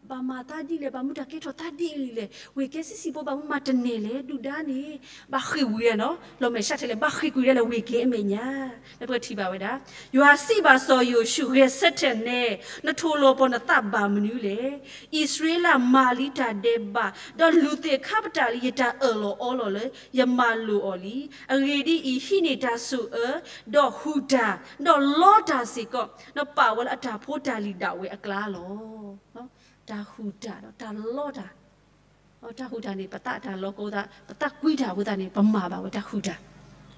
ဘၣ်မၤသးဒ်လဲၣ်, ဘၣ်မနုၤတၢ်ကဲထီၣ်သးဒ်အံၤလဲၣ်, ဝ့ၢ်ကဲဆံးဆံးဖိဘၣ်မနုၤမၤတန့ၢ်လဲၣ်, ဒုၣ်ဒါန့ၣ် ဘၣ်ဃ့ၢ်ဝံၤဒၣ်နီၤ, လီၤမဲာ်ဆှးထဲလဲၣ် ဘၣ်ဃ့ၢ်ကွံာ်ဒၣ်လဲာ်ဝ့ၢ်ကဲအမဲာ်ညါ, လၢပကထံၣ်ဘၣ်ဝဲဒၣ်, ယွၤစံးဘၣ်စီၤယိၤၡူ, ဂဲၤဆၢထၢၣ်နဲ, နထိၣ်လီၤပှီၢ်နသးဘၣ်မနုၤလဲၣ်. အံၣ်စရ့လးမၤလံတၢ်ဒဲးဘး, ဒီးလူၤသ့ၣ်ခါပတာ်လံယတၢ်အၢၣ်လီၤအီလီၤလၢယမၤလိာ်အီၤလံ. အဂ့ၢ်ဒ်အံၤ, ဟံးန့ၢ်တၢ်ဆိၣ်အၢ, ဒီးဟုၣ်တၢ်, ဒီးလီတၢ်စ့ၢ်ကီး, ဒီးပာ်ဝဲလၢအတၢ်ဖိတၢ်လံၤဒၣ်ဝဲအကျါလီၤ. တၢ်ဟုၣ်တၢ်ဒီးတၢ်လီတၢ်, တၢ်ဟုၣ်တၢ်န့ၣ် ပသးတၢ်လီကီသး, ပသးကွံတၢ်အဃိသတးန့ၣ် ပမၤဘၣ်ဝဲတၢ်ဟုၣ်တၢ်,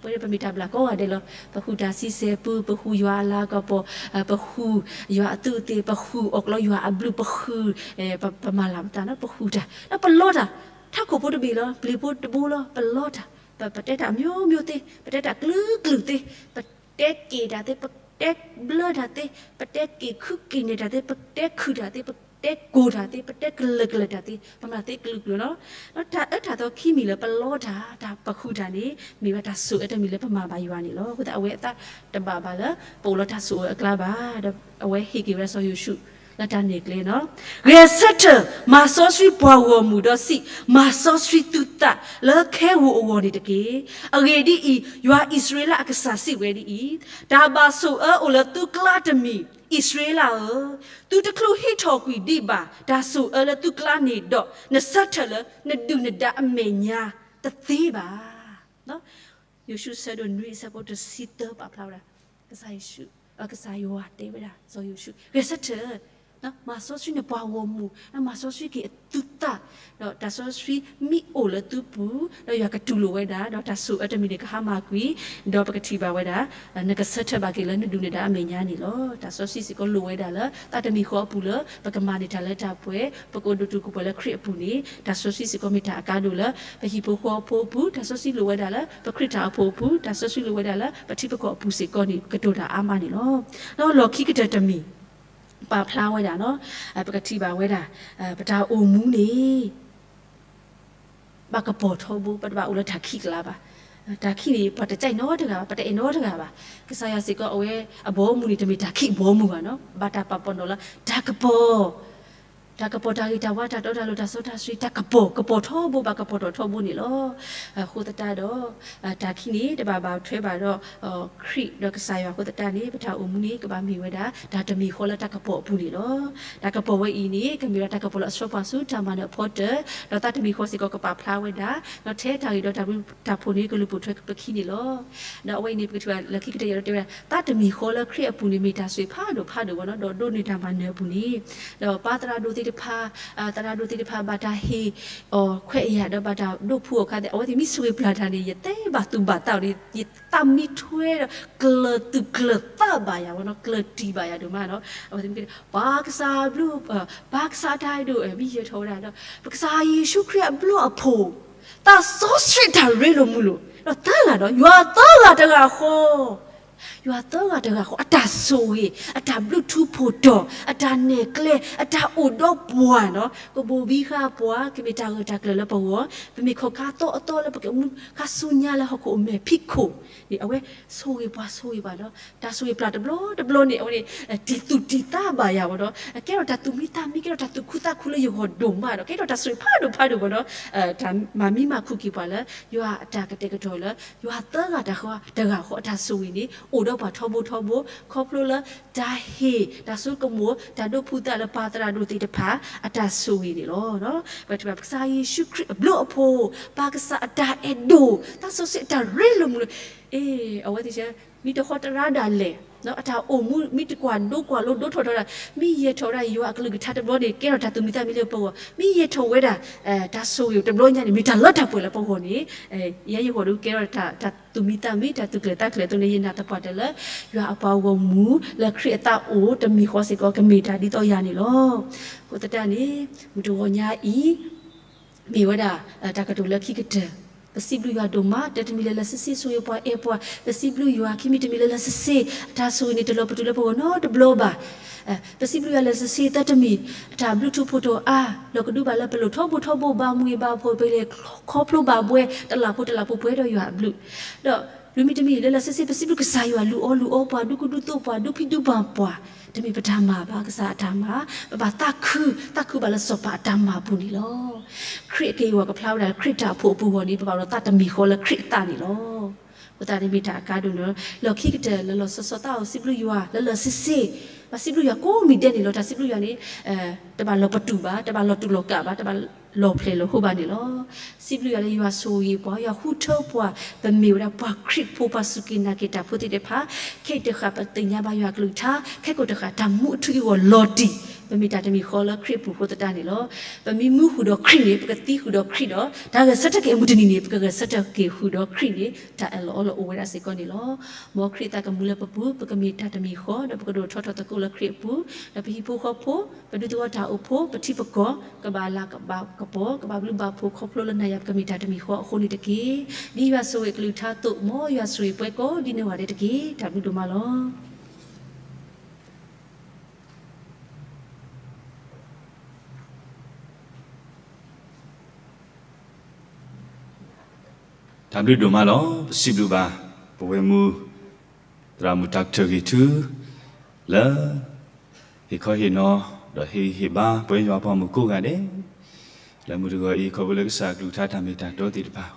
ပဝဲပမ့ၢ်တၢ်ဘျၣ်ကိးဂၤဒဲးလီၤ. ပဟုၣ်တၢ်ဆံဆဲၣ်ပူ, ပဟုၣ်ယွၤအလၤကပီၤ, ပဟုၣ်ယွၤအသူးအသ့ၣ်, ပဟုၣ်အီၣ်ကျီယွၤအဘျုး, ပဟုၣ်, ပမၤလၤပသးနီၤ, ပဟုၣ်တၢ်, ဒီးပလီတၢ်, ထးခိၣ်ဖိတဘ့ၣ်လီၤ, ပျ့ၤဖိတဘိလီၤ, ပလီတၢ်, ပတဲတၢ်မျိုးမျိုးသ့, ပတဲတၢ်ကလုာ်ကလုာ်သ့, ပတဲက့ၤတၢ်သ့, ပတဲဘျၢတၢ်သ့, ပတဲက့ၤခုက့ၤနဲၣ်တၢ်သ့, ပတဲခုၣ်တၢ်သ့, ပတဲကိၢ်တၢ်သ့, ပတဲကလၢာ်ကလၢာ်တၢ်သ့, ပမၤသ့ကလုာ်ကလုာ်လီၤ. ဒီးတၢ်အၢတၢ်သီခံမံၤလၢပလီတၢ်, တၢ်ပဟုၣ်တၢ်န့ၣ် မ့ၢ်ဝဲတၢ်ဆိၣ်အၢတမံၤလၢပမၤဘၣ်ယွၤန့ၣ်လီၤ. အဃိသတးအဝဲအသးတဘၣ်ဘၣ်လၢ ပအိၣ်လၢတၢ်ဆိၣ်အၢအကျါဘၣ်, ဒီးအဝဲဟ့ၣ်က့ၤဝဲဒၣ်စီၤယိၤၡူလၢတၢ်နဲၣ်ကျဲနီၤ, ဂဲၤဆၢထၢၣ်, မၤစီဆှံပှၤဂီၢ်မုၢ်ဒီးစံး, မၤစီဆှံသုသးလၢခဲဂိာ်အဂီၢ်န့ၣ်တက့ၢ်. အဂ့ၢ်ဒ်အံၤ, ယွၤအံၣ်စရ့လးအကစၢ်စံးဝဲဒ်အံၤ, တၢ်ဘၣ်ဆိၣ်အၢအိၣ်လၢသုကျါတမံၤ, အံၣ်စရ့လးဧၢ, သုတချုးဟံးထီၣ်ကွံာ်ဒံးဘၣ်တၢ်ဆိၣ်အၢလၢသုကျါန့ၣ်ဒီး, နဆၢထၢၣ်လၢနဒုၣ်နဒါအမဲာ်ညါတသ့ဘၣ်. ယိၤၡူအဆၢဒိၣ်နွံအဆၢဖိတဆံသၢပာ်ဖျါဝဲဒၣ်, ကစၢ်ယွၤတဲဝဲဒၣ် စီၤယိၤၡူ, ဂဲၤဆၢထၢၣ်, မၤစီဆှံနပှၤဂီၢ်မုၢ်, မၤစီဆှံက့ၤအသုသး, ဒီးတၢ်စီဆှံမ့ၢ်အိၣ်လၢသုပူၤ, ဒီးယွၤကတူၢ်လိာ်ဝဲဒၣ်, ဒီးတၢ်ဆိၣ်အၢတမံၤန့ၣ်ကဟါမၢ်ကွံာ်, ဒီးပကထံၣ်ဘၣ်ဝဲဒၣ်, နကဆၢထၢၣ်ဘၣ်က့ၤလၢနဒုၣ်နဒါအမဲာ်ညါန့ၣ်လီၤ. တၢ်စီဆှံစ့ၢ်ကီးလိၣ်ဝဲဒၣ်လၢ သးတမံၤဃီအပူၤလၢ ပကမၤန့ၢ်တၢ်လၢတၢ်ပှဲၤ, ပကအိၣ်ဒိၣ်တုာ်ခိၣ်ပှဲၤလၢခရံာ်အပူၤန့ၣ်, တၢ်စီဆှံစ့ၢ်ကီးမ့ၢ်တၢ်အကါဒိၣ်လၢ ပဟံၣ်ဖိဃီဖိအပူၤ, တၢ်စီဆှံလိၣ်ဝဲဒၣ်လၢ ပခရံာ်တၢ်အိၣ်ဖှိၣ်အပူၤ, တၢ်စီဆှံလိၣ်ဝဲဒၣ်လၢ ပထံပကီၢ်အပူၤစ့ၢ်ကီးန့ၣ် ကတိၤတၢ်အါမးန့ၣ်လီၤ. ဒီးလီၢ်ခံကတၢၢ်တမံၤ ပာ်ဖျါဝဲဒၣ်နီၤ, ပကထံၣ်ဘၣ်ဝဲဒၣ်, ပတၢ်အိၣ်မူန့ၣ် ဘၣ်ကပီၤထီဘိ, ပတဘၣ်အိၣ်လၢတၢ်ခံးကျါဘၣ်. တၢ်ခံးန့ၣ် ပှၤတကြိုက်နီတဂၤဘၣ်, ပတအဲၣ်နီတဂၤဘၣ်. ကစၢ်ယွၤစ့ၢ်ကီးအဝဲအဘီအမုၢ်န့ၣ် တမ့ၢ်တၢ်ခံးအဘီအမုၢ်ဘၣ်နီၤ, ဘၣ်တၢ်ပာ်ပနီၣ်လၢ တၢ်ကပီၤ, တၢ်ကပီၤတၢ်ဂ့ၤတၢ်ဝါ တၢ်တီတၢ်လိၤ တၢ်စီတၢ်ဆှံ တၢ်ကပီၤ, ကပီၤထီဘိ ဘၣ်ကပီၤထီၣ်ထီဘိန့ၣ်လီၤ. အဃိသတးဒီး တၢ်ခံးန့ၣ် တဘၣ်ဘၣ်ထွဲဘၣ်ဒီး ခရံာ်ဒီးကစၢ်ယွၤအဃိသတးန့ၣ် ပတၢ်အိၣ်မူန့ၣ် ကဘၣ်မ့ၢ်ဝဲဒၣ် တၢ်တမံၤဃီလၢတၢ်ကပီၤအပူၤန့ၣ်လီၤ. တၢ်ကပီၤဝဲအံၤန့ၣ် ကမ့ၢ်ဝဲဒၣ်တၢ်ကပီၤလၢအဆှၢပှၤဆူတၢ်မၤနၢၤအဖီတၢၢ်, ဒီးသးတမံၤဃီစ့ၢ်ကီးကပာ်ဖျါဝဲဒၣ်, ဒီးထဲတၢ်ဂ့ၤဒီးတၢ်ဘျုးတၢ်ဖှိၣ်န့ၣ် ကလူၤပိာ်ထွဲပခံန့ၣ်လီၤ. ဒီးအဝဲအံၤန့ၣ် ပကထံၣ်ဘၣ်လၢခံကတၢၢ်ယၤဒီးတဲဝဲဒၣ် သးတမံၤဃီလၢခရံာ်အပူၤန့ၣ် မ့ၢ်တၢ်ဆိၣ်ဂ့ၤဖးဒိၣ်ဖးဒိၣ်ဝဲနီၤ, ဒီးဒိးန့ၢ်တၢ်မၤနၢၤအပူၤန့ၣ်, ဒီးပၢ်သရၣ်ဒိၣ်သ့ၣ်တဖၣ်, သရၣ်ဒိၣ်သ့ၣ်တဖၣ် ဘၣ်တၢ်ဟ့ၣ်အီၤခွဲးယာ်ဒီးဘၣ်တၢ်ဒိးဖှူအီၤခါသ့ၣ် အဝဲသ့ၣ်မ့ၢ်ဆိၣ်ဂ့ၤပျၢ်တၢ်န့ၣ် ယတဲဘၣ်သူၣ်ဘၣ်သးန့ၣ် ယသးမံထွဲဒီး ကျၢၤသူၣ်ကျၢၤသးဘၣ်ယၤဝဲနီၤ, ကျၢၤတံၢ်ဘၣ်ယၤဒိၣ်မးနီၤ. အဝဲသ့ၣ်မ့ၢ်က့ၤ ပၢ်ကစၢ်အဘျုး, ပၢ်ကစၢ်အတၢ်အဲၣ်ဒိၣ် မ့ၢ်ယဲၢ်ထီၣ်ဝဲဒၣ်ဒီး ပကစၢ်ယ့ၣ်ၡူးခရံာ်အဘျုးအဖှိၣ်, သးစီဆှံတၢ်ရ့လိာ်မုာ်လိာ်, ဒီးသၢဂၤဒီး ယွၤသၢဂၤတဂၤဃီ ယွၤသၢဂၤတဂၤဃီ အတၢ်ဆိၣ်ဂ့ၤ, အတၢ်ဘျုးထူဖှိၣ်တီၤ, အတၢ်နဲၣ်ကျဲ, အတၢ်အိၣ်ဒီးပှၤနီၤ, ကဘိၣ်ဘံဃာ်ပှၤ, ကမ့ၢ်တၢ်ဂၢၢ်တၢ်ကျၢၤလၢပဂီၢ်, ပမ့ၢ်ခီၣ်ခါသီအသီလၢပကမူခါဆူညါလၢဟီၣ်ခိၣ်အမဲာ်ဖံးခိၣ်န့ၣ် အဝဲဆိၣ်ဂ့ၤပှၤဆိၣ်ဂ့ၤပှၤနီၤ. တၢ်ဆိၣ်ဂ့ၤပျၢ်တဘျီတဘျီန့ၣ် အဝဲန့ၣ် တံၢ်သူၣ်တံၢ်သးဘၣ်ယၤဝဲဒီး ကဲထီၣ်တၢ်သူၣ်မံသးမံ ကဲထီၣ်တၢ်သူၣ်ခုသးခုလၢယဂီၢ်ဒိၣ်မးဒီး ကဲထီၣ်တၢ်ဆိၣ်ဂ့ၤဖးဒိၣ်ဖးဒိၣ်ဝဲဒီး တၢ်မၤမံမၤခုၣ်က့ၤပှၤလၢ ယွၤအတၢ်ကတဲာ်ကတီၤလၢ ယွၤသၢဂၤတဂၤဃီ တဂၤဃီအတၢ်ဆိၣ်ဂ့ၤန့ၣ် အိၣ်ဒီးပှၤထီဘိထီဘိ ခီဖျိလၢ တၢ်ဟ့ၣ်တၢ်ဆိကမိၣ် တၢ်ဒိးဖှူသးလၢပၢ်သရၣ်ဒိၣ်သ့ၣ်တဖၣ် အတၢ်ဆိၣ်ဂ့ၤန့ၣ်လီၤ. ပထံၣ်ဘၣ်ကစၢ်ယ့ၣ်ၡူးခရံာ်အဘျုးအဖှိၣ်, ပၢ်ကစၢ်အတၢ်အဲၣ်ဒိၣ်, သးစီဆှံအတၢ်ရ့လိာ်မုာ်လိာ် အဝဲသ့ၣ် မ့ၢ်တဟီတရါဒၣ်လဲာ်, အတၢ်အိၣ်မူ မ့ၢ်တကွၢ်ဒိကွၢ်လိဒိထီၣ်ထီဒၣ်, မ့ၢ်ယဲၢ်ထီၣ်ဝဲဒၣ်ယွၤအကလုၢ်ကထါတဘျီန့ၣ် ကဲထီၣ်တၢ်သူၣ်မံသးမံလၢပဂီၢ်, မ့ၢ်ယဲၢ်ထီၣ်ဝဲဒၣ် တၢ်ဆိၣ်ဂ့ၤတဘျီညါန့ၣ် မ့ၢ်တၢ်လၢတၢ်ပှဲၤလၢပဂီၢ်န့ၣ်, ယဲယဂီၢ်ဒုးကဲထီၣ်တၢ်သူၣ်မံသးမံ တၢ်သူၣ်ကျၢၤသးကျၢၤအသိးန့ၣ် ယနာ်သပှၢ်တၢၢ်လၢ ယွၤအပှၤဂီၢ်မုၢ်လၢခရံာ်အသးအိၣ်တမံၤဃီစ့ၢ်ကီး ကမ့ၢ်တၢ်ဒ်သိးယၤန့ၣ်လီၤ. အဃိသတးန့ၣ် မုၢ်တဂီၤညါအံၤ မ့ၢ်ဝဲဒၣ် တၢ်ကတိၤလၢခံကတၢၢ်, ပစံးဘျုးယွၤဒိၣ်မး တၢ်တမံၤလၢလၢဆ့ဆ့ ဆိၣ်ဂ့ၤပှၤအဲၣ်ပှၤ, ပစံးဘျုးယွၤခံမံၤတမံၤလၢလၢဆ့ဆ့ အတၢ်ဆိၣ်ဂ့ၤန့ၣ် တလီၤပတုာ်လၢပဂီၢ်နီတဘျီဘၣ်. ပစံးဘျုးယွၤလၢလၢဆ့ဆ့သၢတမံၤ အတၢ်ဘျုးထူးဖှိၣ်ထီၣ်အါ လီၤကဒုဘၣ်လၢပလိၣ်ထီဘိထီဘိ ဘၣ်မုာ်ဂ့ၤဘၣ်ဖှီၣ်ဂ့ၤ ခီဖျိဘၣ်ဘှဲ တလးဖိတလးဖိပှဲၤဒီးယွၤအဘျုး, ဒီးလွံၢ်မံၤတမံၤလၢလၢဆ့ဆ့ ပစံးဘျုးကစၢ်ယွၤ လုၢ်အီၣ်လုၢ်အီပှၤ ဒုးကူဒုးသိးပှၤ ဒုးဖံးဒုးမၤပှၤ, တမ့ၢ်ပတၢ်မၤဘၣ် ကစၢ်အတၢ်မၤ, ပဘၣ်သးခု သးခုဘၣ်လၢစီၤပၤအတၢ်မၤအပူၤန့ၣ်လီၤ. ခရံာ်အက့ၢ်အဂီၤကဖျါဝဲဒၣ်လၢခရံာ်တၢ်အိၣ်ဖှိၣ်အပူၤအဂီၢ်န့ၣ် ပဘၣ်အိၣ်ဒီးသးတမံၤဃီလၢခရံာ်အသးန့ၣ်လီၤ. အဃိသတးန့ၣ်မ့ၢ်တၢ်အကါဒိၣ်န့ၣ် လီၢ်ခံကတၢၢ်လၢလီၤဆီဆီသးအိၣ် စံးဘျုးယွၤလၢလၢဆ့ဆ့, ဘၣ်စံးဘျုးယွၤကိးမံၤဒဲးန့ၣ်လီၤ. တၢ်စံးဘျုးယွၤန့ၣ် တဘၣ်လီၤပတုာ်ဘၣ်, တဘၣ်လီၤတူာ်လီၤကာ်ဘၣ်, တဘၣ်လီၤဖျဲးလီၤဟိဘၣ်န့ၣ်လီၤ. စံးဘျုးယွၤလၢယွၤဆိၣ်ဂ့ၤပှၤ ယွၤဃုထၢပှၤ ပမ့ၢ်ဝဲဒၣ်ပှၤခရံာ်ဖိ ပှၤစူၢ်က့ၤနာ်က့ၤတၢ်ဖိသ့ၣ်တဖၣ်, ခဲအံၤတဃၣ်ပသ့ၣ်ညါဘၣ်ယွၤကလုၢ်ကထါ, ခဲကိာ်တဃၣ် တၢ်မူအထူအယိာ်အဂီၢ်လီၤတံၢ်, ပမ့ၢ်တၢ်တမံၤဃီလၢခရံာ်အပူၤအဃိသတးန့ၣ်လီၤ. ပမ့ၢ်မူဃုာ်ဒီးခရံာ်န့ၣ် ပကသံဃုာ်ဒီးခရံာ်ဒီး တၢ်ဂဲၤဆၢထၢၣ်က့ၤအမုၢ်တနံၤန့ၣ် ပကဂဲၤဆၢထၢၣ်က့ၤဃုာ်ဒီးခရံာ်န့ၣ် တၢ်အၢၣ်လီၤအီလီၤအိၣ်ဝဲဒၣ်စ့ၢ်ကီးန့ၣ်လီၤ. မ်ခရံာ်သးကမူလၢပပူၤ ပကမ့ၢ်တၢ်တမံၤဃီ ဒီးပကဒိၣ်ထီၣ်ထီသကိးလၢခရံာ်အပူၤ, ဒီးပဟံၣ်ဖိဃီဖိ, ပဒူသဝီတၢ်အိၣ်ဖှိၣ်, ပထံပကီၢ် ကဘၣ်လၤကဘၣ်ကပီၤ ကဘၣ်ဘျုးဘၣ်ဖှိၣ်ခီဖျိလၢနၤယၤ ပကမ့ၢ်တၢ်တမံၤဃီအဃိန့ၣ်တက့ၢ်. ဒ်ယွၤဆိၣ်ဂ့ၤကလုၢ်ကထါအသိး မ်ယွၤဆိၣ်ဂ့ၤပှၤကိးဒ်န့ၣ်ဝဲဒၣ်တက့ၢ်. တၢ်ဘျုးဒိၣ်မးလီၤ. တၢ်ဘျုးဒိၣ်မးလီၤ. ပစံးဘျုးဘၣ် ပဝဲၢ်မူ သရၣ်မုၣ်တၢ်ကတၢၢ်ဂ့ၤထူ လၢ ဟ့ၣ်ခီဟ့ၣ်နီၤ ဒီးဟ့ၣ်ဂံၢ်ဟ့ၣ်ဘါ ပဝဲယွၤပှၤမုၣ်ကိးဂၤဒဲး လၢမုၢ်တဂီၤအံၤ ခီဖျိလၢကစၢ်အကလုၢ်ကထါတၢ်မ့ၢ်တၢ်တီသ့ၣ်တဖၣ်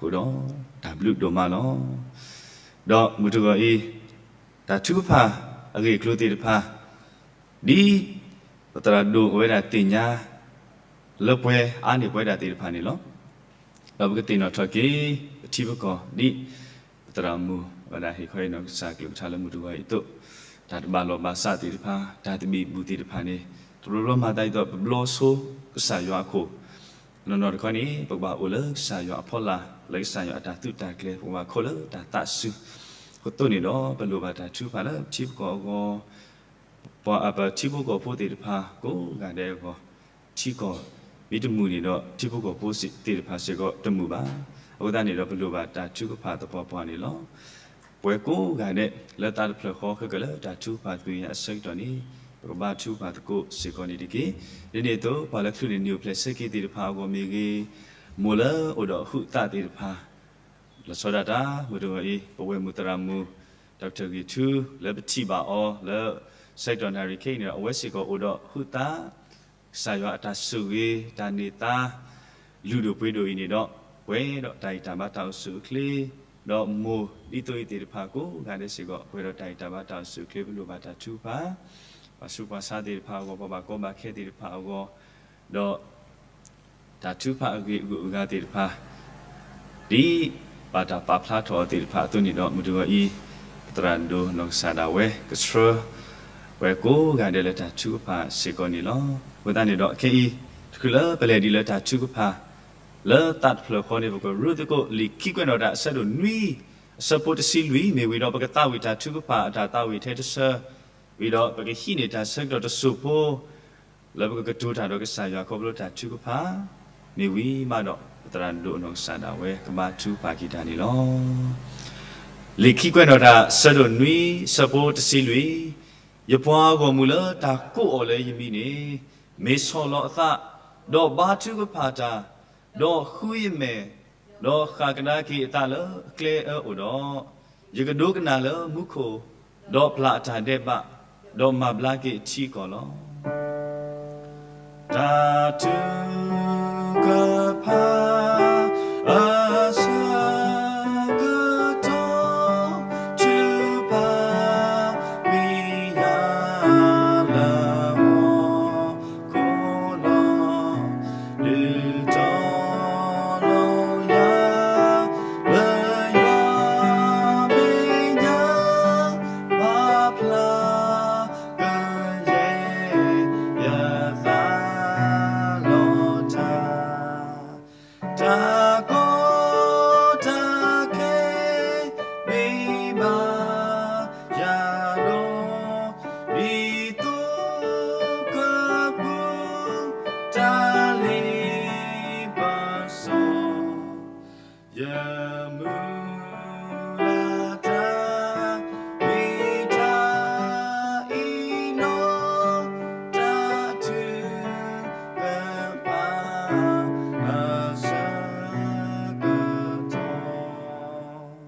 အဃိဒီး တၢ်ဘျုးဒိၣ်မးလီၤ. ဒီးမုၢ်တဂီၤအံၤ တၢ်ထုကဖၣ်အဂ့ၢ်အကျိၤသ့ၣ်တဖၣ် ဒ်ပသရၣ်ဒိၣ်အဝဲဒၣ်သ့ၣ်ညါ လၢပှဲၤအါန့ၢ်ပဝဲဒၣ်သ့ၣ်တဖၣ်န့ၣ်လီၤ. ဒီးပကသ့ၣ်နီၣ်ထီၣ်က့ၤ ပထံပကီၢ် ဒ်ပသရၣ်မုၣ်ဝဲဒၣ်ဟ့ၣ်ခီဟ့ၣ်နီၤကစၢ်အကလုၢ်ကထါလၢမုၢ်တဂီၤအံၤအသိး, တၢ်တဘၣ်လိာ်ဘၣ်စးသ့ၣ်တဖၣ်, တၢ်သဘံၣ်ဘုၣ်သ့ၣ်တဖၣ်န့ၣ် တဘျီဘျီမၤသးဒ်သိး ပဘျီဆိကစၢ်ယွၤအခိၣ်, နီၢ်နီၢ်တခီန့ၣ် ပကဘၣ်အိၣ်လၢကစၢ်ယွၤအဖီလာ်, လၢကစၢ်ယွၤအတၢ်သုးတၢ်ကျဲၤ, ပကဘၣ်ခိးလၢတၢ်သးစူၤ, အဃိသိးန့ၣ်ဒီး ပလိၣ်ဘၣ်တၢ်ထုကဖၣ်လၢပထံပကီၢ်အဂီၢ် ပှၤအပထံဖိကီၢ်ဖိသ့ၣ်တဖၣ် ကိးဂၤဒဲးအဂီၢ်, ထံကီၢ်မ့ၢ်တမုာ်န့ၣ်ဒီး ထံဖိကီၢ်ဖိသ့ၣ်တဖၣ်စ့ၢ်ကီးတမုာ်ဘၣ်. အဃိသတးန့ၣ်ဒီး ပလိၣ်ဘၣ်တၢ်ထုကဖၣ်သပှၢ်ပှၢ်န့ၣ်လီၤ. ပဝဲကိးဂၤဒဲး လၢသးတဖျၢၣ်ဃီ ခဲကလၢတၢ်ထုကဖၣ်သ့ၣ်ညါအဆၢကတီၢ်န့ၣ် ပကဘါထုကဖၣ်သကိးစ့ၢ်ကီးန့ၣ်တက့ၢ်. ဒ်န့ၣ်အသိး ပှၤလၢချုးန့ၢ်နံၣ်အိၣ်ဖျဲၣ်ဆဲးက့ၤသ့ၣ်တဖၣ်အဂီၢ်မ့ၢ်ဂ့ၤ, မိၢ်လၢအိၣ်ဒီးဟုးသးသ့ၣ်တဖၣ် လီၤဆီဒၣ်တၢ် မုၢ်တဂီၤအံၤ ပဝဲၢ်မုၢ်သရၣ်မုၣ် ဒီကထၢၣ်ဂ့ၤထူ လၢပထံၣ်ဘၣ်အီၤလၢ ဆဲးကတီၢ်နၣ်ရံၣ်ခဲအံၤန့ၣ်ဒီး အဝဲစ့ၢ်ကီးအိၣ်ဒီးဟုးသး ကစၢ်ယွၤအတၢ်ဆိၣ်ဂ့ၤ တၢ်န့ၢ်သါ လုၢ်ဒိၣ်ပှ့ၤဒိၣ်အံၤန့ၣ်ဒီး ပှဲၤဒီးတၢ်ဂံၢ်တၢ်ဘါတၢ်အိၣ်ဆူၣ်အိၣ်ချ့ ဒီးမိၢ်ဒ်သိးအံၤသ့ၣ်တဖၣ်ကိးဂၤဒဲးစ့ၢ်ကီး ပှဲၤဒီးတၢ်ဂံၢ်တၢ်ဘါတၢ်အိၣ်ဆူၣ်အိၣ်ချ့ ပလိၣ်ဘၣ်တၢ်ထုကဖၣ် ပှၤဆူးပှၤဆါသ့ၣ်တဖၣ်အဂီၢ် ပှၤဘၣ်ကီဘၣ်ခဲသ့ၣ်တဖၣ်အဂီၢ် ဒီး တၢ်ထုကဖၣ်အဂ့ၢ်အဂုၤအဂၤသ့ၣ်တဖၣ် ဒ်ဘၣ်တၢ်ပာ်ဖျါထီၣ်အီၤသ့ၣ်တဖၣ်အသိးန့ၣ်ဒီး မုၢ်တဂီၤအံၤ ပသရၣ်ဒိၣ်နီၢ်ကစၢ်ဒၣ်ဝဲ ကဆှၢ ပှၤကိးဂၤဒဲးလၢတၢ်ထုကဖၣ်စ့ၢ်ကီးန့ၣ်လီၤ. အဃိသတးန့ၣ်ဒီး ခဲအံၤ တချုးလၢပလဲၤဒံးလၢတၢ်ထုကဖၣ် လၢသးတဖျၢၣ်ဃီန့ၣ် ပကရူၢ်သကိး လံာ်ခံကွဲးနီၣ်တၢ်အဆၢဒိၣ်နွံ အဆၢဖိတဆံလွံၢ် မ့ၢ်ဝံၤဒီး ပကသးဝံၣ်တၢ်ထုကဖၣ်အတၢ်သးဝံၣ်ထဲတဆၢ ဝံၤဒီး ပကဟံးန့ၢ်တၢ်ဆၢကတီၢ်တစိၢ်ဖိ လၢပကကတိၤတၢ်ဒီးကစၢ်ယွၤခီဖျိတၢ်ထုကဖၣ် မ့ၢ်ဝံၤမးဒီး ပသရၣ်ဒိၣ်နီၢ်ကစၢ်ဒၣ်ဝဲ ကဘါထုကဖၣ်က့ၤတၢ်န့ၣ်လီၤ. လံာ်ခံကွဲးနီၣ်တၢ် ဆၢဒိၣ်နွံ ဆၢဖိတဆံလွံၢ်, ယပှၤအဂီၢ်မုၢ်လၢတၢ်ကိးအီၤလၢယမံၤန့ၣ် မ့ၢ်ဆီၣ်လီၤအသး, ဒီးဘါထုကဖၣ်တၢ်, ဒီးဃုယမဲာ်, ဒီးဃၣ်ကဒါက့ၤအသးလၢအကျဲအၢအအိၣ်ဒီး, ယကဒိကနၣ်လၢမူခိၣ်, ဒီးပျၢ်အတၢ်ဒဲးဘး, ဒီးမၤဘျါက့ၤအထံအကီၢ်လီၤ. တၢ်ထုကဖၣ်အဆၢကတီၢ် ထုကဖၣ် ဝံယၤလၢဟီၣ်ခိၣ်လီၤ. ဒုးတီၤလီၤယၤ လၢယွၤမ့ၢ် မုၢ်လၢ်တၢ် မ့ၢ်တၢ်အံၤနီၢ် တၢ်ထုကဖၣ်အဆၢကတီၢ်.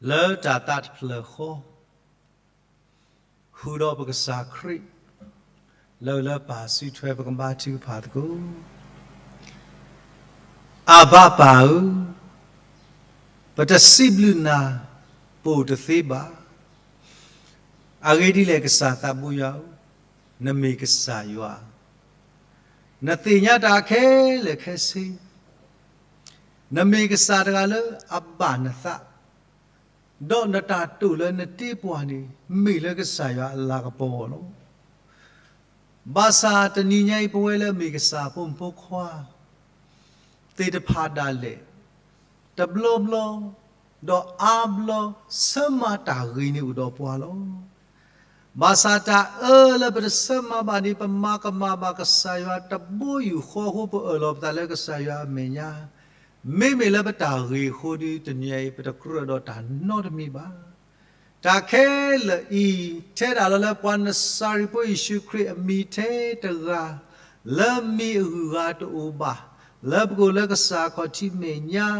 လၢတၢ်သးတဖျၢၣ်ဃီ ဃုာ်ဒီးပကစၢ်ခရံာ် လၢလၢပၢ်စုထွဲ ပကဘါထုကဖၣ်သကိး. အဘၣ်ပၢ်ဧၢ, ပတစံးဘျုးနၤ ပအိၣ်တသ့ဘၣ်. အဂ့ၢ်ဒ်လဲၣ် ကစၢ်သးဘိယွၤဧၢ, နမ့ၢ်ကစၢ်ယွၤ, နသ့ၣ်ညါတၢ်ခဲလၢာ်ခဲဆ့, နမ့ၢ်ကစၢ်တဂၤလၢအဘၣ်နသး, ဒီးနတၢ်တိာ်လၢနတ့ပှၤန့ၣ် မ့ၢ်လၢကစၢ်ယွၤအလၤကပီၤလီၤ. ဘၣ်ဆၣ်တနံၤညါအံၤ ပဝဲလၢအမ့ၢ်ကစၢ်ဖိမုၣ်ဖိခွါ သ့ၣ်တဖၣ်ဒၣ်လဲာ် တဘျီဘျီ ဒီးအါဘျီ ဆၢမၤတၢ်ဂ့ၤန့ၣ်အိၣ်ဒီးပှၤလီၤ. ဘၣ်ဆၣ်တၢ်အၢလၢပတဆၢမၤဘၣ်န့ၣ် ပမၤကမၣ်ဘၣ်ကစၢ်ယွၤတဘိယူၢ်ဃီအဃိ ပအၢၣ်လီၤပသးလၢကစၢ်ယွၤအမဲာ်ညါ, မ့မ့ၢ်လၢပတၢ်ဂ့ၤအဃိဒီး တနံၤအံၤ ပတကြၢးဒီးတၢ်နီတမံၤဘၣ်. တၢ်ခဲလၢာ်အံၤ ထဲဒၣ်လီၤလၢပှၤနစၤရ့းဖိယ့ၣ်ၡူးခရံာ်အမံၤထဲတဂၤ လၢမံၤအဂုၤအဂၤတအိၣ်ဘၣ်, လၢပကအိၣ်လၢကစၢ်အခီၣ်ထံးမဲာ်ညါ,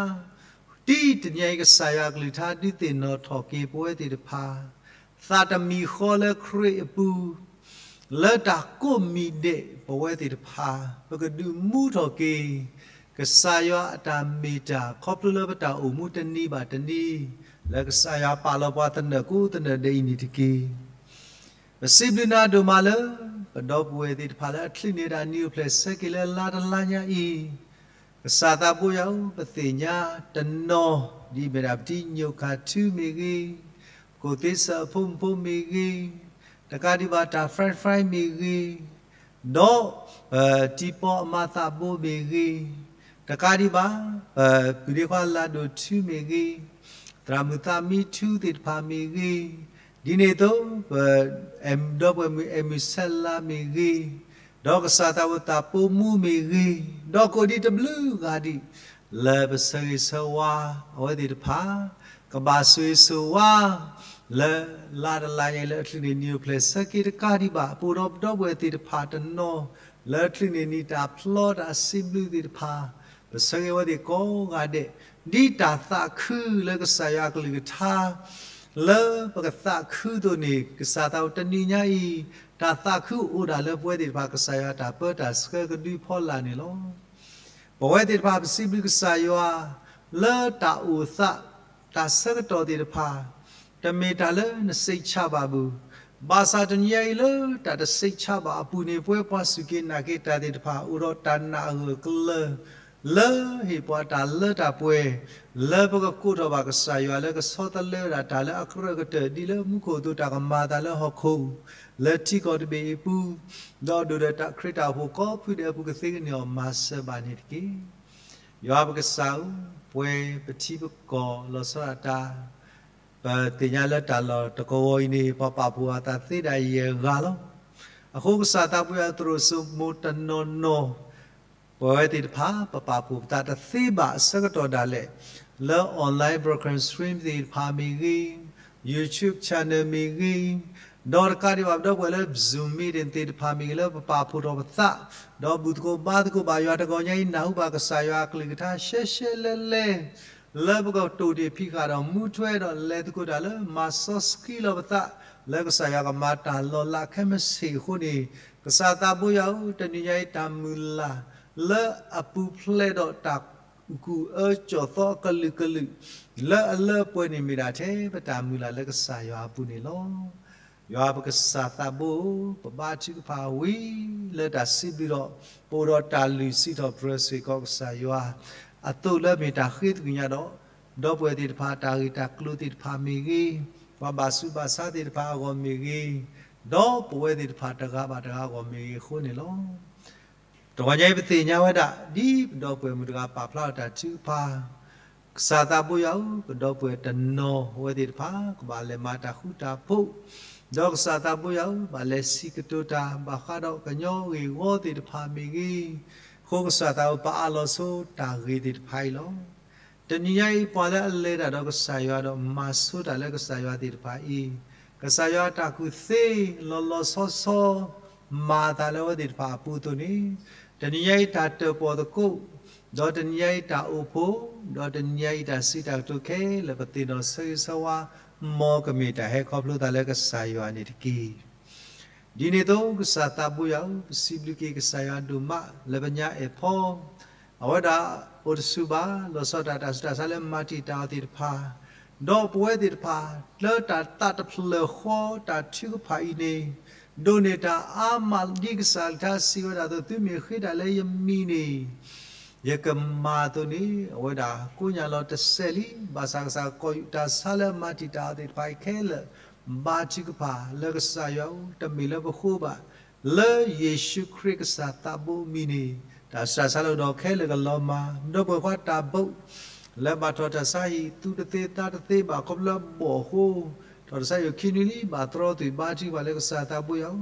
တံၤတနံၤအံၤ ကစၢ်ယွၤအကလုၢ်ကထါဒုးသ့ၣ်နီၣ်ထီၣ်က့ၤပဝဲသ့ၣ်တဖၣ်, သးတမံၤဃီလၢခရံာ်အပူၤ, လၢတၢ်ကိးမံၤဒဲးပဝဲသ့ၣ်တဖၣ် ပကဒုးမူထီၣ်က့ၤ ကစၢ်ယွၤအတၢ်မ့ၢ်တၢ် ခီဖျိလၢပတၢ်အိၣ်မူတနံၤဘၣ်တနံၤ, လၢကစၢ်ယွၤပာ်လီၤပှၤသနၢၣ်ကိးသနၢၣ်ဒဲးအံၤန့ၣ်တက့ၢ်. ပစံးဘျုးနၤဒိၣ်မးလၢ ပဒီပုၢ်ဝဲၢ်သ့ၣ်တဖၣ်လၢအချံးန့ၢ်ဒၣ်နံၤအိၣ်ဖျဲၣ်ဆၢက့ၤလၢလါတလါညါအံၤ, ကစၢ်သးဘိယွၤဧၢ, ပသ့ၣ်ညါတနီၤ ဒ်အမ့ၢ်ဒၣ်ပတံၤညိၣ်ခါထူမ့ၢ်ဂ့ၤ, ပကိၣ်သ့စၢၤအဖိမုၣ်ဖိမ့ၢ်ဂ့ၤ, တကးဒံးဘၣ်တၢ် French fry မ့ၢ်ဂ့ၤ, ဒီး ပတံၤပီအမၤသးဘိမ့ၢ်ဂ့ၤ, တကးဒံးဘၣ် ပပုၢ်ဒ့ခွါလၤဒိၣ်ထူမ့ၢ်ဂ့ၤ, သရၣ်မုၣ်သးမံထူသ့ၣ်တဖၣ်မ့ၢ်ဂ့ၤ, ဒ်န့ၣ်အသိး ပ ဒီပုၢ်ဝဲၢ်မုၣ်အဲၣ်မုၢ်ဆဲလါမ့ၢ်ဂ့ၤ, ဒီးကစၢ်သးဝဲသးပိာ်မူမ့ၢ်ဂ့ၤ, ဒီးကအိၣ်ဒံးတဘျုးဂၤဒံး လၢပဆၢဂ့ၤဆၢဝါအဝဲသ့ၣ်တဖၣ်, ကဘၣ်ဆိၣ်ဂ့ၤဆိၣ်ဝါ လၢလါတလါညါအံၤ လၢအချုးန့ၢ်နံၣ်အိၣ်ဖျဲၣ်ဆၢက့ၤတကးဒံးဘၣ်, ပအိၣ်ဒီးပဒီပုၢ်ဝဲၢ်သ့ၣ်တဖၣ်တနီၤ လၢအချုးန့ၢ်နံၣ်တၢ်ဖျီတၢ်စံးဘျုးသ့ၣ်တဖၣ်, ပဆၢဂ့ၤဝဲသ့ၣ်ကိးဂၤဒဲး ဒ်တၢ်သးခုလၢကစၢ်ယွၤအကလုၢ်ကထါ လၢပကသးခုအသိးန့ၣ်, ကစၢ်သးဝဲတနံၤညါအံၤ တၢ်သးခုအိၣ်ဒၣ်လၢပဝဲသ့ၣ်တဖၣ် ကစၢ်ယွၤတၢ်ပၢတၢ်ဆှၢကဒုဖီလာ်န့ၣ်လီၤ. ပဝဲသ့ၣ်တဖၣ်ပစံးဘျုးကစၢ်ယွၤ လၢတၢ်အိၣ်သး တၢ်ဆၢကတီၢ်သ့ၣ်တဖၣ် တမ့ၢ်တၢ်လၢနစိတ်ချဘၣ်ဘၣ်, ဘၣ်ဆၣ်တနံၤညါအံၤလၢတၢ်တစိတ်ချဘၣ်အပူၤန့ၣ် ပဝဲပှၤစူၢ်က့ၤနာ်က့ၤတၢ်သ့ၣ်တဖၣ် အိၣ်ဒီးတၢ်နာ်အဂၢၢ်အကျၢၤ လၢဟ့ၣ်ပှၤတၢ်လၢတၢ်ပှဲၤ လၢပကကိးထီၣ်ဘၣ်ကစၢ်ယွၤလၢကဆီတလဲဝဲဒၣ်တၢ်လၢအကရၢၢ်ကတၢၢ် ဒ်လၢမူခိၣ်အသိးတၢ်ကမၤအသးလၢဟီၣ်ခိၣ် လၢထံကီၢ်တဘ့ၣ်အံၤအပူၤ, ဒီးဒိၣ်ဒီးတၢ်ခရံာ်တၢ်အိၣ်ဖှိၣ်ကိးဖုဒဲးအပူၤ ကသ့ကန့ၢ်အီၤမၤစၢၤဘၣ်န့ၣ်တက့ၢ်. ယွၤပကစၢ်ဧၢ, ပှဲၤပထံပကီၢ်လီၤဆီဒၣ်တၢ် ပသ့ၣ်ညါလၢတၢ်လီၢ်တကဝီၤအံၤန့ၣ် ပှၤပာ်ဖှိၣ်အသးသ့ဒၣ်ယဲၢ်ဂၤလီၤ. အဃိကစၢ်သးပှဲၤအသရိာ်စိမိၤတနီၤနီၤ ပဝဲသ့ၣ်တဖၣ် ပပာ်ဖှိၣ်ပသးတသ့ဘၣ်အဆၢကတီၢ်ဒၣ်လဲာ် လၢ online broadcast stream သ့ၣ်တဖၣ်မ့ၢ်ဂ့ၤ, YouTube channel မ့ၢ်ဂ့ၤ, ဒီးတကးဒံးဘၣ်ပဒီပုၢ်ဝဲၢ်လၢ Zoom meeting သ့ၣ်တဖၣ်မ့ၢ်ဂ့ၤ လၢပပာ်ဖှိၣ်ထီၣ်ပသး ဒီးဘူၣ်သကိးဘါသကိးဘၣ်ယွၤတဂီၤညါအံၤ နၢ်ဟူဘၣ်ကစၢ်ယွၤအကလုၢ်ကထါရှဲရှဲလဲၣ်လဲၣ် လၢပကတိၢ်တ့ၢ်ဖံးဃာ်ဒီးမူထွဲဒီးလဲၤသကိးတၢ်လၢ မၤစီဆှံလီၤပသး လၢကစၢ်ယွၤကမၤတၢ်လီၤလးခဲမုၢ်ဆ့ၣ်အဃိန့ၣ်, ကစၢ်သးဘိယွၤဧၢ, တနံၤညါအံၤတၢ်မုၢ်လၢ် လၢအပူၤဖျဲးဒီးတၢ်ကူၣ်အၢကၠီၣ်သီအကလုာ်ကလုာ် လၢအလၢအပှဲၤန့ၣ်မ့ၢ်ဒၣ်ထဲပတၢ်မုၢ်လၢ်လၢကစၢ်ယွၤအပူၤန့ၣ်လီၤ. ယွၤပကစၢ်သးဘိဧၢ, ပဘါထုကဖၣ်ဝံၤ လၢတၢ်စံးဘျုးဒီး ပအိၣ်ဒီးတၢ်လုၢ်စံးထီၣ်ပတြၢၤစ့ၢ်ကီးကစၢ်ယွၤ အသိးလၢမ့ၢ်တၢ်ဃ့သကွံာ်ညါဒီး ဒီပုၢ်ဝဲၢ်သ့ၣ်တဖၣ် တၢ်ဂ့ၢ်တၢ်ကျိၤသ့ၣ်တဖၣ်မ့ၢ်ဂ့ၤ, ပှၤဘၣ်ဆူးဘၣ်ဆါသ့ၣ်တဖၣ်အဂီၢ်မ့ၢ်ဂ့ၤ, ဒီးပဝဲသ့ၣ်တဖၣ်တဂၤဘၣ်တဂၤအဂီၢ်မ့ၢ်ဂ့ၤအဃိန့ၣ်လီၤ. တဂီၤညါအံၤပသ့ၣ်ညါဝဲဒၣ် ဒ်ပဒီပုၢ်ဝဲၢ်မုၢ်တဂၤပာ်ဖျါထီၣ်တၢ်ထုကဖၣ်, ကစၢ်သးဘိယွၤဧၢ, ပဒီပုၢ်ဝဲၢ်တနီၤဝဲသ့ၣ်တဖၣ် ကဘၣ်လဲၤမၤတၢ်ဃူတၢ်ဖိး, ဒီးကစၢ်သးဘိယွၤဧၢ, ဘၣ်လဲၤစံးကတိၤတၢ် ဘၣ်ဃးဒီးကညီဂ့ၢ်ဝီသ့ၣ်တဖၣ်မ့ၢ်ဂ့ၤ, အဃိကစၢ်သးဘိပအးလီၤဆိတၢ်ဂ့ၢ်သ့ၣ်တဖၣ်အံၤလီၤ. တနံၤညါအံၤ ပှၤလၢအလဲၤတၢ်ဒီးကစၢ်ယွၤဒီးမၤဆိတၢ်လၢကစၢ်ယွၤသ့ၣ်တဖၣ်အံၤ, ကစၢ်ယွၤအတၢ်ကူၣ်သ့လီၤလီၤဆီဆီ မၤအသးလၢအဝဲသ့ၣ်တဖၣ်အပူၤအသိးန့ၣ်, တနံၤညါအံၤတၢ်တၢၣ်ပီၣ်သကိး, ဒီးတနံၤညါအံၤတၢ်အိၣ်ဖှိၣ်, ဒီးတနံၤညါအံၤတၢ်စံးတၢ်ကတိၤခဲလၢာ် ပသ့ၣ်နီၣ်ဆၢဂ့ၤဆၢဝါ မ်ကမ့ၢ်တၢ်ဟဲခီဖျိသးလၢကစၢ်ယွၤန့ၣ်တက့ၢ်. ဒ်န့ၣ်အသိး ကစၢ်သးဘိယွၤဧၢ, ပစံးဘျုးက့ၤကစၢ်ယွၤဒိၣ်မးလၢပညါအဲၣ်ဖီ အဝဲဒၣ်အိၣ်တဆူၣ်ဘၣ် လီၤဆီဒၣ်တၢ်ဆူးတၢ်ဆါလၢမၤတံာ်တာ်အီၤသ့ၣ်တဖၣ်, ဒီးပဝဲသ့ၣ်တဖၣ် လၢတၢ်သးတဖျၢၣ်ဃီတၢ်ထုကဖၣ်အံၤန့ၣ်, ဒိးန့ၢ်တၢ်အါမးဒ်ကစၢ်ကလုၢ်ကထါစံးဝဲဒၣ်အသိး သုမ့ၢ်ဃ့တၢ်လၢယမံၤန့ၣ် ယကမၤအသိးန့ၣ်, အဝဲဒၣ်ကိးညါလီၤတစဲးလံ. ဘၣ်ဆၣ်ကစၢ်ကီၢ်ယူၢ်တၢ်ဆါလၢအမၤတံာ်တာ်အီၤသ့ၣ်တဖၣ်အံၤခဲလၢာ် ဘါထုကဖၣ်လၢကစၢ်ယွၤဧၢ, တမ့ၢ်လၢပဃိဘၣ်, လၢယ့ၣ်ၡူးခရံာ်ကစၢ်သးဘိအမံၤန့ၣ်, တၢ်ဆူးတၢ်ဆါလၢအအိၣ်ဒီးခဲလၢာ်ကလီၤမၢ်, ဒီပုၢ်ဝဲၢ်ခွါတၢ်ဘိး လၢဘၣ်ထီၣ်တၢ်ဆါဟံၣ် သူတသ့သးတသ့ဘၣ်ခီဖျိဘီၣ်အဃိ, ထီၣ်တၢ်ဆါဟံၣ်ခံနွံလံ ဘၣ်သြီသွံၣ်ဘါထုကဖၣ်လၢကစၢ်သးဘိယွၤဧၢ,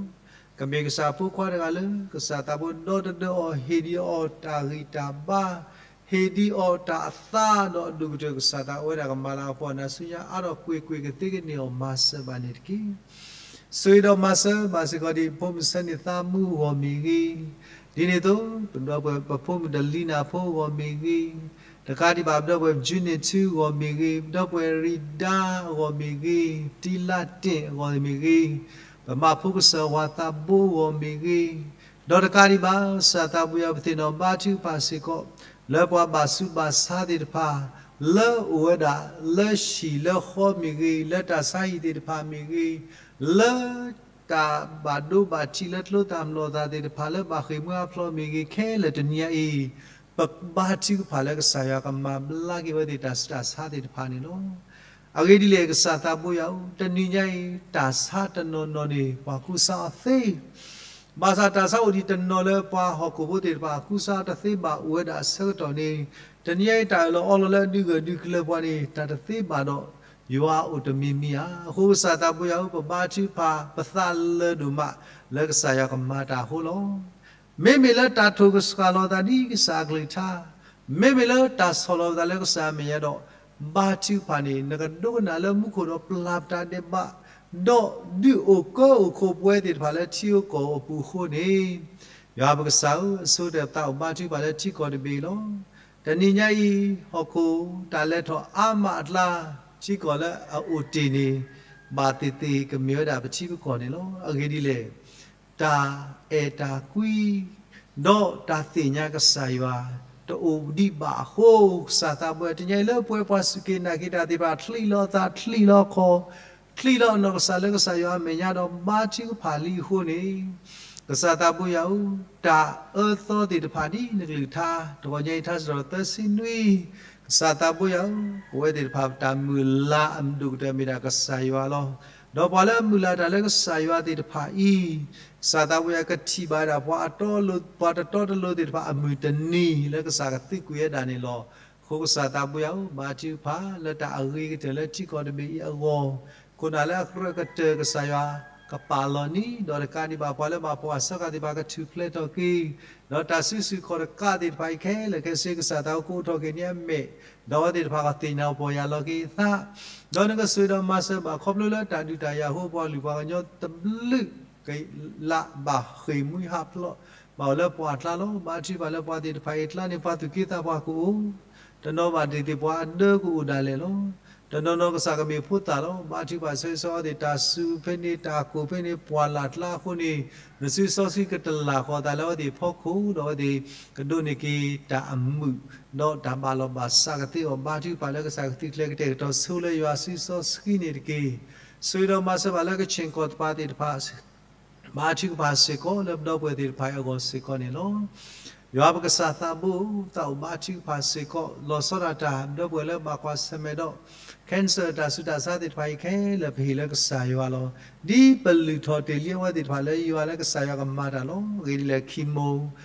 ကမ့ၢ်ကစၢ်ဖိခွါတဂၤလၢ ကစၢ်သးဘိဒီတဒၢအီၤ ဟ့ၣ်ဒံးအီၤတၢ်ဂံၢ်တၢ်ဘါ ဟ့ၣ်ဒံးအီၤတၢ်အသးဒီးအဒိၣ်ကတၢၢ် ကစၢ်သးဝဲဒၣ်ကမၤလၤကပီၤနၤဆူညါအါထီၣ်ကွ့ၢ်ကွ့ၢ် ကသ့ကန့ၢ်အီၤမၤစၢၤဘၣ်န့ၣ်တက့ၢ်. ဆိၣ်ဂ့ၤဒီးမၤစၢၤဘၣ်စ့ၢ်ကီးဒံး ပဖိမုၣ်ဆၢန့ၢ်သးမူအဂီၢ်မ့ၢ်ဂ့ၤ, ဒ်န့ၣ်အသိး ပဒီပုၢ်ဝဲၢ် ပဖိမုၣ်ဒလံနၢ်ဖိအဂီၢ်မ့ၢ်ဂ့ၤ, တကးဒံးဘၣ် ပဒီပုၢ်ဝဲၢ် June န့ၣ် ထူအဂီၢ်မ့ၢ်ဂ့ၤ, ပဒီပုၢ်ဝဲၢ်ရံဒါအဂီၢ်မ့ၢ်ဂ့ၤ, တံလါတ့ၣ်အဂီၢ်မ့ၢ်ဂ့ၤ, ပမၤဖိကစၢ်ဝၤသးဘိအဂီၢ်မ့ၢ်ဂ့ၤ, ဒီးတကးဒံးဘၣ် ကစၢ်သးဘိယွၤ ပသ့ၣ်နီၣ်ဘါထုကဖၣ်စ့ၢ်ကီး လၢပှၤဘၣ်ဆူးဘၣ်ဆါသ့ၣ်တဖၣ် လၢအိၣ်ဝဲဒၣ် လၢဟံၣ်လၢဃီမ့ၢ်ဂ့ၤ, လၢတၢ်ဆါဟံၣ်သ့ၣ်တဖၣ်မ့ၢ်ဂ့ၤ, လၢတၢ်ဘၣ်ဒိဘၣ်ထံးလၢကျိသၣ်မျိာ်သၣ်သ့ၣ်တဖၣ် လၢဘၣ်ဃ့ၢ်မှံဟးဖျိးမ့ၢ်ဂ့ၤ ခဲလၢာ်တနံၤညါအံၤ ပဘါထုကဖၣ်လၢကစၢ်ယွၤကမၤဘျါက့ၤဝဲသ့ၣ်တၢ်ဆူးတၢ်ဆါသ့ၣ်တဖၣ်န့ၣ်လီၤ. အဂ့ၢ်ဒ်လဲၣ် ကစၢ်သးဘိယွၤဧၢ, တနံၤညါအံၤ တၢ်ဆါတနီၤနီၤန့ၣ် ပှၤကူစါအီၤသ့ ဘၣ်ဆၣ်တၢ်ဆါအိၣ်ဒံးတနီၤလၢပှၤဟီၣ်ခိၣ်ဖိသ့ၣ်တဖၣ် ကူစါအီၤတသ့ဘၣ်အိၣ်ဝဲဒၣ်အဆၢကတီၢ်န့ၣ်, တနံၤညါအံၤတၢ်အၢၣ်လီၤအီလီၤလၢအဒုးဂၢၢ်ဒုးကျၢၤပှၤန့ၣ် တၢ်တသ့ဘၣ်ဒီး ယွၤအိၣ်တမံၤမံၤဧါ. အဃိကစၢ်သးဘိယွၤဧၢ, ပဘါထုကဖၣ် ပသးလၢာ်ဒိၣ်မး လၢကစၢ်ယွၤကမၤတၢ်အဃိလီၤ. မ့မ့ၢ်လၢတၢ်ထိၣ်ကဆှၣ်လီၤသးဒ်ကစၢ်အကလုၢ်ကထါ, မ့မ့ၢ်လၢတၢ်ဆီၣ်လီၤပသးလၢကစၢ်အမဲာ်ညါဒီး, ဘါထုကဖၣ်န့ၣ် နကဒိကနၣ်လၢမူခိၣ်ဒီးပျၢ်ပတၢ်ဒဲးဘး, ဒီးဒုးအိၣ်ကၢအိၣ်ခိးပဝဲသ့ၣ်တဖၣ်လၢထံဧိၤကီၢ်ဧိၤအပူၤအဃိန့ၣ်, ယွၤပကစၢ်ဧၢ, အဆိကတၢၢ်ပသးအိၣ်ဘါထုကဖၣ်လၢထံကီၢ်တဘ့ၣ်အံၤလီၤ. တနံၤညါအံၤ, ဟီၣ်ခိၣ်တၢ်လဲၤထီၣ်အါမးအကျါ, ထံကီၢ်လၢအအိၣ်တ့ၢ်န့ၣ်, ဘၣ်သ့ၣ်သ့ၣ်ကမ့ၢ်ဝဲဒၣ်ပထံပကီၢ်န့ၣ်လီၤ. အဂ့ၢ်ဒ်လဲၣ်, တၢ်အဲၣ်တၢ်ကွံ ဒီးတၢ်သ့ၣ်ညါကစၢ်ယွၤ တအိၣ်ဒံးဘၣ်အဃိ, ကစၢ်သးဘိယွၤ တနံၤညါအံၤလၢပဝဲပှၤစူၢ်က့ၤနာ်က့ၤတၢ်သ့ၣ်တဖၣ် ချံးလီၤသး ချံးလီၤခီၣ်, ချံးလီၤအနီၢ်ကစၢ်လၢကစၢ်ယွၤအမဲာ်ညါဒီးဘါထုကဖၣ်လံအဃိန့ၣ်, ကစၢ်သးဘိယွၤဧၢ, တၢ်အၢသီသ့ၣ်တဖၣ်ဒ်နကလုၢ်ကထါ, တဂီၤညါအံၤထါစံးထီၣ်သၢဆံနွံ, ကစၢ်သးဘိယွၤဧၢ, ပဝဲသ့ၣ်တဖၣ်တၢ်မုၢ်လၢ်အမုၢ်ဒိၣ်ကတၢၢ်မ့ၢ်ဒၣ်ကစၢ်ယွၤလီၤ. ဒီးပှၤလၢအမုၢ်လၢ်တၢ်လၢကစၢ်ယွၤသ့ၣ်တဖၣ်အံၤ, ကစၢ်သးဘိယွၤကထံၣ်ဘၣ်ဝဲဒၣ်ပှၤ, ပှၤတတီတလိၤသ့ၣ်တဖၣ်အမုၢ်တနံၤလၢကစၢ်ကသံကွံာ်ဝဲဒၣ်န့ၣ်လီၤ. အဃိကစၢ်သးဘိယွၤဧၢ, ဘါထုကဖၣ်လၢတၢ်အဂ့ၤကတၢၢ်လၢထံကီၢ်တဘ့ၣ်အံၤအဂီၢ်, ခိၣ်နၢ်လၢအကြၢးကတၢၢ်ကစၢ်ယွၤကပာ်လီၤန့ၣ်, ဒီးတကးဒံးဘၣ်ပှၤလၢဘၣ်ဖှီၣ်အဆၢကတီၢ်သ့ၣ်တဖၣ်ကထူၣ်ဖျဲးထီၣ်က့ၤ, ဒီးတၢ်စုဆူၣ်ခီၣ်တကးသ့ၣ်တဖၣ်အံၤခဲလၢာ်ခဲဆ့ ကစၢ်သးဘိကအိးထီၣ်က့ၤန့ၢ်အမဲာ်, ဒီးအဝဲသ့ၣ်တဖၣ်ကသ့ၣ်ညါပီၢ်ယၢ်လီၤက့ၤအသး, ဒီးနကဆိၣ်ဂ့ၤဒီးမၤစၢၤဘၣ်ခီဖျိလၢတၢ်ဒုးတၢ်ယၤအဃိ ပှၤကလုာ်ပှၤကညီတဘျုးကလးဘၣ်ဃ့ၢ်မှံဟးဖျိး, ဘၣ်အိၣ်လၢပှၢ်အကျါလီၤ. ဘါထုကဖၣ်လၢပှၤသ့ၣ်တဖၣ်အံၤအကျါန့ၣ် ပှၤသူၣ်က့သးပှၢ်ကအိၣ်, တနီၤဘၣ်ဒ်သိးပှၤအဒၢကအိၣ်ဒၣ်လဲာ်လီၤ. တနီၤနီၤကစၢ်ကမ့ၢ်ဖိသၣ်လီၤ. ဘါထုကဖၣ်ဆိၣ်ဂ့ၤဆိၣ်ဝါအဝဲသ့ၣ်တၢ်စူၢ်ဖဲန့ၣ် တၢ်ကိၢ်ဖဲန့ၣ် ပှၢ်လၢ်ကျါအဃိန့ၣ်, နစုစီဆှံကတလၢ်ဃီၤအသးလၢအဝဲသ့ၣ်အဖီခိၣ် ဒီးအဝဲသ့ၣ်ကဒိးန့ၢ်က့ၤတၢ်အမုာ်, ဒီးတၢ်ဘၣ်လီၤဘၣ်စးကသ့အဂီၢ် ဘါထုကဖၣ်လၢကစၢ်ကသုးကျဲၤကတဲာ်ကတီၤဆိလၢယွၤစုစီဆှံန့ၣ်တက့ၢ်. ဆိၣ်ဂ့ၤဒီးမၤစၢၤဘၣ်လၢကခ့ၣ်ကီၢ်သပှၢ်သ့ၣ်တဖၣ် ဘါထုကဖၣ်စ့ၢ်ကီးလၢပဒီပုၢ်ဝဲၢ်သ့ၣ်တဖၣ်အံၤအဂီၢ်စ့ၢ်ကီးန့ၣ်လီၤ. ယွၤပကစၢ်သးဘိ, သးအိၣ်ဘါထုကဖၣ်စ့ၢ်ကီး လီၤဆီဒၣ်တၢ် ပဒီပုၢ်ဝဲၢ်လၢဘၣ်ကွၢ်ဆၢၣ်မဲာ်ဒီး cancer တၢ်ဆူးတၢ်ဆါသ့ၣ်တဖၣ်အံၤခဲလၢာ် ပဟ့ၣ်လၢကစၢ်ယွၤလီၤ. ဒ်ပလုၢ်ထီၣ်တ့ၢ်လံအဝဲသ့ၣ်တဖၣ်လၢယွၤလၢကစၢ်ယွၤကမၤတၢ်လီၤ. အဂ့ၢ်ဒ်လဲၣ် chemo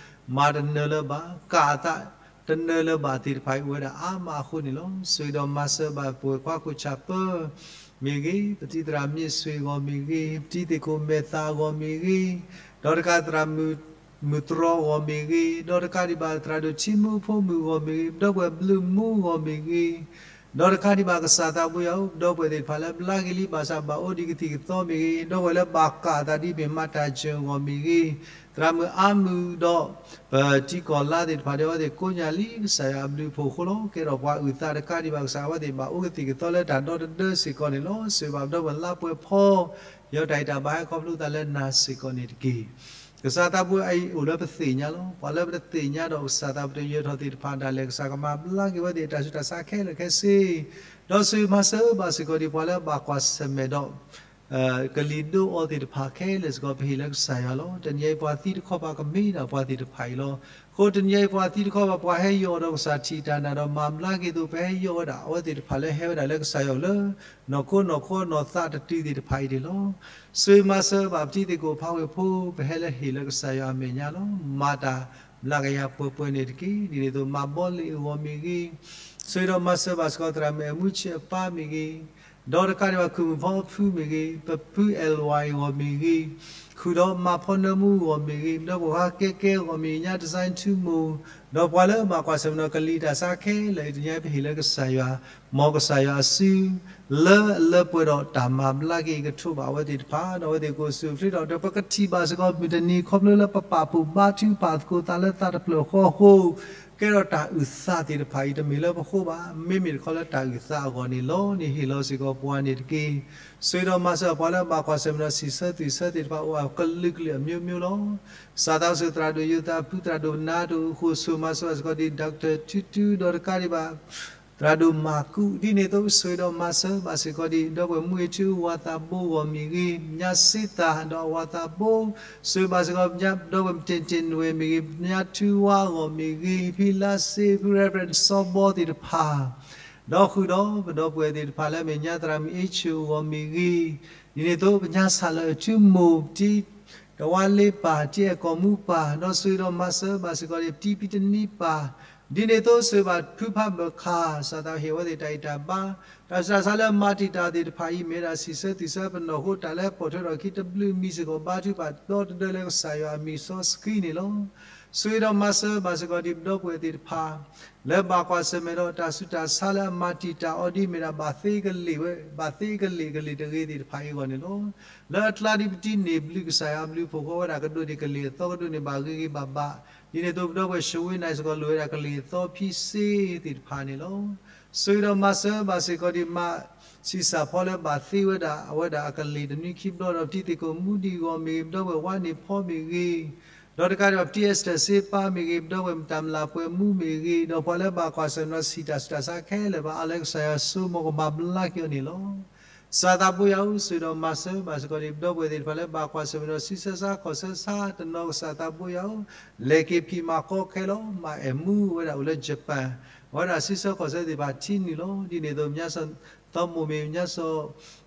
မၤတနၢၤလၢၤဘၣ်, ကၣ်အသးတနၢၤလၢၤဘၣ်သ့ၣ်တဖၣ်အံၤ အိၣ်ဝဲဒၣ်အါမးအဃိန့ၣ်လီၤ. ဆိၣ်ဂ့ၤဒီးမၤစၢၤဘၣ်ပဝဲခွါခိၣ်ဆၣ်ပၢ မ့ၢ်ဂ့ၤ, ပတံၤသရၣ်မ့ၢ်စွ့ၣ်အဂီၢ်မ့ၢ်ဂ့ၤ, ပတံၤသ့ၣ်ခိၣ်မဲာ်သၣ်အဂီၢ်မ့ၢ်ဂ့ၤ, ဒီးတကးသရၣ်မုၣ်, မုၢ်တြီအဂီၢ်မ့ၢ်ဂ့ၤ, ဒီးတကးဒံးဘၣ်သရၣ်ဒိၣ်ထံမူဖိမုၣ်အဂီၢ်မ့ၢ်ဂ့ၤ, ပဒီပုၢ်ဝဲၢ်ဘျုးမူအဂီၢ်မ့ၢ်ဂ့ၤ, ဒီးတကးဒံးဘၣ်ကစၢ်သးဘိယွၤဧၢ, ပဒီပုၢ်ဝဲၢ်သ့ၣ်တဖၣ်လၢဘျါက့ၤလံ ဘၣ်ဆၣ်ဘၣ်အိၣ်ဒံးကသံၣ်ကသီမ့ၢ်ဂ့ၤ, ဒီပုၢ်ဝဲၢ်လၢဘၣ်ကၣ်အသးဒ်မ့ၢ်မၤတၢ်စၢၤအဂီၢ်မ့ၢ်ဂ့ၤ, သရၣ်မုၣ်အါမုၣ်ဒီး ပထံကီၢ်လါသ့ၣ်တဖၣ်ဒီးအဝဲသ့ၣ်ကိးညါလံ ကစၢ်ယွၤအဘျုးအဖှိၣ်အဃိလီၤ. ကဲထီၣ်ပှၤအုၣ်သးတကးဒံးဘၣ်ကစၢ် အဝဲသ့ၣ်ဘၣ်အိၣ်ကသံၣ်ကသီလၢတၢ်ဒီတဒၢစ့ၢ်ကီးန့ၣ်လီၤ. ဆိၣ်ဂ့ၤဘၣ်ပဒီပုၢ်ဝဲၢ်လါပှဲၤဖီ ယွၤတၢ်အံးတၢ်ဘၣ်ဟဲခီဖျိသးလၢနၤစ့ၢ်ကီးန့ၣ်တက့ၢ်. ကစၢ်သးဘိယွၤအံၤအိၣ်လၢပသ့ၣ်ညါလီၤ. ပှၤလၢပတသ့ၣ်ညါဒီးကစၢ်သးပတယၢၤထီၣ်သ့ၣ်တဖၣ်ဒၣ်လဲာ် ကစၢ်ကမၤဘျါက့ၤဝဲသ့ၣ်တၢ်ဆူးတၢ်ဆါခဲလၢာ်ခဲဆ့, ဒီးဆိၣ်ဂ့ၤမၤစၢၤဘၣ်စ့ၢ်ကီးဒံးပှၤလၢဘၣ်ကွၢ်ဆၢၣ်မဲာ်ဒီး ကလံၤဒိအီၤသ့ၣ်တဖၣ်ခဲလၢာ်စ့ၢ်ကီး ပဟ့ၣ်လၢကစၢ်ယွၤလီၤ. တနံၤအံၤပှၤသံတခီပၤကမ့ၢ်ဒၣ်ပှၤသ့ၣ်တဖၣ်အံၤလီၤ. အဃိတနံၤအံၤပှၤသံတခီပၤ ပှၤဟဲယီၣ်ဒီးကစၢ်ထံၣ်တၢ်နာ်ဒီးမၤဘျါက့ၤအသိး ပဟဲယီၣ်ဝဲဒၣ်အဝဲသ့ၣ်တဖၣ်လၢဟဲဝဲဒၣ်လၢကစၢ်ယွၤလၢ နီၢ်ခိနီၢ်ခီနီၢ်သးတတုၤသ့ၣ်တဖၣ်အံၤန့ၣ်လီၤ. ဆိၣ်ဂ့ၤမၤစၢၤဘၣ်ပတံၤသ့ၣ်ခိၣ်ဖးဝ့ၢ်ဖိ ပဟဲလၢဟ့ၣ်လၢကစၢ်ယွၤအမဲာ်ညါလီၤ. မၤတၢ်ဘျါကယၤပှဲၤပှဲၤန့ၣ်တက့ၢ်. ဒ်န့ၣ်အသိးမၤဘီလ့ၣ်အဂီၢ်မ့ၢ်ဂ့ၤ, ဆိၣ်ဂ့ၤဒီးမၤစၢၤဘၣ်စ့ၢ်ကီးသရၣ်မုၣ်အဲၣ်မူဆံးအပၢ်မ့ၢ်ဂ့ၤ, ဒီးတကးဒံးဘၣ်ခုၣ်မုၣ်ဖီဖုမ့ၢ်ဂ့ၤ, ပဖုအဲၣ်ဝါအဂီၢ်မ့ၢ်ဂ့ၤ, ဃုာ်ဒီးမၤဖီနၢမူအဂီၢ်မ့ၢ်ဂ့ၤ, ဒီးပှၤကဲကဲအဂီၢ်မ့ၢ်ဂ့ၤ, ညါတစဲထူမိၢ်, ဒီးပှၤလၢဘၣ်ကွၢ်ဆၢၣ်မဲာ်ဒီးကလံၤတၢ်ဆါခဲလၢာ် တနံၤအံၤပဟ့ၣ်လၢကစၢ်ယွၤ, မ်ကစၢ်ယွၤအစု လၢအလၢပှဲၤဒီးတၢ်မၤဘျါက့ၤကထိးဘၣ်အဝဲသ့ၣ်တဖၣ် ဒီးအဝဲသ့ၣ်ကအိၣ်ဆူၣ်အိၣ်ချ့ဒီး ဒီးပကထံၣ်ဘၣ်စ့ၢ်ကီးမုၢ်တနံၤခီဖျိလၢပပာ်ဖှိၣ်ဘါထုကဖၣ်သကိးသးလၢသးတဖျၢၣ်ဃီအဃိ, ကဲထီၣ်တၢ်အုၣ်သးသ့ၣ်တဖၣ်အံၤ တမ့ၢ်လၢပဃိဘၣ်, မ့မ့ၢ်တခီလၢတၢ်အုၣ်သးအဂီၢ်န့ၣ်လီၤ. န့ၣ်ဟ့ၣ်လီၤစ့ၢ်ကီးပှၤန့ၣ်တက့ၢ်. ဆိၣ်ဂ့ၤဒီးမၤစၢၤပှၤလၢအဘၣ်ကွၢ်ဆၢၣ်မဲာ်ဒီးစံးဆၢသွံၣ်ဆၢသ့ၣ်တဖၣ် အိၣ်အကလုာ်ကလုာ်အမျိုးမျိုးလီၤ. ကစၢ်သးစီၤသရၣ်ဒိၣ်ယိၤသးဖု သရၣ်ဒိၣ်နါဒိၣ်အဃိ ဆိၣ်ဂ့ၤမၤစၢၤဘၣ်စ့ၢ်ကီးဒ် doctor ထူထူ ဒီးတကးဒံးဘၣ် သရၣ်ဒိၣ်မၤကူး ဒ်န့ၣ်အသိး ဆိၣ်ဂ့ၤဒီးမၤစၢၤဘၣ်စ့ၢ်ကီးဒ် ဒီပုၢ်ဝဲၢ်မူအ့ၣ်ထူအဝၤသးဘိအဂီၢ်မ့ၢ်ဂ့ၤ, ညါစ့သၣ်ဒီးအဝၤသးဘိ, ဆိၣ်ဂ့ၤဘၣ်စ့ၢ်ကီး ဒီပုၢ်ဝဲၢ်မတ့ၢ်တ့ၢ်နွဲၣ်မ့ၢ်ဂ့ၤ, ညါထူဝါအဂီၢ်မ့ၢ်ဂ့ၤ, ဖံလါစ့ ဖု Reverend စီဘီသ့ၣ်တဖၣ် ဒီးဃုာ်ဒီးပဒီပုၢ်ဝဲၢ်သ့ၣ်တဖၣ်လၢအမ့ၢ်ညါသရၣ်မုၣ်အ့ၣ်ဆူၣ်အဂီၢ်မ့ၢ်ဂ့ၤ, ဒ်န့ၣ်အသိး ပညါဆၣ်လၢအထူမိၢ် ပတံၤတဝါလ့ပၢ် တံၤအဲၣ်ကီၢ်မူပၢ်, ဒီးဆိၣ်ဂ့ၤဒီးမၤစၢၤဘၣ်စ့ၢ်ကီးဒ်ပတံၤပံတနံပၢ်, ဒ်န့ၣ်အသိး ဆိၣ်ဂ့ၤဘၣ်ဖုဖးဘၢၣ်ခၣ် စးထီၣ်ဟ့ၣ်ဝဲသ့ၣ်တၢ်ဂံၢ်တၢ်ဘါ, တၢ်ဆူးတၢ်ဆါလၢမၤတံာ်တာ်သ့ၣ်တဖၣ်အံၤ မ့ၢ်ဝဲဒၣ်စံးဆၢသံးဆၢပနီၣ်ဃိ တၢ်လၢပိာ်ထွဲထီၣ်ခံတဘျုးမံၤစ့ၢ်ကီး ဘါထုကဖၣ်ဒီတဒၢလၢကစၢ်ယွၤအမံၤစီဆှံန့ၣ်လီၤ. ဆိၣ်ဂ့ၤဒီးမၤစၢၤဘၣ်စ့ၢ်ကီးဒံးပဒီပုၢ်ဝဲၢ်သ့ၣ်တဖၣ် လၢဘၣ်ကွၢ်ဆၢၣ်မဲာ်ဒီးတၢ်ဆူးတၢ်ဆါလၢအမၤတံာ်တာ်အီၤဒ်မ့ၢ်ဒၣ် ဘၣ်သ့ကလ့ၢ်ဝဲ ဘၣ်သ့ကလ့ၢ်ကလ့ၢ်တဂ့ၤသ့ၣ်တဖၣ်အံၤအဂီၢ်န့ၣ်လီၤ. လၢအကျါဒ်ပတံန့ၢ်ဘျုးကစၢ်ယွၤအဘျုးအဖှိၣ်ဃီဝဲဒၣ်ကဒိးန့ၢ်ကလ့ၢ်အသီကဒိးန့ၢ်ဘၣ်ဂ့ၤဂ့ၤဘၣ်ဘၣ်, ဒ်န့ၣ်အသိးပဒီပုၢ်ဝဲၢ် ရှဝ့နၢ် စ့ၢ်ကီးလိၣ်ဝဲဒၣ်ကလ့ၢ်အသီဖံစ့သ့ၣ်တဖၣ်န့ၣ်လီၤ. ဆိၣ်ဂ့ၤဒီးမၤစၢၤဘၣ်စ့ၢ်ကီးဒံးမး ဆံးစၢ်ဖီလၢဘၣ်သ့ဝဲဒၣ်အဝဲဒၣ်အကလ့ၢ်တနွံခံဘျီဒီး ပတံသ့ၣ်ကိးမူဒံးအဂီၢ်မ့ၢ်ဂ့ၤ ပဒီပုၢ်ဝဲၢ်ဝါန့ၢ်ဖီမ့ၢ်ဂ့ၤ, ဒီးတကးဒံးဘၣ် ပတံအ့စတၢၢ်စ့ပာ်မ့ၢ်ဂ့ၤ ပဒီပုၢ်ဝဲၢ်မတၤမလၤပှဲၤမူမ့ၢ်ဂ့ၤ, ဒီးပှၤလၢဘၣ်ကွၢ်ဆၢၣ်မဲာ်ဒီးစံးတၢ်ဆူးတၢ်ဆါခဲလၢာ်ဘၣ် အါလၢကစၢ်ယွၤဆိကမိၣ်ကမၤဘျါက့ၤအီၤန့ၣ်လီၤ. ကစၢ်သးဘိယွၤဧၢ, ဆိၣ်ဂ့ၤဒီးမၤစၢၤဘၣ်စ့ၢ်ကီးဒံးပဒီပုၢ်ဝဲၢ်သ့ၣ်တဖၣ်လၢဘၣ်ကွၢ်ဆၢၣ်မဲာ်ဒီးဆံးဆၢဆါခီၣ်ဆၢဆါတနီၤ ကစၢ်သးဘိယွၤဧၢ, လဲၤက့ၤဖံးမၤဃီခဲလီၤ မၤအဲၣ်မူဝဲဒၣ်အိၣ်လၢ Japan အဝဲဒၣ်ဆံးဆၢခီၣ်ဆၢသ့ၣ်တဖၣ်ထံနုာ်လီၤ. ဒ်န့ၣ်အသိး မၠါစီၤသီမိၣ်မ့ၢ် မၠါစီၤ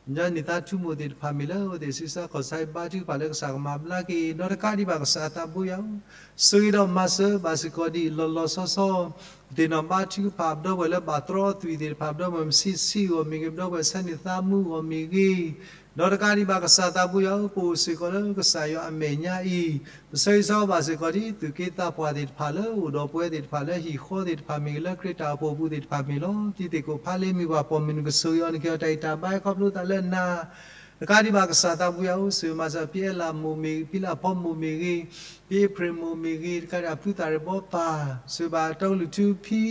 မၠါန့ၢ်သါထူမိၣ်သ့ၣ်တဖၣ်မ့ၢ်လၢအဝဲသ့ၣ်ဆံးဆၢခီၣ်ဆၢ ဘါထုကဖၣ်လၢကစၢ်ကမၤဘျါက့ၤ ဒီးတကးဒံးဘၣ်ကစၢ်သးဘိယွၤဧၢ, ဆိၣ်ဂ့ၤဒီးမၤစၢၤဘၣ်စ့ၢ်ကီးဒံးလီၤလီၤဆီဆီ သ့ၣ်နီၣ်ဘါထုကဖၣ် ပဒီပုၢ်ဝဲၢ်လၢဘၣ်တြီအသွံၣ်သ့ၣ်တဖၣ် ပဒီပုၢ်ဝဲၢ်မုၣ်ဆံးဆံးအဂီၢ်မ့ၢ်ဂ့ၤ ပဒီပုၢ်ဝဲၢ်ဆၢန့ၢ်သါမူအဂီၢ်မ့ၢ်ဂ့ၤ, ဒီးတကးဒံးဘၣ်ကစၢ်သးဘိယွၤဧၢ, ပအိၣ်စ့ၢ်ကီးလၢကစၢ်ယွၤအမဲာ်ညါအံၤ ပဆၢဂ့ၤဆၢဝါဘၣ်စ့ၢ်ကီးဒံး သူၣ်က့သးပှၢ်သ့ၣ်တဖၣ်လၢအိၣ်ဒီးပဝဲသ့ၣ်တဖၣ်မ့ၢ်ဂ့ၤ လၢခရံာ်တၢ်အိၣ်ဖှိၣ်အပူၤသ့ၣ်တဖၣ်မ့ၢ်ဂ့ၤလီၤ. ပတံသ့ၣ်ကိးဖးလ့မ့ၢ်ပှၤပိာ်မုၣ် နကဆိၣ်ဂ့ၤအီၤ နကဟ့ၣ်အီၤတၢ်ဂံၢ်တၢ်ဘါ ခီဖျိသးလၢနၤ တကးဒံးဘၣ်ကစၢ်သးဘိယွၤဧၢ, ဆိၣ်ဂ့ၤမၤစၢၤ ဖံအဲလးမိၢ်မ့ၢ်ဂ့ၤ, ဖံလၢဖီမိၢ်မ့ၢ်ဂ့ၤ, ဖံအ့ဖြ့ၣ်မိၢ်မ့ၢ်ဂ့ၤ, တကးဒံးဘၣ်ဖုသးရ့ၣ်ဘီပၢ်, ဆိၣ်ဂ့ၤဘၣ်တီကလုာ်ထူဖံ,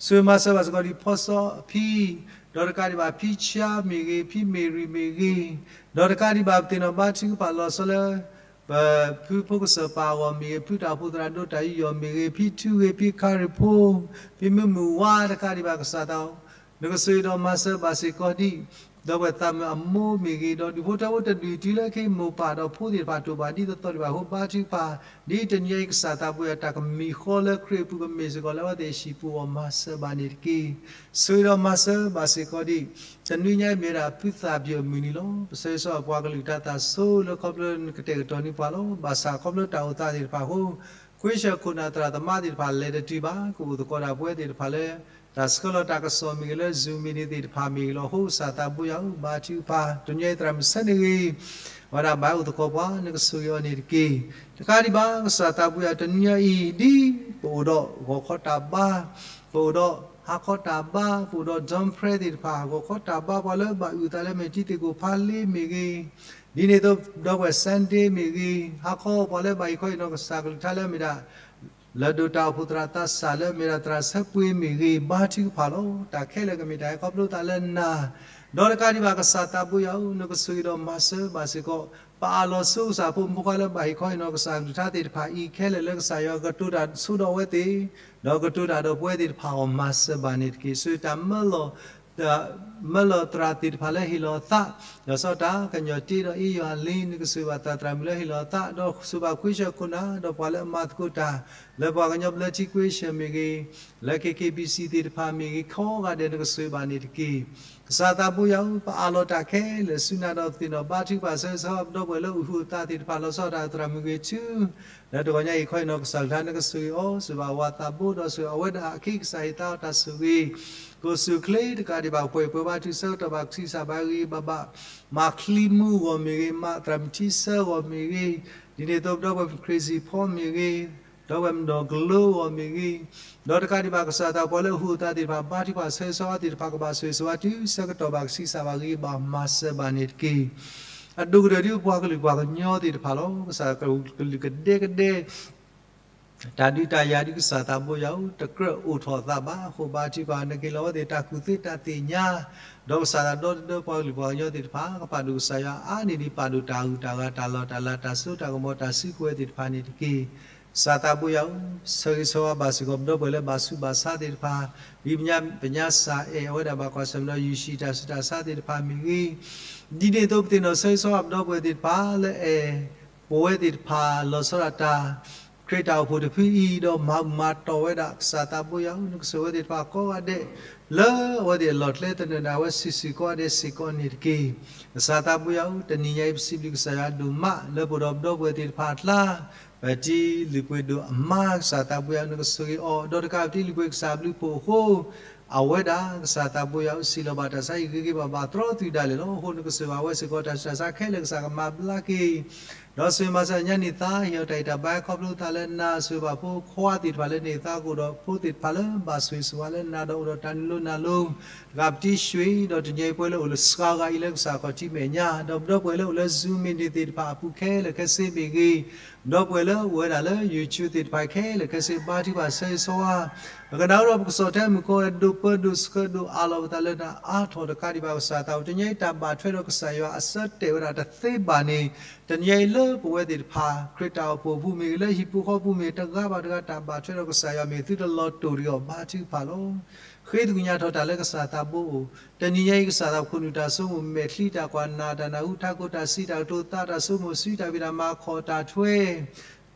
ဆိၣ်ဂ့ၤမၤစၢၤဘၣ်စ့ၢ်ကီးဒံးဖီစီအဖံ, ဒီးတကးဒံးဘၣ်ဖံဆါမ့ၢ်ဂ့ၤ, ဖံမ့ၣ်ရံၣ်မ့ၢ်ဂ့ၤ, ဒီးတကးဒံးဘၣ်ပသ့ၣ်နီၣ်ဘါထုကဖၣ်လီၤဆီလၢ ပဖုဖိကစၢၢ်ပၢ်အဂီၢ်မ့ၢ်ဂ့ၤ, ဖုတၢ်အိၣ်ဖှိၣ်သရၣ်ဒိၣ်တၢ်ယူးယီၣ်မ့ၢ်ဂ့ၤ, ဖံထူဂ့ၤ, ဖံခါရ့ၣ်ဖိ, ဖံမုၢ်မုၢ်ဝါ တကးဒံးဘၣ်ကစၢ်သး နကဆိၣ်ဂ့ၤဒီးမၤစၢၤဘၣ်စ့ၢ်ကီးဒံး ဒီပုၢ်ဝဲၢ်သးမုၣ်အမိၢ်မ့ၢ်ဂ့ၤ, ဒီးဒူၣ်ဖိထၢဖိတဒူၣ်တုၤလၢကဟံးမိၢ်ပၢ်ဒီးဖိသ့ၣ်တဖၣ် တိာ်ဘၣ်ဒ်သိးသိးဒံးဘၣ်အဃိ ဘါထုကဖၣ် ဒ်တနံၤအံၤကစၢ်သးဘိယွၤ တၢ်ကမံၤဃီလၢခရံာ်အပူၤကမ့ၢ်စ့ၢ်ကီးလၢအဝဲသ့ၣ်အဟံၣ်ပူၤအဂီၢ် မၤစၢၤဘၣ်န့ၣ်တက့ၢ်. ဆိၣ်ဂ့ၤဒီးမၤစၢၤဘၣ်စ့ၢ်ကီးဒံး တနွံညါအံၤမ့ၢ်ဝဲဒၣ်ဖုသးပှၢ်အမုၢ်နံၤလီၤ. ပဆၢဂ့ၤဆၢဝါပှၤကလုာ်တၢ်သးဆိလၢခီဖျိနကတဲာ်ကတီၤန့ၢ်ပှၤလီၤ. ဘၣ်ဆၣ်ခီဖျိတၢ်အိၣ်သးသ့ၣ်တဖၣ်အဃိ ခွ့ဆၢၣ်ခိၣ်နၢ်သရၣ်သမါသ့ၣ်တဖၣ်လဲၤတတုၤဘၣ်, ကအိၣ်သကိးဒၣ်ပဝဲသ့ၣ်တဖၣ်လၢ တၢ်ဆှၢလီၤတၢ်ကစီၣ်မ့ၢ်ဂ့ၤ လၢ Zoom meeting သ့ၣ်တဖၣ်မ့ၢ်ဂ့ၤလီၤ. အဃိကစၢ်သးဘိယွၤဧၢ, ဘါထုကဖၣ် တနွံအံၤသရၣ်မုၣ်ဆၢန့ၢ်ဂ့ၤ အဝဲဒၣ်ဘၣ်အိၣ်သကိးပှၤ နကဆိၣ်ဂ့ၤအီၤန့ၣ်တက့ၢ်. တကးဒံးဘၣ် ကစၢ်သးဘိယွၤ တနွံညါအံၤ ဒ်ပအိၣ်ဒီးဂီၤခီတၢ်ဘါ, ပအိၣ်ဒီးဟါခီတၢ်ဘါ, ပအိၣ်ဒီး Zoom prayer သ့ၣ်တဖၣ် ဂီၤခီတၢ်ဘါပှၤလၢဘၣ်အုၣ်သးလၢမ့ၢ်တံၤသကိးဖးလ့မ့ၢ်ဂ့ၤ, ဒ်န့ၣ်အသိး ဒီပုၢ်ဝဲၢ် Sunday မ့ၢ်ဂ့ၤ, ဟါခီပှၤလၢဘၣ်ဟံးခီဟ့ၣ်နီၤကစၢ်ကလုၢ်ကထါလၢမ့ၢ်ဒၣ် လၢဒိၣ်တၢ်အိၣ်ဖှိၣ်သရၣ်သးစၢ်လၢမ့ၢ်ဒၣ်သရၣ်ဆၢပှ့ၤမ့ၢ်ဂ့ၤ, ဘါထုကဖၣ်လီၤ. တၢ်ခဲလၢာ်ကမ့ၢ်တၢ်ဟဲခီဖျိသးလၢနၤ, ဒီးတကးဒံးဘၣ်ကစၢ်သးဘိယွၤဧၢ, နကဆိၣ်ဂ့ၤဒီးမၤစၢၤဘၣ်စ့ၢ်ကီး ပအၢၣ်လီၤဆိကမိၣ်ပဖိခွါလၢဘၣ်ဟ့ၣ်ခီဟ့ၣ်နီၤကစၢ်ကလုၢ်ကထါသ့ၣ်တဖၣ်အံၤခဲလၢာ်လၢကစၢ်ယွၤကတိၤတၢ်ဆိဒီးအဝဲသ့ၣ်, ဒီးကတိၤတၢ်ဒီးပဝဲသ့ၣ်တဖၣ်အဂီၢ် မၤစၢၤဘၣ်န့ၣ်တက့ၢ်. ဆိၣ်ဂ့ၤတၢ်မၢလီၤ မၢလီၤသရၣ်သ့ၣ်တဖၣ်လၢဟ့ၣ်လီၤအသး, ဒီးစီၤတၢ်ကညီၤတ့ဒီးအ့ယွၤလံ နကဆိၣ်ဂ့ၤဘၣ်သရၣ်သရၣ်မုၣ်လၢဟ့ၣ်လီၤအသး, ဒီးဆိၣ်ဘၣ်ခွ့ဆၢၣ်ခိၣ်နၢ် ဒီးပှၤလၢအမၤသကိးတၢ် လၢပှၤကညီဘျၢထံခွ့ဆၢၣ်မ့ၢ်ဂ့ၤ, လၢ K K B C သ့ၣ်တဖၣ်မ့ၢ်ဂ့ၤ, ကိးဂၤဒဲးနကဆိၣ်ဂ့ၤဘၣ်န့ၣ်တက့ၢ်. ကစၢ်သးဘိယွၤဧၢ, ပအၢၣ်လီၤတၢ်ခဲလၢာ်ဆူနၤဒီးသ့ၣ်နီၣ်ဘါထုကဖၣ်ဆၢဂ့ၤဆၢဝါပဒီပုၢ်ဝဲၢ်လၢအိၣ်ဟုၣ်အသးသ့ၣ်တဖၣ် လီၤဆီဒၣ်တၢ်သရၣ်မုၣ်ဂ့ၤဆူ လၢတဂီၤညါအံၤခီဟ့ၣ်နီၤကစၢ်ကလုၢ်ကထါ နကဆိၣ်ဂ့ၤအီၤ, ဆိၣ်ဘၣ်ဝၤသးဘိဒီးဆိၣ်ဂ့ၤအဝဲဒၣ်အခံ ကစၢ်ဟ့ၣ်သါအီၤတၢ်ဆိၣ်ဂ့ၤ ကိးဆူၣ်ချ့တကးဒံးဘၣ် ပှဲၤပှဲၤဘါထုကဖၣ် ဆၢကတီၢ်ဘၣ်ကဆံးစၢ်ဘၣ်ဂ့ၤဂ့ၤဘၣ်ဘၣ်, မၤချံမူအဂီၢ်မ့ၢ်ဂ့ၤ, မၤသရၣ်မုၣ်ထံဆၢအဂီၢ်မ့ၢ်ဂ့ၤ, ဒ်န့ၣ်အသိးပဒီပုၢ်ဝဲၢ် Crazy Paul မ့ၢ်ဂ့ၤ, ဒီပုၢ်ဝဲၢ်မနီၢ်ကလိအဂီၢ်မ့ၢ်ဂ့ၤ, ဒီးတကးဒံးဘၣ်ကစၢ်သးပှၤလၢအအိၣ်ဟုၣ်အသးသ့ၣ်တဖၣ် ဘါထုကဖၣ်ဆၢဂ့ၤဆၢဝါသ့ၣ်တဖၣ် ကဘၣ်ဆိၣ်ဂ့ၤဆိၣ်ဝါတုၤဆၢကတီၢ်ဘၣ်ကဆံးစၢ်ဘၣ်ဂ့ၤဂ့ၤဘၣ် မၤစၢၤဘၣ်န့ၣ်တက့ၢ်. အဒိၣ်ကတၢၢ်ဒ်ပှၤကလုာ်ပှၤကညီသ့ၣ်တဖၣ်လီၤ. ကစၢ်ကလုာ်ကဒဲကဒဲ တၢ်ဒုးတၢ်ယၤဒ်ကစၢ်သးဘိယွၤဧၢ, တကြၢးအိၣ်ထီၣ်အသးဘၣ်အဃိ ဘါထုကဖၣ် နကဟ့ၣ်လီၤဝဲသ့ၣ်တၢ်ကူၣ်သ့တၢ်သ့ၣ်ညါ, ဒီးကစၢ်သးဒီတဒၢပှၤကလုာ်ပှၤကညီသ့ၣ်တဖၣ် ကပာ်ဒိၣ်ကစၢ်ယွၤအါန့ၢ်ဒံးပာ်ဒိၣ်တၢ်ဂုၤတၢ်ဂၤတၢ်လီၢ်တၢ်လၤတၢ်စိတၢ်ကမီၤတၢ်စုကဝဲၤသ့ၣ်တဖၣ်န့ၣ်တက့ၢ်. ကစၢ်သးဘိယွၤဧၢ, ဆၢဂ့ၤဆၢဝါဘၣ်စ့ၢ်ကီးပဒီပုၢ်ဝဲၢ်လၢဘၣ်ဆူးဘၣ်ဆါသ့ၣ်တဖၣ်, ဒ်ပညါစၢ်အဲၣ်အဝဲဒၣ်ဘၣ်ကွၢ်ဆၢၣ်မဲာ်ဒီးယုၢ်ၡံၣ်တၢ်ဆူးတၢ်ဆါသ့ၣ်တဖၣ်မ့ၢ်ဂ့ၤ, ဒ်န့ၣ်အသိးပသ့ၣ်နီၣ်ဆၢဂ့ၤဆၢဝါပဒီပုၢ်ဝဲၢ်သ့ၣ်တဖၣ်လၢအဲၣ် ပဝဲသ့ၣ်တဖၣ်လီၤဆီဒၣ်တၢ် Crazy ခရံာ်တၢ်အိၣ်ဖှိၣ်တဖုအံၤ ဒီးမၤဘူၣ်မၤတီၢ်ဝဲဒၣ် ကစၢ်သးဘိယွၤဧၢ နကစၢ်ဝဲသ့ၣ်တဖၣ်ကိးဂၤဒဲး လၢအဝဲသ့ၣ်အလီၢ်ကျဲတနၢၤန့ၣ် အဝဲစံးဆူၣ်ကိးဂၤဒဲးစ့ၢ်ကီးန့ၣ်တက့ၢ်. ကစၢ်သးဘိယွၤဧၢ တနံၤညါအံၤ ပစံးဘျုးကစၢ်ယွၤဒိၣ်မး လၢပအိၣ်ဒီးပဒီပုၢ်ဝဲၢ်သ့ၣ်တဖၣ်အကျါ ပတံၤလုၢ်ပှ့ၤဒိၣ်အမါ ကစၢ်သးဘိယွၤဧၢ နကဆိၣ်ဂ့ၤအီၤ ဒီးတကးပတံၤလုၢ်ပှ့ၤကစၢ်ဘျုးဖှိၣ်အဃိ အဝဲဒၣ်ကစၢ်သးဘိယွၤဧၢ စံးလီၤဘၣ်တၢ်ဆါဟံၣ်ဂ့ၤဂ့ၤဘၣ်ဘၣ် တြီသုးဒၣ်လဲာ်လီၤ. အဃိနကစၢ်ဘၣ်ဝဲစ့ၢ်ကီး တၢ်ဆူးတၢ်ဆါခဲလၢာ် ကစၢ်ကမၤဘျါက့ၤ ဒီးစံးမၤစၢၤညါန့ၢ်သး ဟ့ၣ်အီၤတၢ်အံၣ်တၢ်ဘါခီဖျိသးလၢနၤ ဆိၣ်ဂ့ၤဘၣ်ဖိခွါသ့ၣ်တဖၣ်လၢနဟ့ၣ်သါကအိၣ်ဒီးဖိသ့ၣ်တဖၣ်လၢဘၣ်ဆိၣ်ဂ့ၤဆိၣ်ဝါလၢနၤဒီးအိၣ်ဒီးတၢ်နုာ်လိၤနၤလိၤ တကးပတံၤ ရွှေ ဒီးတညါအံၤပှဲၤလၢအိၣ်လၢစှၤဂၤအံၤလၢကစၢ်ခီၣ်ထံးမဲာ်ညါ ဒီးပဒီပုၢ်ဝဲၢ်လၢအိၣ်လၢ Zoom meeting သ့ၣ်တဖၣ်အပူၤခဲလၢာ်ခဲဆ့မ့ၢ်ဂ့ၤ ဒီပုၢ်ဝဲၢ်လၢအိၣ်ဝဲဒၣ်လၢ YouTube သ့ၣ်တဖၣ်ခဲလၢာ်ခဲဆ့ ဘါထုကဖၣ်ဆၢဂ့ၤဆၢဝါ ပကနၣ်အိၣ်ဒီးပကစီၣ်ထဲမုၢ်ကီၢ် ဒိၣ်ပၢဒိၣ်ဆှၢဒိၣ်အးလီၤပသးလၢနၤအါထီၣ်တကးဒံးဘၣ် ကစၢ်သးအိၣ် တနံၤအံၤတၢ်ဘၣ်ထွဲဒီးကစၢ်ယွၤအဆၢတဲာ်ဝဲဒၣ်တသ့ဘၣ်န့ၣ် တနံၤအံၤလၢပဝဲသ့ၣ်တဖၣ် ခရံာ်တၢ်အိၣ်ဖှိၣ်အပူၤမ့ၢ်ဂ့ၤ လၢဟံၣ်ဖိဃီဖိပူၤမ့ၢ်ဂ့ၤ တဂၤဘၣ်တဂၤတၢ်ဘၣ်ထွဲဒီးကစၢ်ယွၤမ့ၢ်ဂ့ၤ သုတလီၤတိၢ်တဂ့ၤအီၤ ဘါထုကဖၣ်လီၤ. ဃ့သကွံာ်ညါထီၣ်တၢ်လၢကစၢ်သးဘိအိၣ် တနံၤညါအံၤ ကစၢ်သးဘိခိၣ်နူာ်တၢ်ဆိကမိၣ် မဲာ်ချံတၢ်ကွၢ်နၢ်တၢ်နၢ်ဟူ တၢ်ကိၢ်တၢ်စံး တၢ်ကတိၤသး တၢ်ဆိကမိၣ်စု တၢ်ဖံးတၢ်မၤ ခီၣ်တၢ်ထွဲ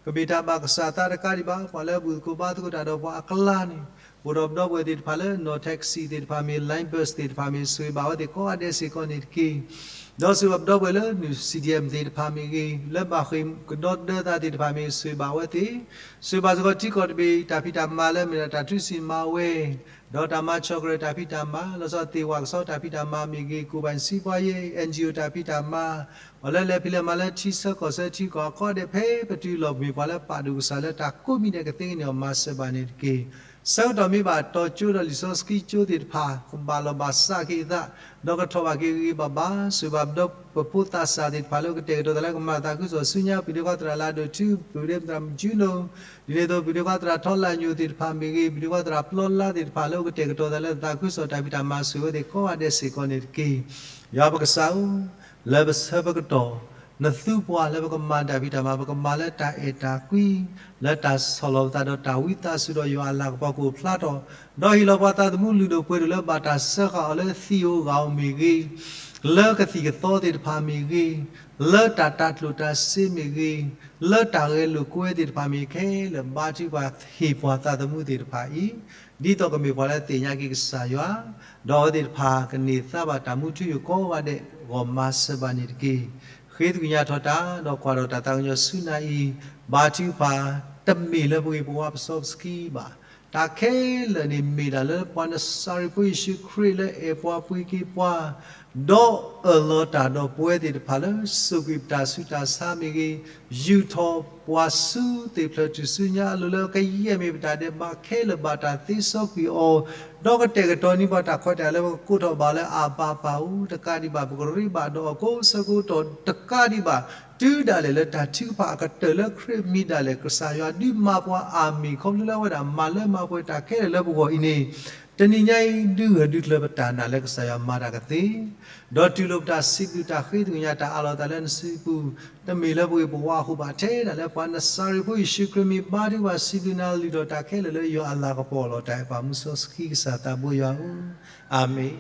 ကမ့ၢ်တၢ်ဘၣ်ကစၢ်သးတကးဒံးဘၣ် ပှၤလၢအဘူၣ်သကိးဘါသကိးတၢ်ဒီးပှၤအကျါန့ၣ် အိၣ်ဒီးပဒီပုၢ်ဝဲၢ်သ့ၣ်တဖၣ်လၢနီၣ် taxi သ့ၣ်တဖၣ်မ့ၢ် line bus သ့ၣ်တဖၣ်မ့ၢ် ဆိၣ်ဂ့ၤဘၣ်ဝဲသ့ၣ်ကိးဂၤဒဲးစ့ၢ်ကီးန့ၣ်တက့ၢ်. ဒီးဆိၣ်ဂ့ၤဘၣ်ပဒီပုၢ်ဝဲၢ်လၢနုာ် CDM သ့ၣ်တဖၣ်မ့ၢ်ဂ့ၤ လၢဘၣ်ဃ့ၢ်ကဒီးဒၢသးသ့ၣ်တဖၣ်မ့ၢ်ဂ့ၤ ဆိၣ်ဂ့ၤဘၣ်ဝဲသ့ၣ် ဆိၣ်ဂ့ၤဘၣ်စ့ၢ်ကီးထံကီၢ်တဘ့ၣ် တၢ်ဖံးတၢ်မၤလၢမ့ၢ်ဒၣ်တၢ်ထုစံးမၤဝဲ ဒီးတၢ်မၤဆီၣ်ကရၢၢ်တၢ်ဖံးတၢ်မၤ လီၤဆီသ့ၣ်ဝဲကဆီတၢ်ဖံးတၢ်မၤမ့ၢ်ဂ့ၤ ကိၣ်ဘၣ်စံးပှၤယဲၢ် NGO တၢ်ဖံးတၢ်မၤ ပှၤလၢလဲၤဖံးလဲၤမၤလၢထံဆၢကီၢ်ဆၢထံကီၢ်အကီၢ်ဒဲးဖဲပတုၤလီၤ မ့ၢ်ပှၤလၢပာ်ဒိၣ်ကစၢ်လၢတၢ်ကိးမံၤဒဲးကသ့ကန့ၢ်အီၤ မၤစၢၤဘၣ်န့ၣ်တက့ၢ်. ဆၢကတီၢ်မ့ၢ်ဘၣ်တီၤကၠိဒီးလံာ်စီဆှံကၠိသ့ၣ်တဖၣ် ကဘၣ်လီၤဘၣ်စးက့ၤအသး ဒီးကထီၣ်ဘၣ်က့ၤဂ့ၤဂ့ၤဘၣ်ဘၣ် ဆိၣ်ဂ့ၤဘၣ်ပဒီပုၢ်ဝဲၢ်ဖိသးစၢ်သ့ၣ်တဖၣ်လၢကတဲာ်ကတီၤသးလၢကမၤသးခုကစီၣ်ဆူညါ ပူၤဒ့ခွါသရၣ်လၢအဒိၣ်ထူ ပူၤဒ့ခွါသရၣ်မုၢ်ကၠူလိၤ ဒ်န့ၣ်အသိး ပူၤဒ့ခွါသရၣ်ထီလၢညိၣ်သ့ၣ်တဖၣ်မ့ၢ်ဂ့ၤ ပူၤဒ့ခွါသရၣ်ပျီလါသ့ၣ်တဖၣ်လၢကတဲာ်ကတီၤသးလၢသးခုကစီၣ်တၢ်ဖံးတၢ်မၤ ဆိၣ်ဂ့ၤဝဲသ့ၣ်ကိးဂၤဒဲးစ့ၢ်ကီးန့ၣ်တက့ၢ်. ယွၤပကစၢ်ဧၢ လၢပဆၢပကတီၢ် နသူပှၤလၢပကမၤတၢ်ဖံးတၢ်မၤ ပကမၤလၢတၢ်အဲၣ်တၢ်ကွံ လၢတၢ်ဆီၣ်လီၤပသးဒီးတၢ်ဝံသးစူၤဒီးယွၤအလၤကပီၤကအိၣ်ဖျါထီၣ် ဒီးဟ့ၣ်လီၤပှၤသးသမူလုၢ်ဒိၣ်ပှ့ၤဒိၣ်လၢဘၣ်တၢ်စၢဃာ်အီၤလၢသံၣ်ဧိၤဂၣ်ဧိၤမ့ၢ်ဂ့ၤ လၢကသံၣ်ကသီသ့ၣ်တဖၣ်မ့ၢ်ဂ့ၤ လၢတၢ်တၢ်ကျိၣ်တၢ်စ့မ့ၢ်ဂ့ၤ လၢတၢ်ဂဲၤလိာ်ကွဲသ့ၣ်တဖၣ်မ့ၢ်ဂ့ၤ ခဲလၢာ်ဘါထုကဖၣ်ဟ့ၣ်ပှၤသးသမူသ့ၣ်တဖၣ်အံၤ ဒ်သိးကမ့ၢ်ပှၤလၢသ့ၣ်ညါက့ၤကစၢ်ယွၤ ဒီးအဝဲသ့ၣ်တဖၣ်ကန့ၢ်သါဘၣ်တၢ်မူထူယိာ်ကိးဂၤဒဲး ဂီၢ်မၤစၢၤဘၣ်န့ၣ်တက့ၢ်. ဃ့သကွံာ်ညါထီၣ်တၢ် ဒီးကွၢ်ထီၣ်တၢ်သးကညီၤဆူနၤအံၤ ဘါထုကဖၣ် တမ့ၢ်လၢပဂ့ၤပဝါပစီပစကံဘၣ်. တၢ်ခဲလၢာ်န့ၣ် မ့ၢ်ဒၣ်လၢပှၤနစၤရ့းဖိယ့ၣ်ၡူးခရံာ်လၢအဲၣ်ပှၤပှ့ၤက့ၤပှၤ ဒီးအၢၣ်လီၤတၢ်ဒီးပဝဲသ့ၣ်တဖၣ်လၢ စူးကွံာ်ပတၢ်ဆူးတၢ်ဆါမ့ၢ်ဂ့ၤ, ယူာ်ထီၣ်ပှၤဆူသ့ၣ်ဖျၢၣ်ထူၣ်စုညါအလိၤလၢကယဲၢ်မ့ၢ်ပတၢ်ဒဲးဘးခဲလၢာ်ဘၣ်တၢ်သ့စီကွံာ်အီၤ, ဒီးကတဲာ်ကတီၤန့ၢ်ပှၤတၢ်ခွဲးတၢ်ယာ်လၢပကကိးထီၣ်ဘၣ်လၢအဘၣ်ပၢ်အိၣ်တကးဒံးဘၣ် ပကရ့ဘၣ်ဒီးအီၤကိးဆၢကိးကတီၢ်တကးဒံးဘၣ် တုၤဒၣ်လဲာ်လၢတၢ်ထုကဖၣ်အကတၢၢ်လၢခရံာ်မံၤဒၣ်လဲာ် ကစၢ်ယွၤဒုးမၤပှၤအါမံၤ ခီဖျိလၢအဝဲဒၣ်မၤလၢမၤပှဲၤတၢ်ခဲလၢာ်လၢပဂီၢ်အံၤန့ၣ် တနံၤညါအံၤ ဒုးဂၢၢ်ဒုးကျၢၤပတၢ်နာ်လၢကစၢ်ယွၤမၤတၢ်ကသ့, ဒီးတူၢ်လိာ်ပတၢ်စံးဘျုးတၢ်ဃ့သကွံာ်ညါတၢ်အးလီၤသးလၢနစုပူၤ, တမ့ၢ်လၢပဂ့ၤပဝါအဃိဘၣ် ထဲဒၣ်လၢပှၤနစၤရ့းဖိယ့ၣ်ၡူးခရံာ်မံၤ ဘါထုကဖၣ်စံးဘျုးနၤ လုၢ်ထီၣ်တၢ်ခဲလၢာ်လၢယွၤအလၤကပီၤလီၤ. တၢ်အဲၣ်ပာ်မူစီဆှံကစၢ်သးဘိယွၤဧၢ, အၤမ့ၣ်.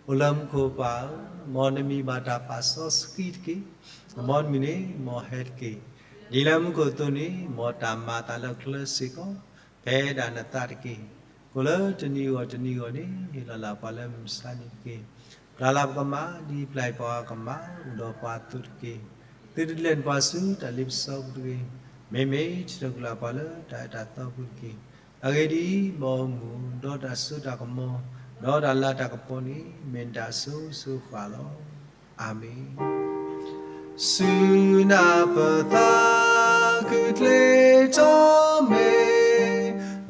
အိၣ်လၢမူခိၣ်ပၢ်ဧၢ, မ်နမံၤဘၣ်တၢ်ပာ်စီဆှံတက့ၢ်. မ်နမုၢ်န့ၣ် မ်ဟဲတက့ၢ်. ဒ်လၢမူခိၣ်အသိးန့ၣ် မ်တၢ်မၤအသးလၢကျဲစ့ၢ်ကီး ဖဲဒၣ်နသးတက့ၢ်. ကိးလၢတနံၤဂီၢ်တနံၤဂီၢ်န့ၣ် ဟ့ၣ်လီၤလၢပှၤလၢမုၢ်မဆါတနံၤတက့ၢ်. ပျၢ်လၢပကမၤ ဒ်ပျၢ်ပှၤကမၤ အိၣ်ဒီးပှၤအသိးတက့ၢ်. သုတလဲၤနုာ်ပှၤဆူတၢ်လ့ပစီပူၤတဂ့ၤ. မ့မ့ၢ်ထံၣ်လိာ်ကလာ်ပှၤလၢတၢ်အဲၣ်တၢ်သီပူၤတက့ၢ်. အဂ့ၢ်ဒ်အံၤ, မ်အမူး ဒီးတၢ်စိတၢ်ကမီၤ ဒီးတၢ်လၤတၢ်ကပီၤန့ၣ် မ့ၢ်နတၢ်အစိၤစိၤဃၣ်ဃၣ်လီၤ. အၤမ့ၣ်. ဆူနၢ်ပၢၢ်သးခုချ့ထီၣ်မ့ၢ်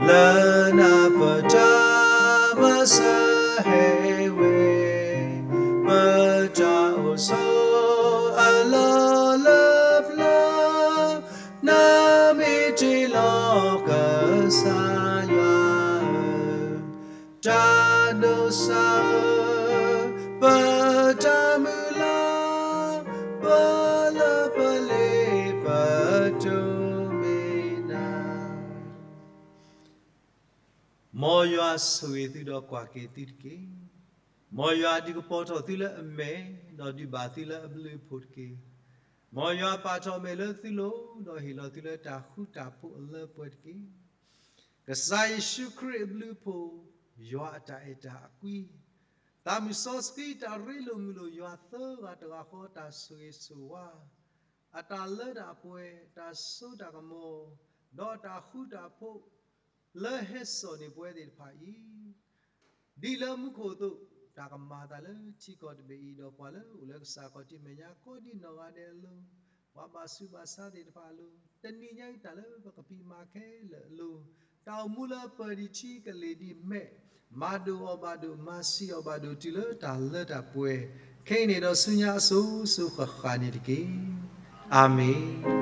လၢနၢ်ပၢၢ်တၢ်မၤစၢၤဟဲဝဲ, ပတၢ်အိၣ်ဆိးအလီၢ်လၢပျၢၤ နမ့ၢ်တ့လီၤကစၢ်ယွၤဧၢ, တၢ်ဒိးစၢ်ဧၢ, ပတၢ်မုၢ်လၢ်, ပလၢပလ့ပတိၢ်မ့ၢ်နၤ. မ်ယွၤဆိၣ်ဂ့ၤသုဒီးကွၢ်က့ၤသုတက့ၢ်. မ်ယွၤဒုးကပီၤထီၣ်သုလၢအမဲာ်, ဒီးဒုးဘၣ်သုလၢအဘျုးအဖှိၣ်တက့ၢ်. မ်ယွၤပာ်ထီၣ်မဲာ်လၢသုလိၤ, ဒီးဟ့ၣ်လီၤသုလၢတၢ်ဃူတၢ်ဖိးအလၢပှဲၤတက့ၢ်. ကစၢ်ယ့ၣ်ၡူးခရံာ်အဘျုးအဖှိၣ်, ယွၤအတၢ်အဲၣ်တၢ်ကွံ, သးမုၢ်စီဆှံတၢ်ရ့လိာ်မုာ်လိာ်ယွၤသၢဂၤတဂၤဃီ တၢ်ဆိၣ်ဂ့ၤဆိၣ်ဝါ, အတၢ်လၢတၢ်ပှဲၤ, တၢ်စိတၢ်ကမီၤ, ဒီးတၢ်ဃူတၢ်ဖိး လၢဟဲစိာ်န့ၢ်ပဝဲသ့ၣ်တဖၣ်အံၤ ဒ်လၢမူခိၣ်အသိး, တၢ်ကမၤအသးလၢထံကီၢ်တဘ့ၣ်အံၤ, ဒီးပှၤလၢအိၣ်လၢကစၢ်ခီၣ်ထံးမဲာ်ညါ ကိးဒံနီၢ်ဂၤဒဲးအလိၤ, ပှၤဘၣ်ဆူးဘၣ်ဆါသ့ၣ်တဖၣ်အလိၤ, တနံၤညါအံၤတၢ်လၢပကဖံးမၤခဲလၢာ်အလိၤ, တၢ်အိၣ်မူလၢပၢၤဒံးထံကလ့ၢ်ဒံးမဲာ်, မၤဒိၣ်အီၤဘၣ်ဒိၣ်, မၤဆံးအီၤဘၣ်ဒိၣ် တုၤလၢတၢ်လၢတၢ်ပှဲၤ, ခဲအံၤန့ၣ်ဒီးဆူညါအစိၤစိၤဃၣ်ဃၣ်န့ၣ်တက့ၢ်. အၤမ့ၣ်.